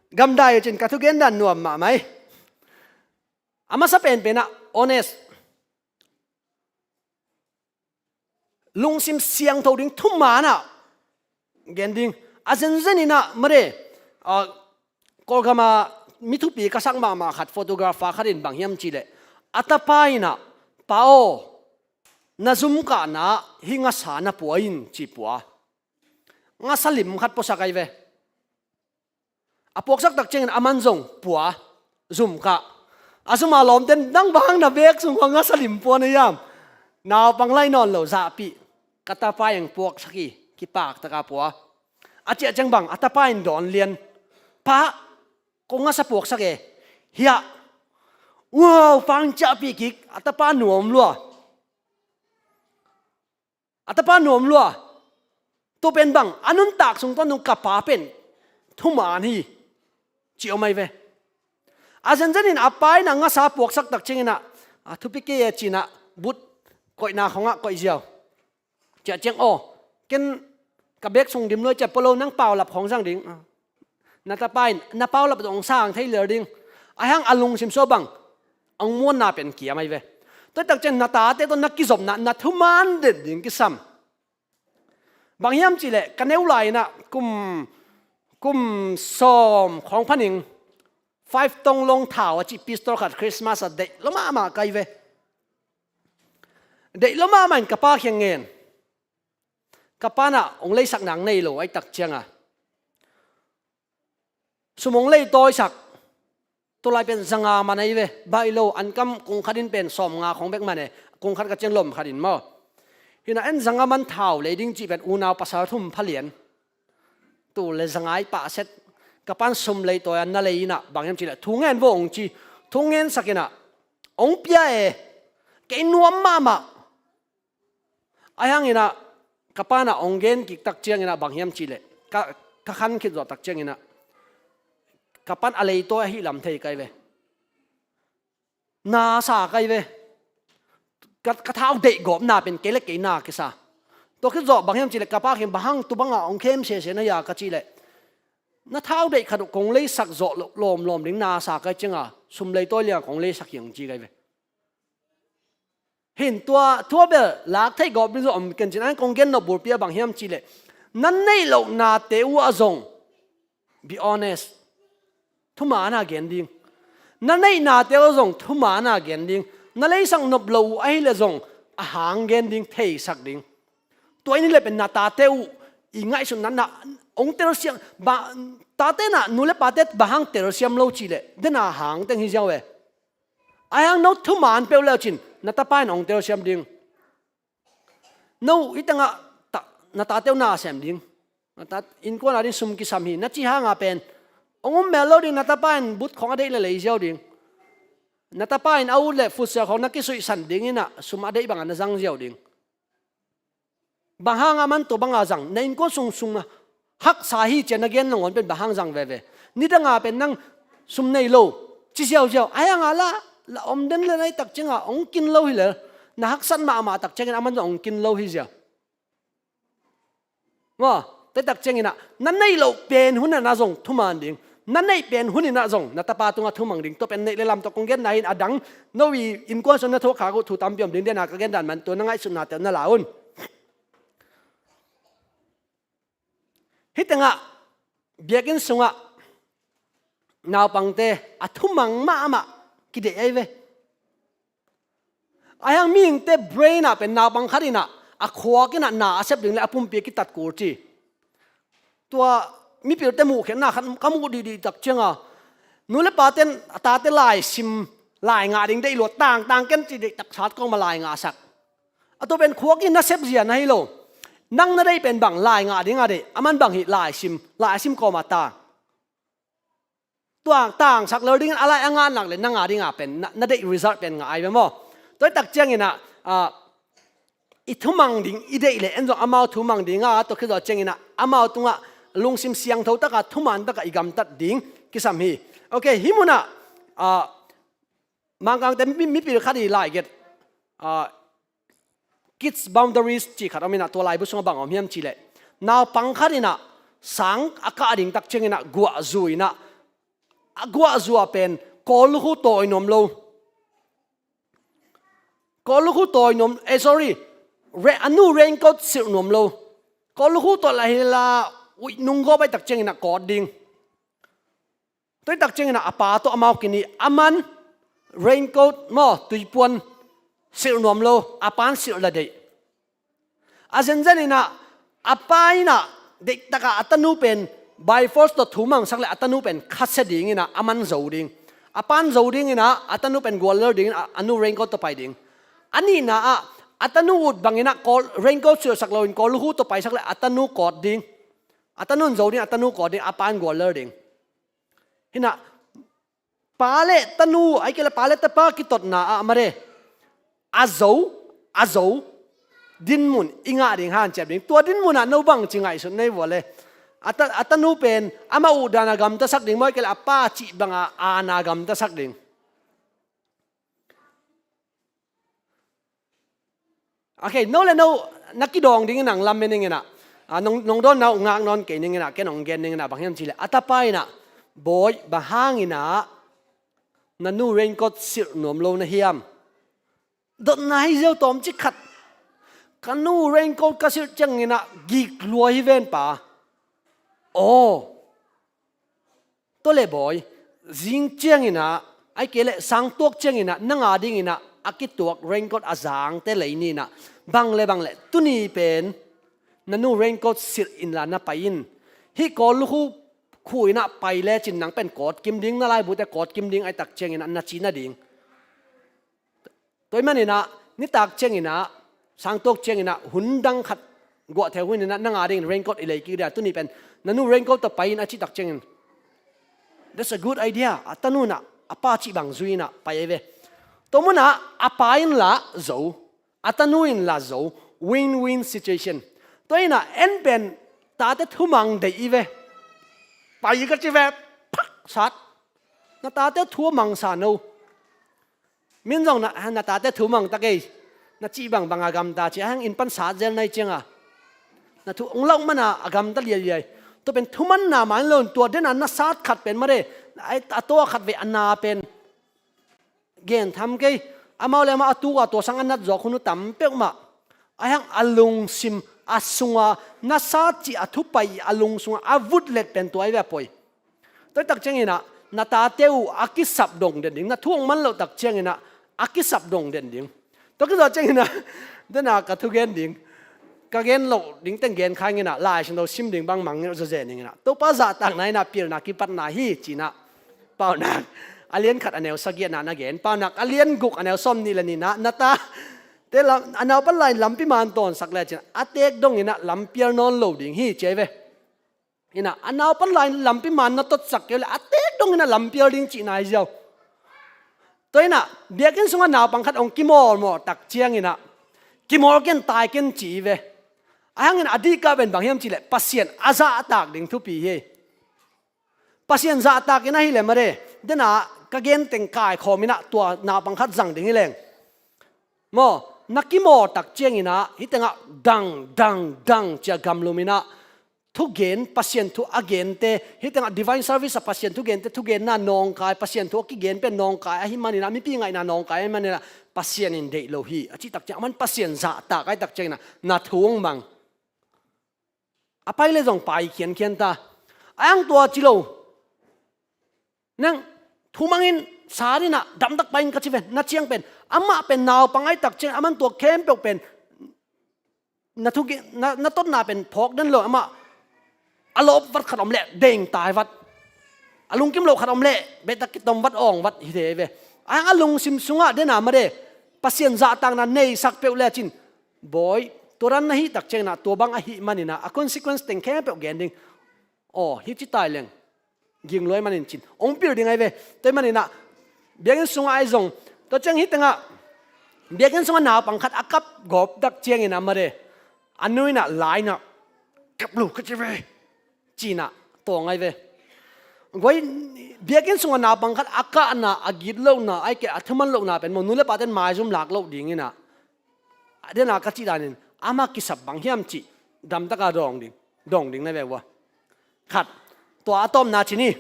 Gamdai uh cin ka thugen dan nuam mahmah ei. A masa penpen ah honest, lungsim siangtho ding, thuman ah gen ding. A zenzen in ah made, ah, Kawlgam ah mi thupi ka sak mahmah khat, photographer khat in bang hiam cih leh, a tapa in ah, "Pa aw, na zum kahna ah hih ngasa na pua in," ci pua. Ngasa lim khat puasak ai ve. A puaksak tak ciangin a man zong pua, zum kah. A zum a lawmten, "Nang bang hang na bek sung khawng ngasa lim pua na hiam?" Naupang lai nawn lo, zahpih. "Ka tapa in puaksak hi, kipak taka pua," a ciah ciang bang, a tapa in dawn lian, "Pa, ko ngasa puaksak e." "Hiah?" "Wow, pang ciahpih kik, a tapa nuam lua." A tapa nuam lua. Tua pen bang, a nuntak sung pan zong ka pa pen thuman hi, ci om ai ve. A zenzen in a pa in a ngasa puaksak tak ciangin ah, "A thupi kei e," ci-in ah but koihna khawngah koih ziau. Ciah ciang, "Aw, ken ka bek sung dim lua, ciah pua lo, nang paulap khawng zang ding." Na tapa in na paulap zong sang thei lel ding. Ahi hang a lungsim sua bang, a muanna pen kiam ai ve. Tua tak ciang na tate tawh na kizopna, na thuman den ding kisam. Bang hiam cih leh, ka neu lai in ah kum, kum sawm khawng phaning, five tong long thau a cih pistol khat Christmas ah deih lua mahmah ka hi ve. Deih lua mahmah in ka pa kiang ngen. Ka pa in ah hong leisak nang nei lo ai tak ciang a, sum hong leitawisak. Tulai pen zanga man ai ve, baih lo, an kam kung khat in pen sawmnga khawng bek man e, kung khat ka ciang lom khat in maw. Hi in ah en zanga man thau lei ding cih pen unau pasal thum pha lian. Tul le zanga i pah set. Ka pa in sum leitawi a na lei in ah bang hiam cih leh, "Thu ngen vo," hong ci. Thu ngensak in ah, "Hong pia e, kei nuam mahmah." Ahi hangin ah ka pa in ah hong gen kik tak ciangin ah bang hiam cih leh, ka, ka khan khit zawh tak ciangin ah ka pa in a leitawi ahi lam thei ka hi ve. Na sa ka hi ve. Ka, ka thau deih gawpna pen kei le kei na kisa. Tua khit zawh bang hiam cih leh ka pa kiang, "Bang hang tu bangah hong khem sese na hia?" ka cih leh, "Na thau deih khat uh kong leisak zawh lo, lawmlawm ding, na sa ka hi ciang a, sum leitawi liang kong leisak hi," hong ci ka hi ve. Hi in tua, tua bel lak theih gawp ding zong om ken cin, a hang kong gen nop bulpi ah bang hiam cih leh, Na neih loh nate uh ah zong, be honest, thuman a gen ding. Na neih nate uh ah zong thuman a gen ding. Na leisak nop loh uh ahih leh zong a hang gen ding, theisak ding. Tua in hi leh pen na tate uh i ngaihsutna na hong telsiam, ba, tate na nu le pate bang hang telsiam lo cih leh, den a hang teng hi ziau e. Ahi hang no thuman peuh le uh cin, na tapa in hong telsiam ding. No i tengah ta, na tate uh na sem ding. Na ta, innkuan a ding sum kisam hi, na cih hang a pen hong um mel lo ding, na tapa in but khawng a deih leh lei ziau ding. Na tapa in a ut le futsal khawng na kisuihsan ding in ah sum a deih bang a na zang ziau ding. Bang hang a man tua bang a zang, na innkuan sung sung a haksa hi ci a na gen nangawn pen bang hang zang veve. Nidang a pen nang sum nei lo ci ziauziau. Ahi hang a la, la om den le na hih tak ciang a hong kin lo hi lel, na haksat mahmah tak ciangin a man zong hong kin lo hi ziau. Maw, tua hih tak ciangin ah na neih loh pen hun in ah zong thuman ding. Na neih pen hun in ah zong na tapa tungah thumang ding. Tua pen neih le lam tawh kong genna hi in, a dang no i innkuan sung na thuak khak uh thu tampi om ding, den a ka gen dan man tua na ngaihsutnate uh na la un. Hih tengah biakinn sungah naupangte a thumang mahmah kideih ahi ve. Ahi hang mihingte brain ah pen naupang khat in ah a khuak in ah na a sep ding le a pumpi a kitat kul ci. Tua mipilte muhkhiatna khat ka muh dihdih tak ciang a, nu le pate in a tate lai sim, lai ngah ding deih lua, tangtang ken ci deih tak, sat kawm a lai ngah sak. A tua pen khuak in na sep zia na hi lo. Nang na deih pen bang, lai ngah ding a deih, a man bang hi, lai sim, lai sim kawm a tang. Tua tangsak lo dingin a lai a ngah nak le nang a ding a pen na, na deih result pen ngah ahi ve maw. Tua hih tak ciangin ah, ah, i thumang ding i deih le en zong amau thumang ding a, tua khit zawh ciangin ah amau tungah lungsim siangtho tak a, thuman tak a i gamtat ding kisam hi. Ok, hih mun ah, ah, Mangkangte mi, mipil khat i lai get, ah, Kids Boundaries cih khat om in ah, tua laibu sungah bang om hiam cih leh, naupang khat in ah sang a kah ding tak ciangin ah guah zu in ah, a guah zu ah pen kawl lukhu tawi nuam lo. Kawl lukhu tawi nuam, eh, sorry, re-, a nu raincoat silh nuam lo. Kawl lukhu tawi lah hi la, uih nung gawp ahih tak ciangin ah kawt ding. Tua hih tak ciangin ah a pa tawh amau kini, a man raincoat maw, tuipuan silh nuam lo, a pan silh la deih. A zenzen in ah a pa in ah deihtak a a tanu pen by force tawh thumangsak le a tanu pen khasia ding in ah a man zo ding. A pan zo ding in ah a tanu pen guallel ding in ah a nu raincoat tawh pai ding. A nihna ah a tanu ut bang in ah kawl, raincoat silhsak lo in kawl lukhu tawh paisak le a tanu kawt ding. A tanu in zo ding, a tanu kawt ding, a pan guallel ding. Hi in ah, pa le tanu, ahih kei leh pa le tapa kitotna ah mare, a zo, a zo dinmun i ngah ding hanciam ding. Tua dinmun ah no bangci ngaihsut na hi uh a le? A ta, a tanu pen amah utdan a gamtasak ding maw, ahih kei leh a pa cih bang a aana gamtasak ding? Ok, no le no na kidawng dingin ang lam mening in ah, ah, nong, nong dawnna uh ngak nawn kei ning in ah, ken hong gen ning in ah, bang hiam cih leh a tapa in ah, "Bawi, bang hang in ah na nu raincoat silh nuam lo na hiam?" Dotna hi ziau tawmcik khat. "Ka nu raincoat ka silh ciangin ah gik lua hi ven pa." Aw. Tua le bawi, zing ciangin ah, ahih kei leh sang tuak ciangin ah, nang a dingin ah a kituak raincoat a zangte lei ni in ah, bang le bang le, tuni pen na nu raincoat silh inla na pai in. Hih kawl lukhu khu in ah pai lecin nang pen kawtkim ding, na laibute kawtkim ding, ahih tak ciangin ah na ci nading. Tua ahih manin ah, nitak ciangin ah, sang tuak ciangin ah, hun dang khat guah theu hun in ah, nang a dingin raincoat i lei kik ding a, tuni pen na nu raincoat tawh pai in a cih tak ciangin, "That's a good idea." A tanu in ah a pa cih bang zui in ah pai ahi ve. Tua mun ah a pa in lah zo, a tanu in lah zo, win-win situation. Tua in ah en pen tate thumang deih hi ve. Pai ka ci ve, phak sat. Na tate thumang sa no. Min zong na, na tate thumang ta kei. Na cih bangbang a gamta ci, a hang inn pan sat zel na hi ciang a, na thu hong lauk man a a gamta liailiai. Tua pen thumanna mah hi lo in, tua den a na sat khat pen mare, a tua khat vei a na pen gen tham kei. Amau le amau a tu a tua sang a nat zawk hun uh tam peuhmah. A hang a lungsim a sunga na sa cih a thupai a lung sunga a vutlet pen tua hi ve a poi. Tua hi tak cianginah na tate uh a kisap dong den ding, na thu hong man loh tak cianginah a kisap dong den ding. Tua kizawh cianginah dena ka thugen ding, ka gen loh ding teng gen kha inginah Lai Siangtho sim ding bang mang zawzen inginah Topa zahtakna inah pilna kipatna hi cinah Paunak a lian khat a neu sagihna na gen, Paunak a lian guk a neu sawm nih le nihna na ta te lam, a naupan lai lampi man tawnsak le cinah a tek donginah lampial nawn lo ding hi ci ahi ve. Inah a naupan lai lampi man na totsak kei le a tek donginah lampial ding cihna hi ziau. Tua inah biakinn sungah naupang khat hong kimawlmawh tak cianginah kimawl ken tai ken ci hi ve. A hangin a dihkah pen bang hiam cihleh Pasian a zahtak ding thupi hi. Pasian zahtakin ahileh mare dena ka gen teng kaikhawm inah tua naupang khat zang ding hi leng. Maw, na kimawl tak cianginah hih tengah dang dang dang cia gamlum inah thugen, Pasian thu a gente, hih tengah divine service a Pasian thu gente, thugenna nawngkai, Pasian thu a kigen pen nawngkai ahi maninah, mipi ngaihna nawngkai ahi maninah Pasian in deih lo hi a cih tak ciang, aman Pasian zahtak ahi tak cianginah na thu hong mang. A pai le zong pai khiankhian ta. A hang tua ci lo. Nang thumangin sa dinah damtak pai in ka ci ve, na ciang pen amah pen naupang ahi tak ciang aman tua khempeuh pen na thugen, na, na totna pen phawk den lo, amah a lawp vat khat om leh deng tai vat, a lungkim loh khat om leh beitak kitom vat awng vat hi thei ve. A hang a lungsim sungah dena made Pasian zahtakna neisak peuh le cin, bawi, tua dan na hih tak cianginah tua bang ahih maninah a consequence teng khempeuh gen ding. Aw, hi ci tai leng gingluai manin cin hong pil ding ahi ve. Tua hi maninah biakinn sungah ahi zong, tua ciang hih tengah biakinn sungah naupang khat a kap gawp tak cianginah made a nu inah la inah kap lo ka ci ve cinah tawng ahi ve. Guai, biakinn sungah naupang khat a kahna, a gitlohna, ahi kei a thuman lohna pen mo nu le paten maizum lak loh dinginah a dena ka cih danin ama kisap bang hiam cih damtaka dawng ding, dawng ding na ve ua. Khat, tua a tawpna ci ni.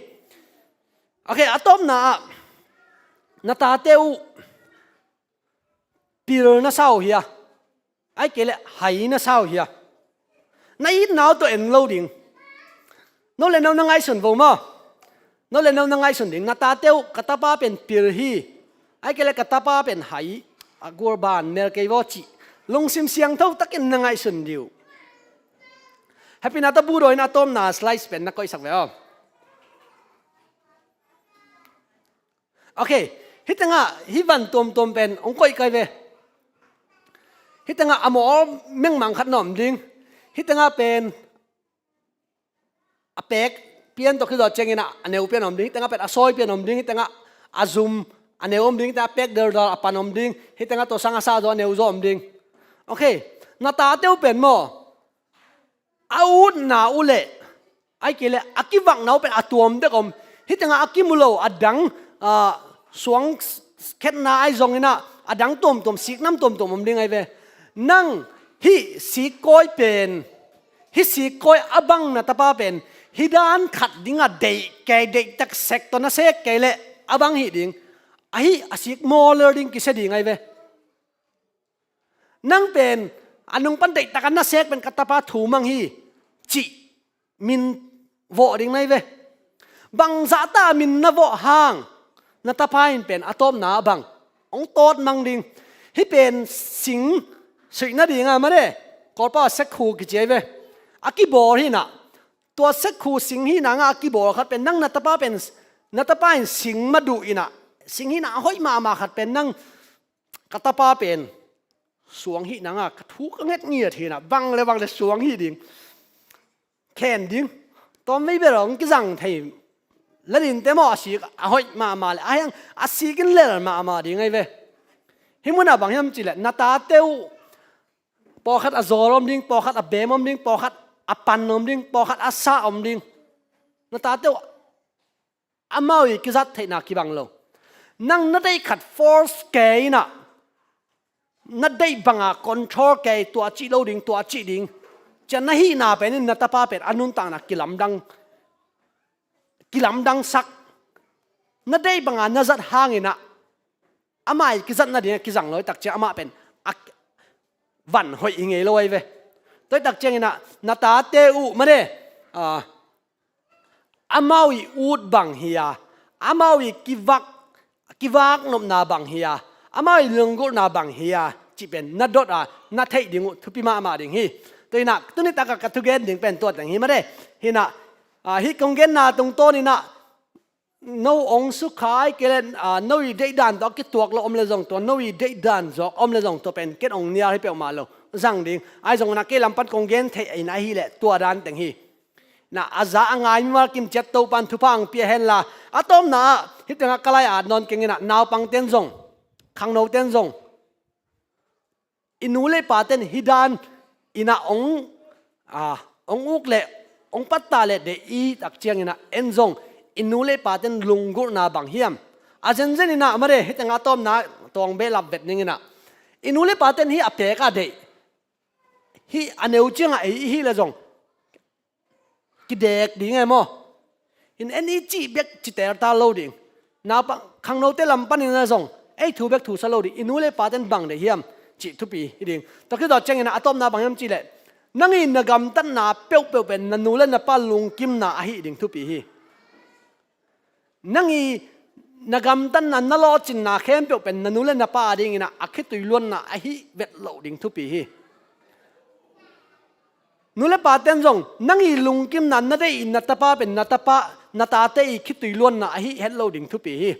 Okay, a tawpna ah na tate uh pil na sa uh hia? Ahi kei leh hai na sa uh hia? Na itna uh tawh en lo ding. No le no na ngaihsun vo maw? No le no na ngaihsun ding. Na tate uh ka tapa pen pil hi, ahi kei leh ka tapa pen hai, a gurban mel kei vaw cih lungsim siangtho takin na ngaihsun dih uh. Happy na tabu daw in a tawpna slice pen na koihsak ve aw. Okay, hih tengah hih van tuamtuam pen hong koih kai ve. Hih tengah a mawl mengmang khat na om ding. Hih tengah pen a pek pian tawh kizawh ciangin a neu pian om ding, hih tengah pen a sawi pian om ding, hih tengah a zum a neu om ding, hih tengah a pek deldal a pan om ding, hih tengah tua sang a sa zaw a neu zaw om ding. Okay, na tate uh pen maw, a utna uh leh, ahi kei leh a kivakna uh pen a tuam dek om. Hih tengah a kimu lo a dang, ah, suang khetna ahi zongin ah a dang tuamtuam, siknam tuamtuam om ding ahi ve. Nang hih sikkawi pen, hih sikkawi a bang na tapa pen hih dan khat dingah deih kei, deihtak sek tawh na sek kei leh a bang hih ding, ahi a sik mawl lel ding kisia ding ahi ve. Nang pen a nung pan deihtak a na sek pen ka tapa thu mang hi cih min vawh ding na hi ve. Bangzahta min na vawh hang na tapa in pen a tawpna ah bang hong tawt mang ding. Hih pen sing suih nading a mah de, Kawlpau a sekkhu kici ahi ve. A kibawl hi nah, tua sekkhu sing hi nah a kibawl khat pen nang na tapa pen, na tapa in sing maduh in ah, sing hi nah a hoih mahmah khat pen nang ka tapa pen suang hih nah a ka thu ka ngetngiat hi nah, bang le bang le suang hih ding, khen ding. Tawm vei bel hong kizang thei la ding te maw, a sik a hoih mahmah le a hiang a sik in lel mahmah ding ahi ve. Hih munah bang hiam cih leh na tate uh pawlkhat a zawl om ding, pawlkhat a beem om ding, pawlkhat a pan om ding, pawlkhat a sa om ding. Na tate uh amau i kizat theihna kibang lo. Nang na deih khat force kei in ah, na deih banga control kei, tua cih lo ding, tua cih ding, ciah na hihna pen in na tapa pen a nuntakna kilamdang, kilamdangsak. Na deih banga na zat hangin ah amah i kizat nading a kizang lo hi tak ciang amah pen a van hoih hi ngei lo ahi ve. Tua hi tak ciangin ah na tate uh mate, ah, amau i ut bang hi a, amau i kivak, kivak nopna bang hi a, amau i lunggulhna bang hi a, cih pen na dot a na theih ding uh thupi mahmah ding hi. Tua hi nah tuni takah ka thugen ding pen tua teng hi mate. Hi nah, ah, hih kong genna tungtawn in ah no ong sukha ahih kei leh, ah, no i deihdan tawh a kituak lo om leh zong tua, no i deihdan zawk om leh zong tua pen ken ong nial hi peuhmah lo. Zang ding. Ahi zongin ah kei lam pan kong gen theih in ahih leh tua dan teng hi. Na a za a ngai mimal kim ciat Topa'n thupha ong pia hen la. A tawpna ah hih tengah ka lai at nawn keng in ah naupangte'n zong, khangnote'n zong, i nu le pate'n hih dan in ah ong, ah, ong uk leh ong pattah leh deih i tak ciangin ah en zong i nu le pate'n lunggulhna bang hiam? A zenzen in ah mate, hih tengah a tawpna tawng behlap vet ning in ah i nu le pate'n hih a pek a deih, hih a neu ciangah ei i hih leh zong kidek ding e maw? In en i cih bek ci teltal lo ding. Naupang khangnote lam panin ah zong ei thu bek thu sa lo ding. I nu le pate'n bang deih hiam cih thupi hi ding. Tua khit zawh ciangin ah a tawpna bang hiam cih leh, nang i na gamtatna peuhpeuh pen na nu le na pa lungkimna ahih ding thupi hi. Nang i na gamtatna, na lawhcinna khempeuh pen na nu le na pa adingin ah a khitui luanna ahih vet loh ding thupi hi. Nu le pate'n zong nang i lungkimna, na deih i na tapa pen na tapa, na tate i khitui luanna ahih het loh ding thupi hi.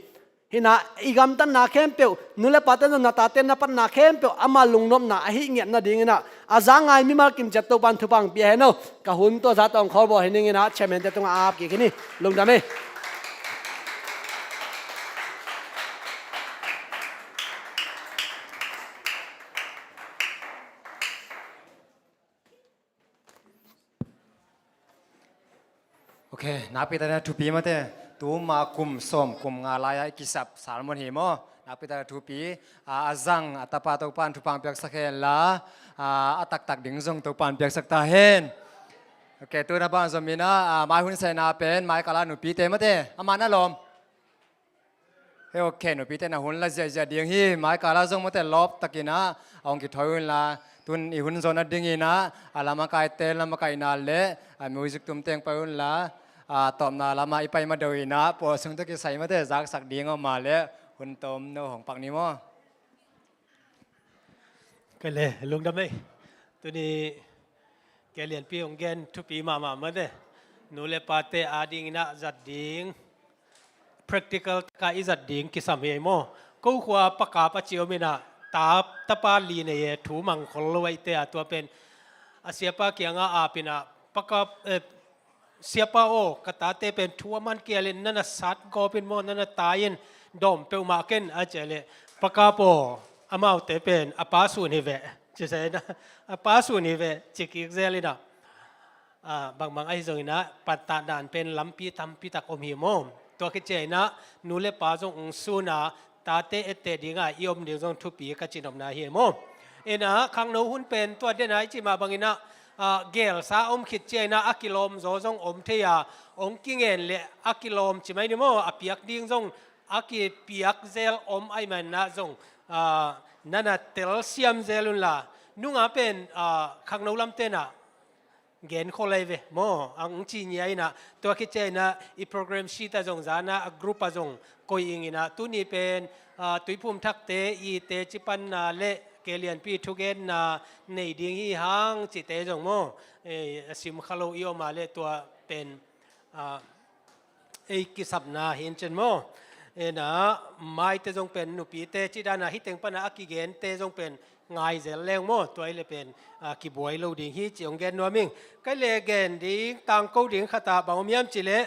Hi nah i gamtatna khempeuh nu le pate'n zong na tate na patna khempeuh ama lungnopna ahih ngiat nadingin ah a za ngai mimal kim ciat Topa'n thupha ong pia hen aw. Ka hun tua zah tawh ong khawlbawl hi ning in ah chairman-te tungah a ap kik hi ni. Lungdam hi. Ok, nakpi takin a thupi mate. Tuma kum sawm kum nga lai-a i kisap sermon hi maw? Nakpi takin a thupi. A, a zang a tapa Topa'n thupha ong piaksak hen la, a, a taktak ding zong Topa'n piaksak ta hen. Ok, tu-in a bang zom in ah, a, mai hun saina pen mai kal ah nupite mate, amah na lawm. He, ok, nupite na hun la ziahziah ding hi. Mai kal ah zong mate lawp takin ah a ong kithawi un la, tu-in i hun zawn nadingin ah a lamakaite lamakaihna le a music tumteng pai un la, a tawpna lamah i pai ma deuh in ah pawl sung tawh kisai mate zaksak ding om mah leh hun tom no hong pak ni maw? Kei le lungdam ei. Tuni Kei Lianpi hong gen thupi mahmah mate. Nu le pate adingin ah zat ding, practical taka i zat ding kisam hi ei maw? Ko khua Pa Kap a ci om in ah, ta, tapa li nei e, thu mang khol lo ahihte a, tua pen a siapa kiangah ap in ah, Pa Kap, eh, siapa aw, ka tate pen thu a man kei a leh na na sat gawp in maw, na na tai in, dawm peuhmah ken a ci a leh, Pa Kap aw, amaute pen a pa sun hi veh, ci se in ah, a pa sun hi veh, ci kik zel in ah. Ah, bangbang ahi zongin ah, pattah dan pen lampi tampi tak om hi maw? Tua khit ciangin ah nu le pa zong ong sun a, tate etteh ding a i om ding zong thupi ka cinopna hi maw? In ah khangno hun pen tua den a i cih mah bangin ah, ah, gelsa om khit ciangin ah a kilawm zaw zong om thei a, ong kingen leh a kilawm ci mai ni maw? A piak ding zong a kipiak zel om ahih manin ah zong, ah, na na telsiam zel un la. Nunga pen, ah, khangno lamte'n ah gen khol lai ve maw, ang ci ngia in ah, tua khit ciangin ah i program sheet ah zong zan a, a group ah zong koih ing in ah, tuni pen, ah, Tuiphum Thakte i teci panna le Kei Lianpi thugenna nei ding hi hang cihte zong maw, eh, a sim kha lo i om a leh tua pen, ah, ei kisapna hi in cin maw? In ah maite zong pen nupite cih dan a hih teng pan a a kigente zong pen ngai zel leng maw? Tua ahih leh pen, ah, kibuai lo ding hi ci ong gen nuam ing. Kei le gen ding, tangko ding khat ah bang om hiam cih leh,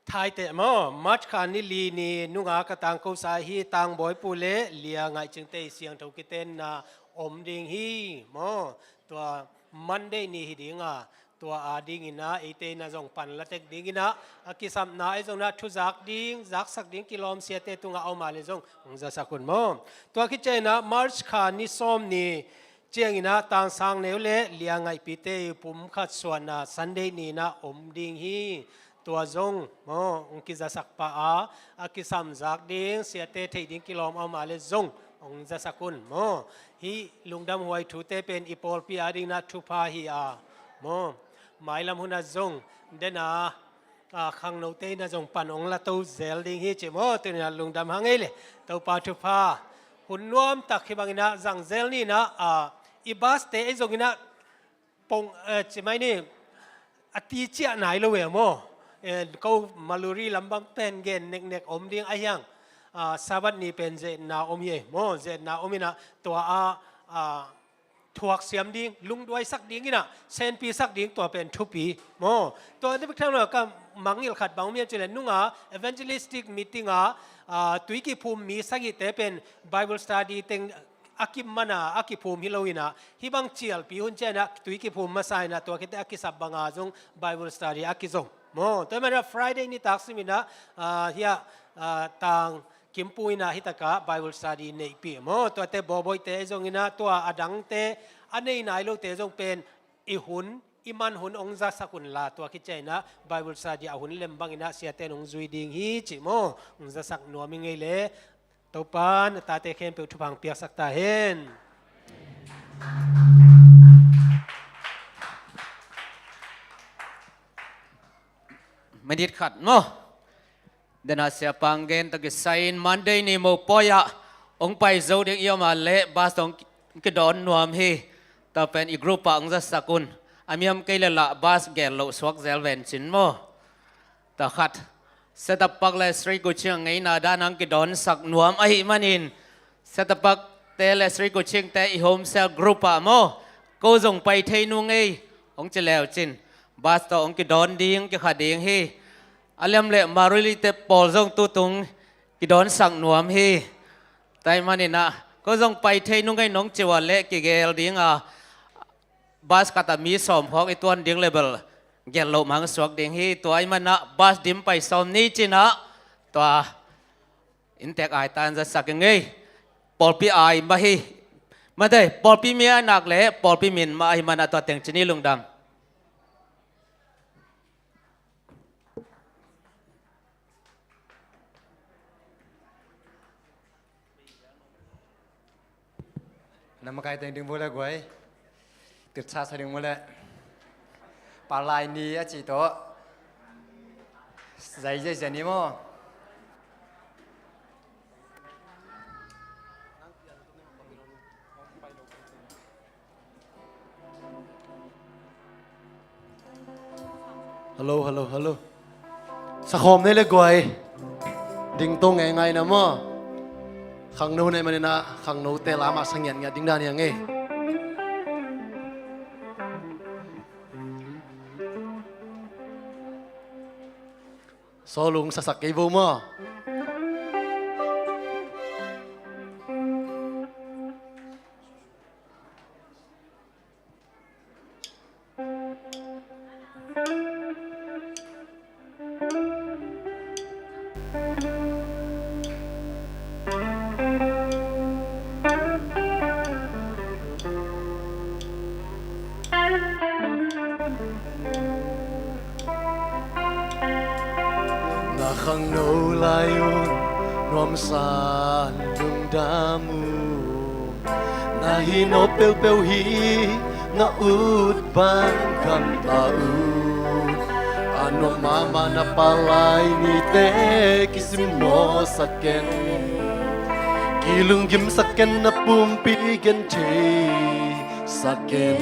Thaite maw, March kha ni li ni nunga ka tangkosa hi, Tangbawi Pu le Lia Ngaih Cingte i siangtho kitenna om ding hi maw? Tua Monday ni hi ding a, tua adingin ah eite in ah zong pan la tek dingin ah, a kisapna ahi zongin ah thu zak ding, zaksak ding kilawm siate tungah a om a leh zong hong zasak un maw? Tua khit ciangin ah March kha ni sawm ni ciangin ah Tang Sang Neu le Lia Ngaihpite i pumkhat suahna Sunday ni-in ah om ding hi. Tua zong maw, hong kizasak pah a, a kisam zak ding, siate theih ding kilawm a om a leh zong hong zasak un maw. Hih lungdam huai thute pen i pawlpi a dingin ah thupha hi a maw. Mailam hunah zong dena a, khangnote in ah zong pan hong la to zel ding hi ci maw. Tuni in ah lungdam hang ei le. Topa thupha hun nuamtak hi bangin ah zang zel ni in ah, a, i bus-te ei zongin ah pong, eh, ci mai ni, a ti ciah nai lo e maw. Eh, ko Maluri lam bang pen gen neknek om ding a hiang. A, Sabbath ni pen zetna om hi e maw. Zetna om in ah tua a, a, thuaksiam ding, lungduaisak ding in ah, senpisak ding tua pen thupi maw. Tua te bek tham lo ka mangngilh khat bang om hiam cih leh nunga evangelistic meeting a, a, tui kiphum mi sagihte pen Bible study teng a kiman a, a kiphum hi lo in ah, hih bang cialpi hun ciang in ah tui kiphum masa in ah tua khit teh a kisap banga zong Bible study a kizom maw. Tua ahih manin ah Friday nitak sim in ah, a, hih a, a, Tang Kimpu in ah hih takah Bible study neihpih maw. Tuate bawbawihtete zongin ah tua a dangte a nei nai lote zong pen i hun, i man hun hong zasak un la, tua khit ciang in ah Bible study a hun lem bangin ah siate in hong zui ding hi ci maw. Hong zasak nuam ing ei le. Topa in a tate khempeuh thupha hong piaksak ta hen. Minute khat maw. Dena siapa hong gen tawh kisai in Monday ni mopawi ah hong pai zo ding i om a leh bus tawh hong kidawn nuam hi. Tua pen i group ah hong zasak un. A miam kei le lah bus gel loh suak zel ven cin maw. Tua khat. Setapak le Sri Kuching a ngeina dan hong kidawnsak nuam ahih manin Setapak te le Sri Kuching te i home cell group ah maw. Ko zong pai thei nung ei hong ci leu cin. Bus tawh hong kidawn ding, kikha ding hi. A liam le Maruli te pawl zong tutung kidawnsak nuam hi. Tua ahih manin ah ko zong pai thei nung ei nong ci uh a leh kigel ding a. Bus khat ah mi sawm khawng i tuan ding le bel gel loh mah hong suak ding hi. Tua ahih manin ah bus dim pai sawm ni cin ah tua inntek ai tan zasak ing ei. Pawlpi ai mah hi. Mate, pawlpi mi ai nak le pawlpi min mah ahih manin ah tua teng ci ni, lungdam. Na makai teng ding vua le guai. Tutsa sa ding vua le. Palai ni a ci tawh. Zai zai zai ni maw. Hello, hello, hello. Sakhawm nei le guai. Ding tong ngai ngai na maw. Khangno nei manin ah khangnote lamah sa ngiatngiat ding dan hi a ngei. Sawlung sasak kei vo maw. Na khangno lai un nuamsa lungdam uh. Na hih nawh peuhpeuh hi na ut bang gamta uh. A nuam mahmah na palai nite kisimmawhsak ken. Kilunggimsak ken, na pumpi gentheisak ken.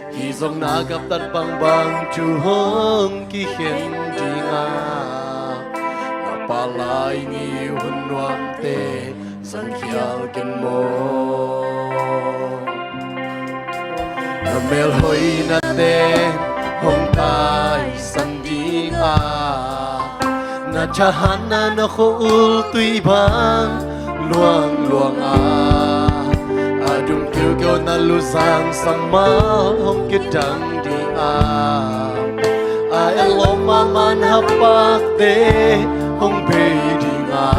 Hih zong na gaptat bangbang thu hong kikhen dinga, na palai ni hun nuamte zangkhial ken maw. Na melhoihnate hong taisan dinga, na thahatna na khua-ul tui bang luangluang a, a dum kiukiu na luzang sangmal hong kidang dinga, a et lawm mahmah na pakte hong bei dinga,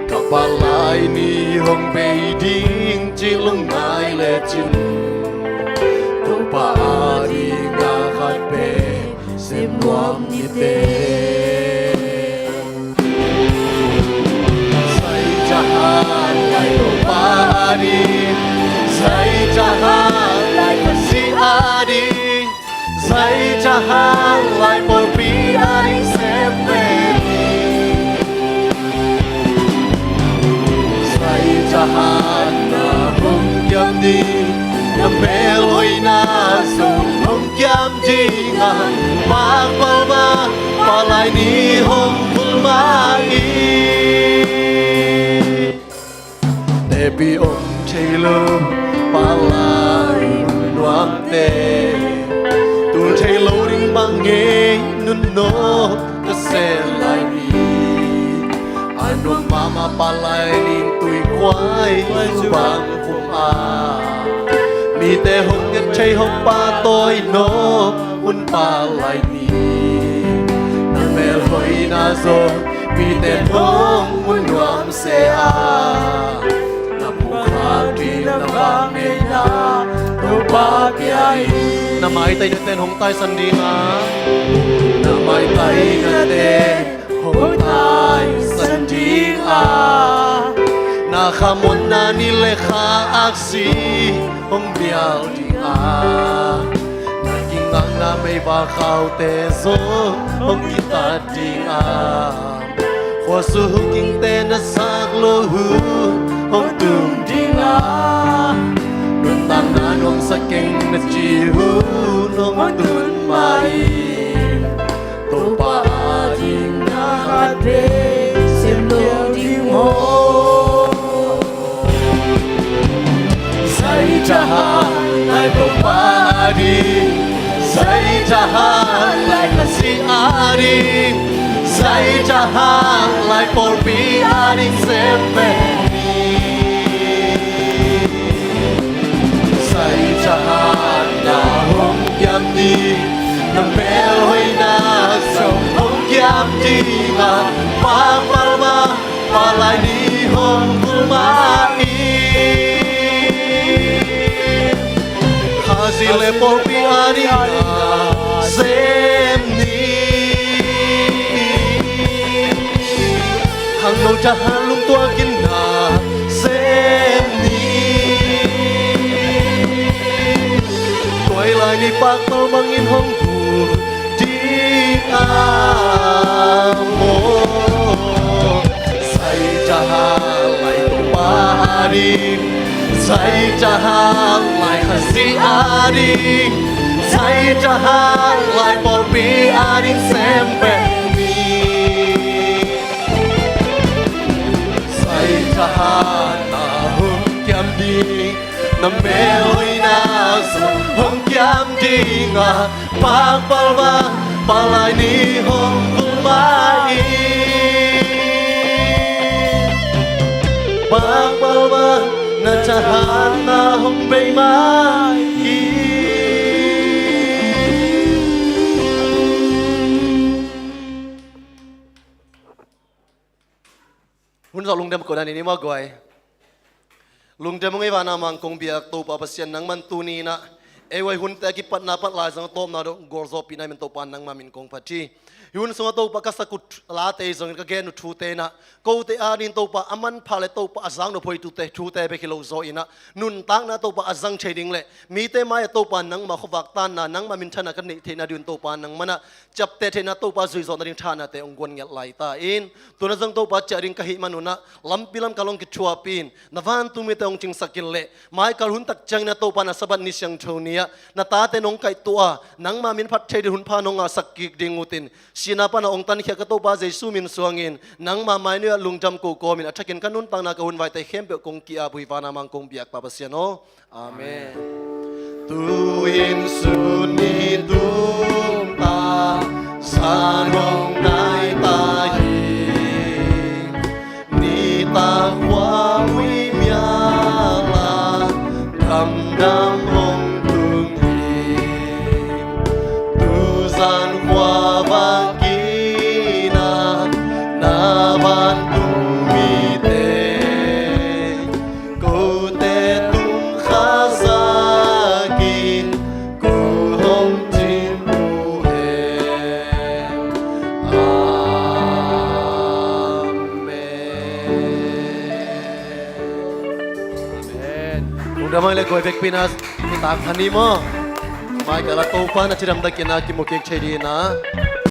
ka palai ni hong bei ding ci lungngai lecin, Topa a dinga khat pen sem nuam ni teh. Sai caha Hang lai pawlpi a ding sem pen hi. Zai thahatna hong kiam ding, na melhoihna zong hong kiam ding a, pakpalma palai ni hong vul mah hi. Tepi om thei lo palai nuamte, tul thei lo ding bang ngei nunno ka sel lai ni. A nuam mahmah palai ning tui kuai zu bang khum a, mite hong nget thei hong pahtawi nop hun palai ni. Na melhoihna zong mite hong mu nuam se a, na pumkhat ding na vang neihna Topa pia hi. Na maitainute'n hong taisan ding a, na maitainute'n hong taisan ding a, na khamuanna ni le kha aksi hong mial ding a, na kingakna meivak khaute zong hong kitat ding a, khua su hukingte na sak loh hun hong tung ding a, nuntakna nuamsa keng na ci hun hong tun mah hi. Topa a ding na khat vei sem lo ding maw? Zai thahat lai Topa a ding, zai thahat lai Khazih a ding, zai thahat lai pawlpi a ding sem pen hi. Zai thahatna hong kiam ding, na melhoihna zong hong kiam ding a, pakpalma palai ni hong vul mah hi. Khazih le pawlpi a ding a sem ni. Khangno thahat lungtuak in na sem ni. Tua lai ni pakpalma in hong vul ding a maw? Zai thahat lai Topa a ding, zai thahat lai Khazih a ding, zai thahat lai pawlpi a ding sem pen hi. Zai thahatna hong kiam ding, na melhoihna zong hong kiam ding a, pakpalma palai ni hong vul mah hi. Pakpalma na thahatna hong bei mah hi. Hun zawh lungdam ko dan in i maw guai. Lungdam hong ei vana mangkong biak Topa Pasian, nangman tuni in ah ei huai hunte a kipatna pat lai zong a tawpna dong gualzawhpihna hi man Topa, nangma min kong phat hi. Hih hun sungah Topa ka sak uh late zong in ka gen uh thute in ah kote a ding Topa a manpha le Topa a zaknop hoih thute, thute bek hi lo zaw in ah nuntakna Topa a zang thei ding le mite mai-ah Topa nangma khuavak tanna, nangma minthanna ka neih theihna ding un Topa nangman ah ciapteh theihna Topa zuih zawh nading thahatnate hong guan ngiat lai ta in. Tuna zong Topa ciah ding ka hih man un ah lampi lamkal hong kithuapih in, na vantung mite hong cingsak in le maikal hun tak ciangin ah Topa na Sabbath ni siangtho ni-ah na tate nong kaihtuah a nangma min phat thei ding hunpha nong ngahsak kik ding ut in, sihna pana hong tankhia ka Topa Jesu min suangin nangma mai nuai-ah lungdam ko kawmin a thakin ka nuntakna ka hunvaite khempeuh kong ki-ap uh hi, vana mangkong biak Pa Pasian aw. Amen. Tu-in sun ni tung ta, zan hong nai ta hi. Nitak khua muih mial a, damdam hong tung hi. Tu zan khua vak in ah na vantung mite kote tung khazak in ko hong cing uh hen. Amen. Amen. Lungdam hang le guai vekpi in ah nitak pha ni maw. Mai kala Topa na cidam takin a kimu kik thei dina.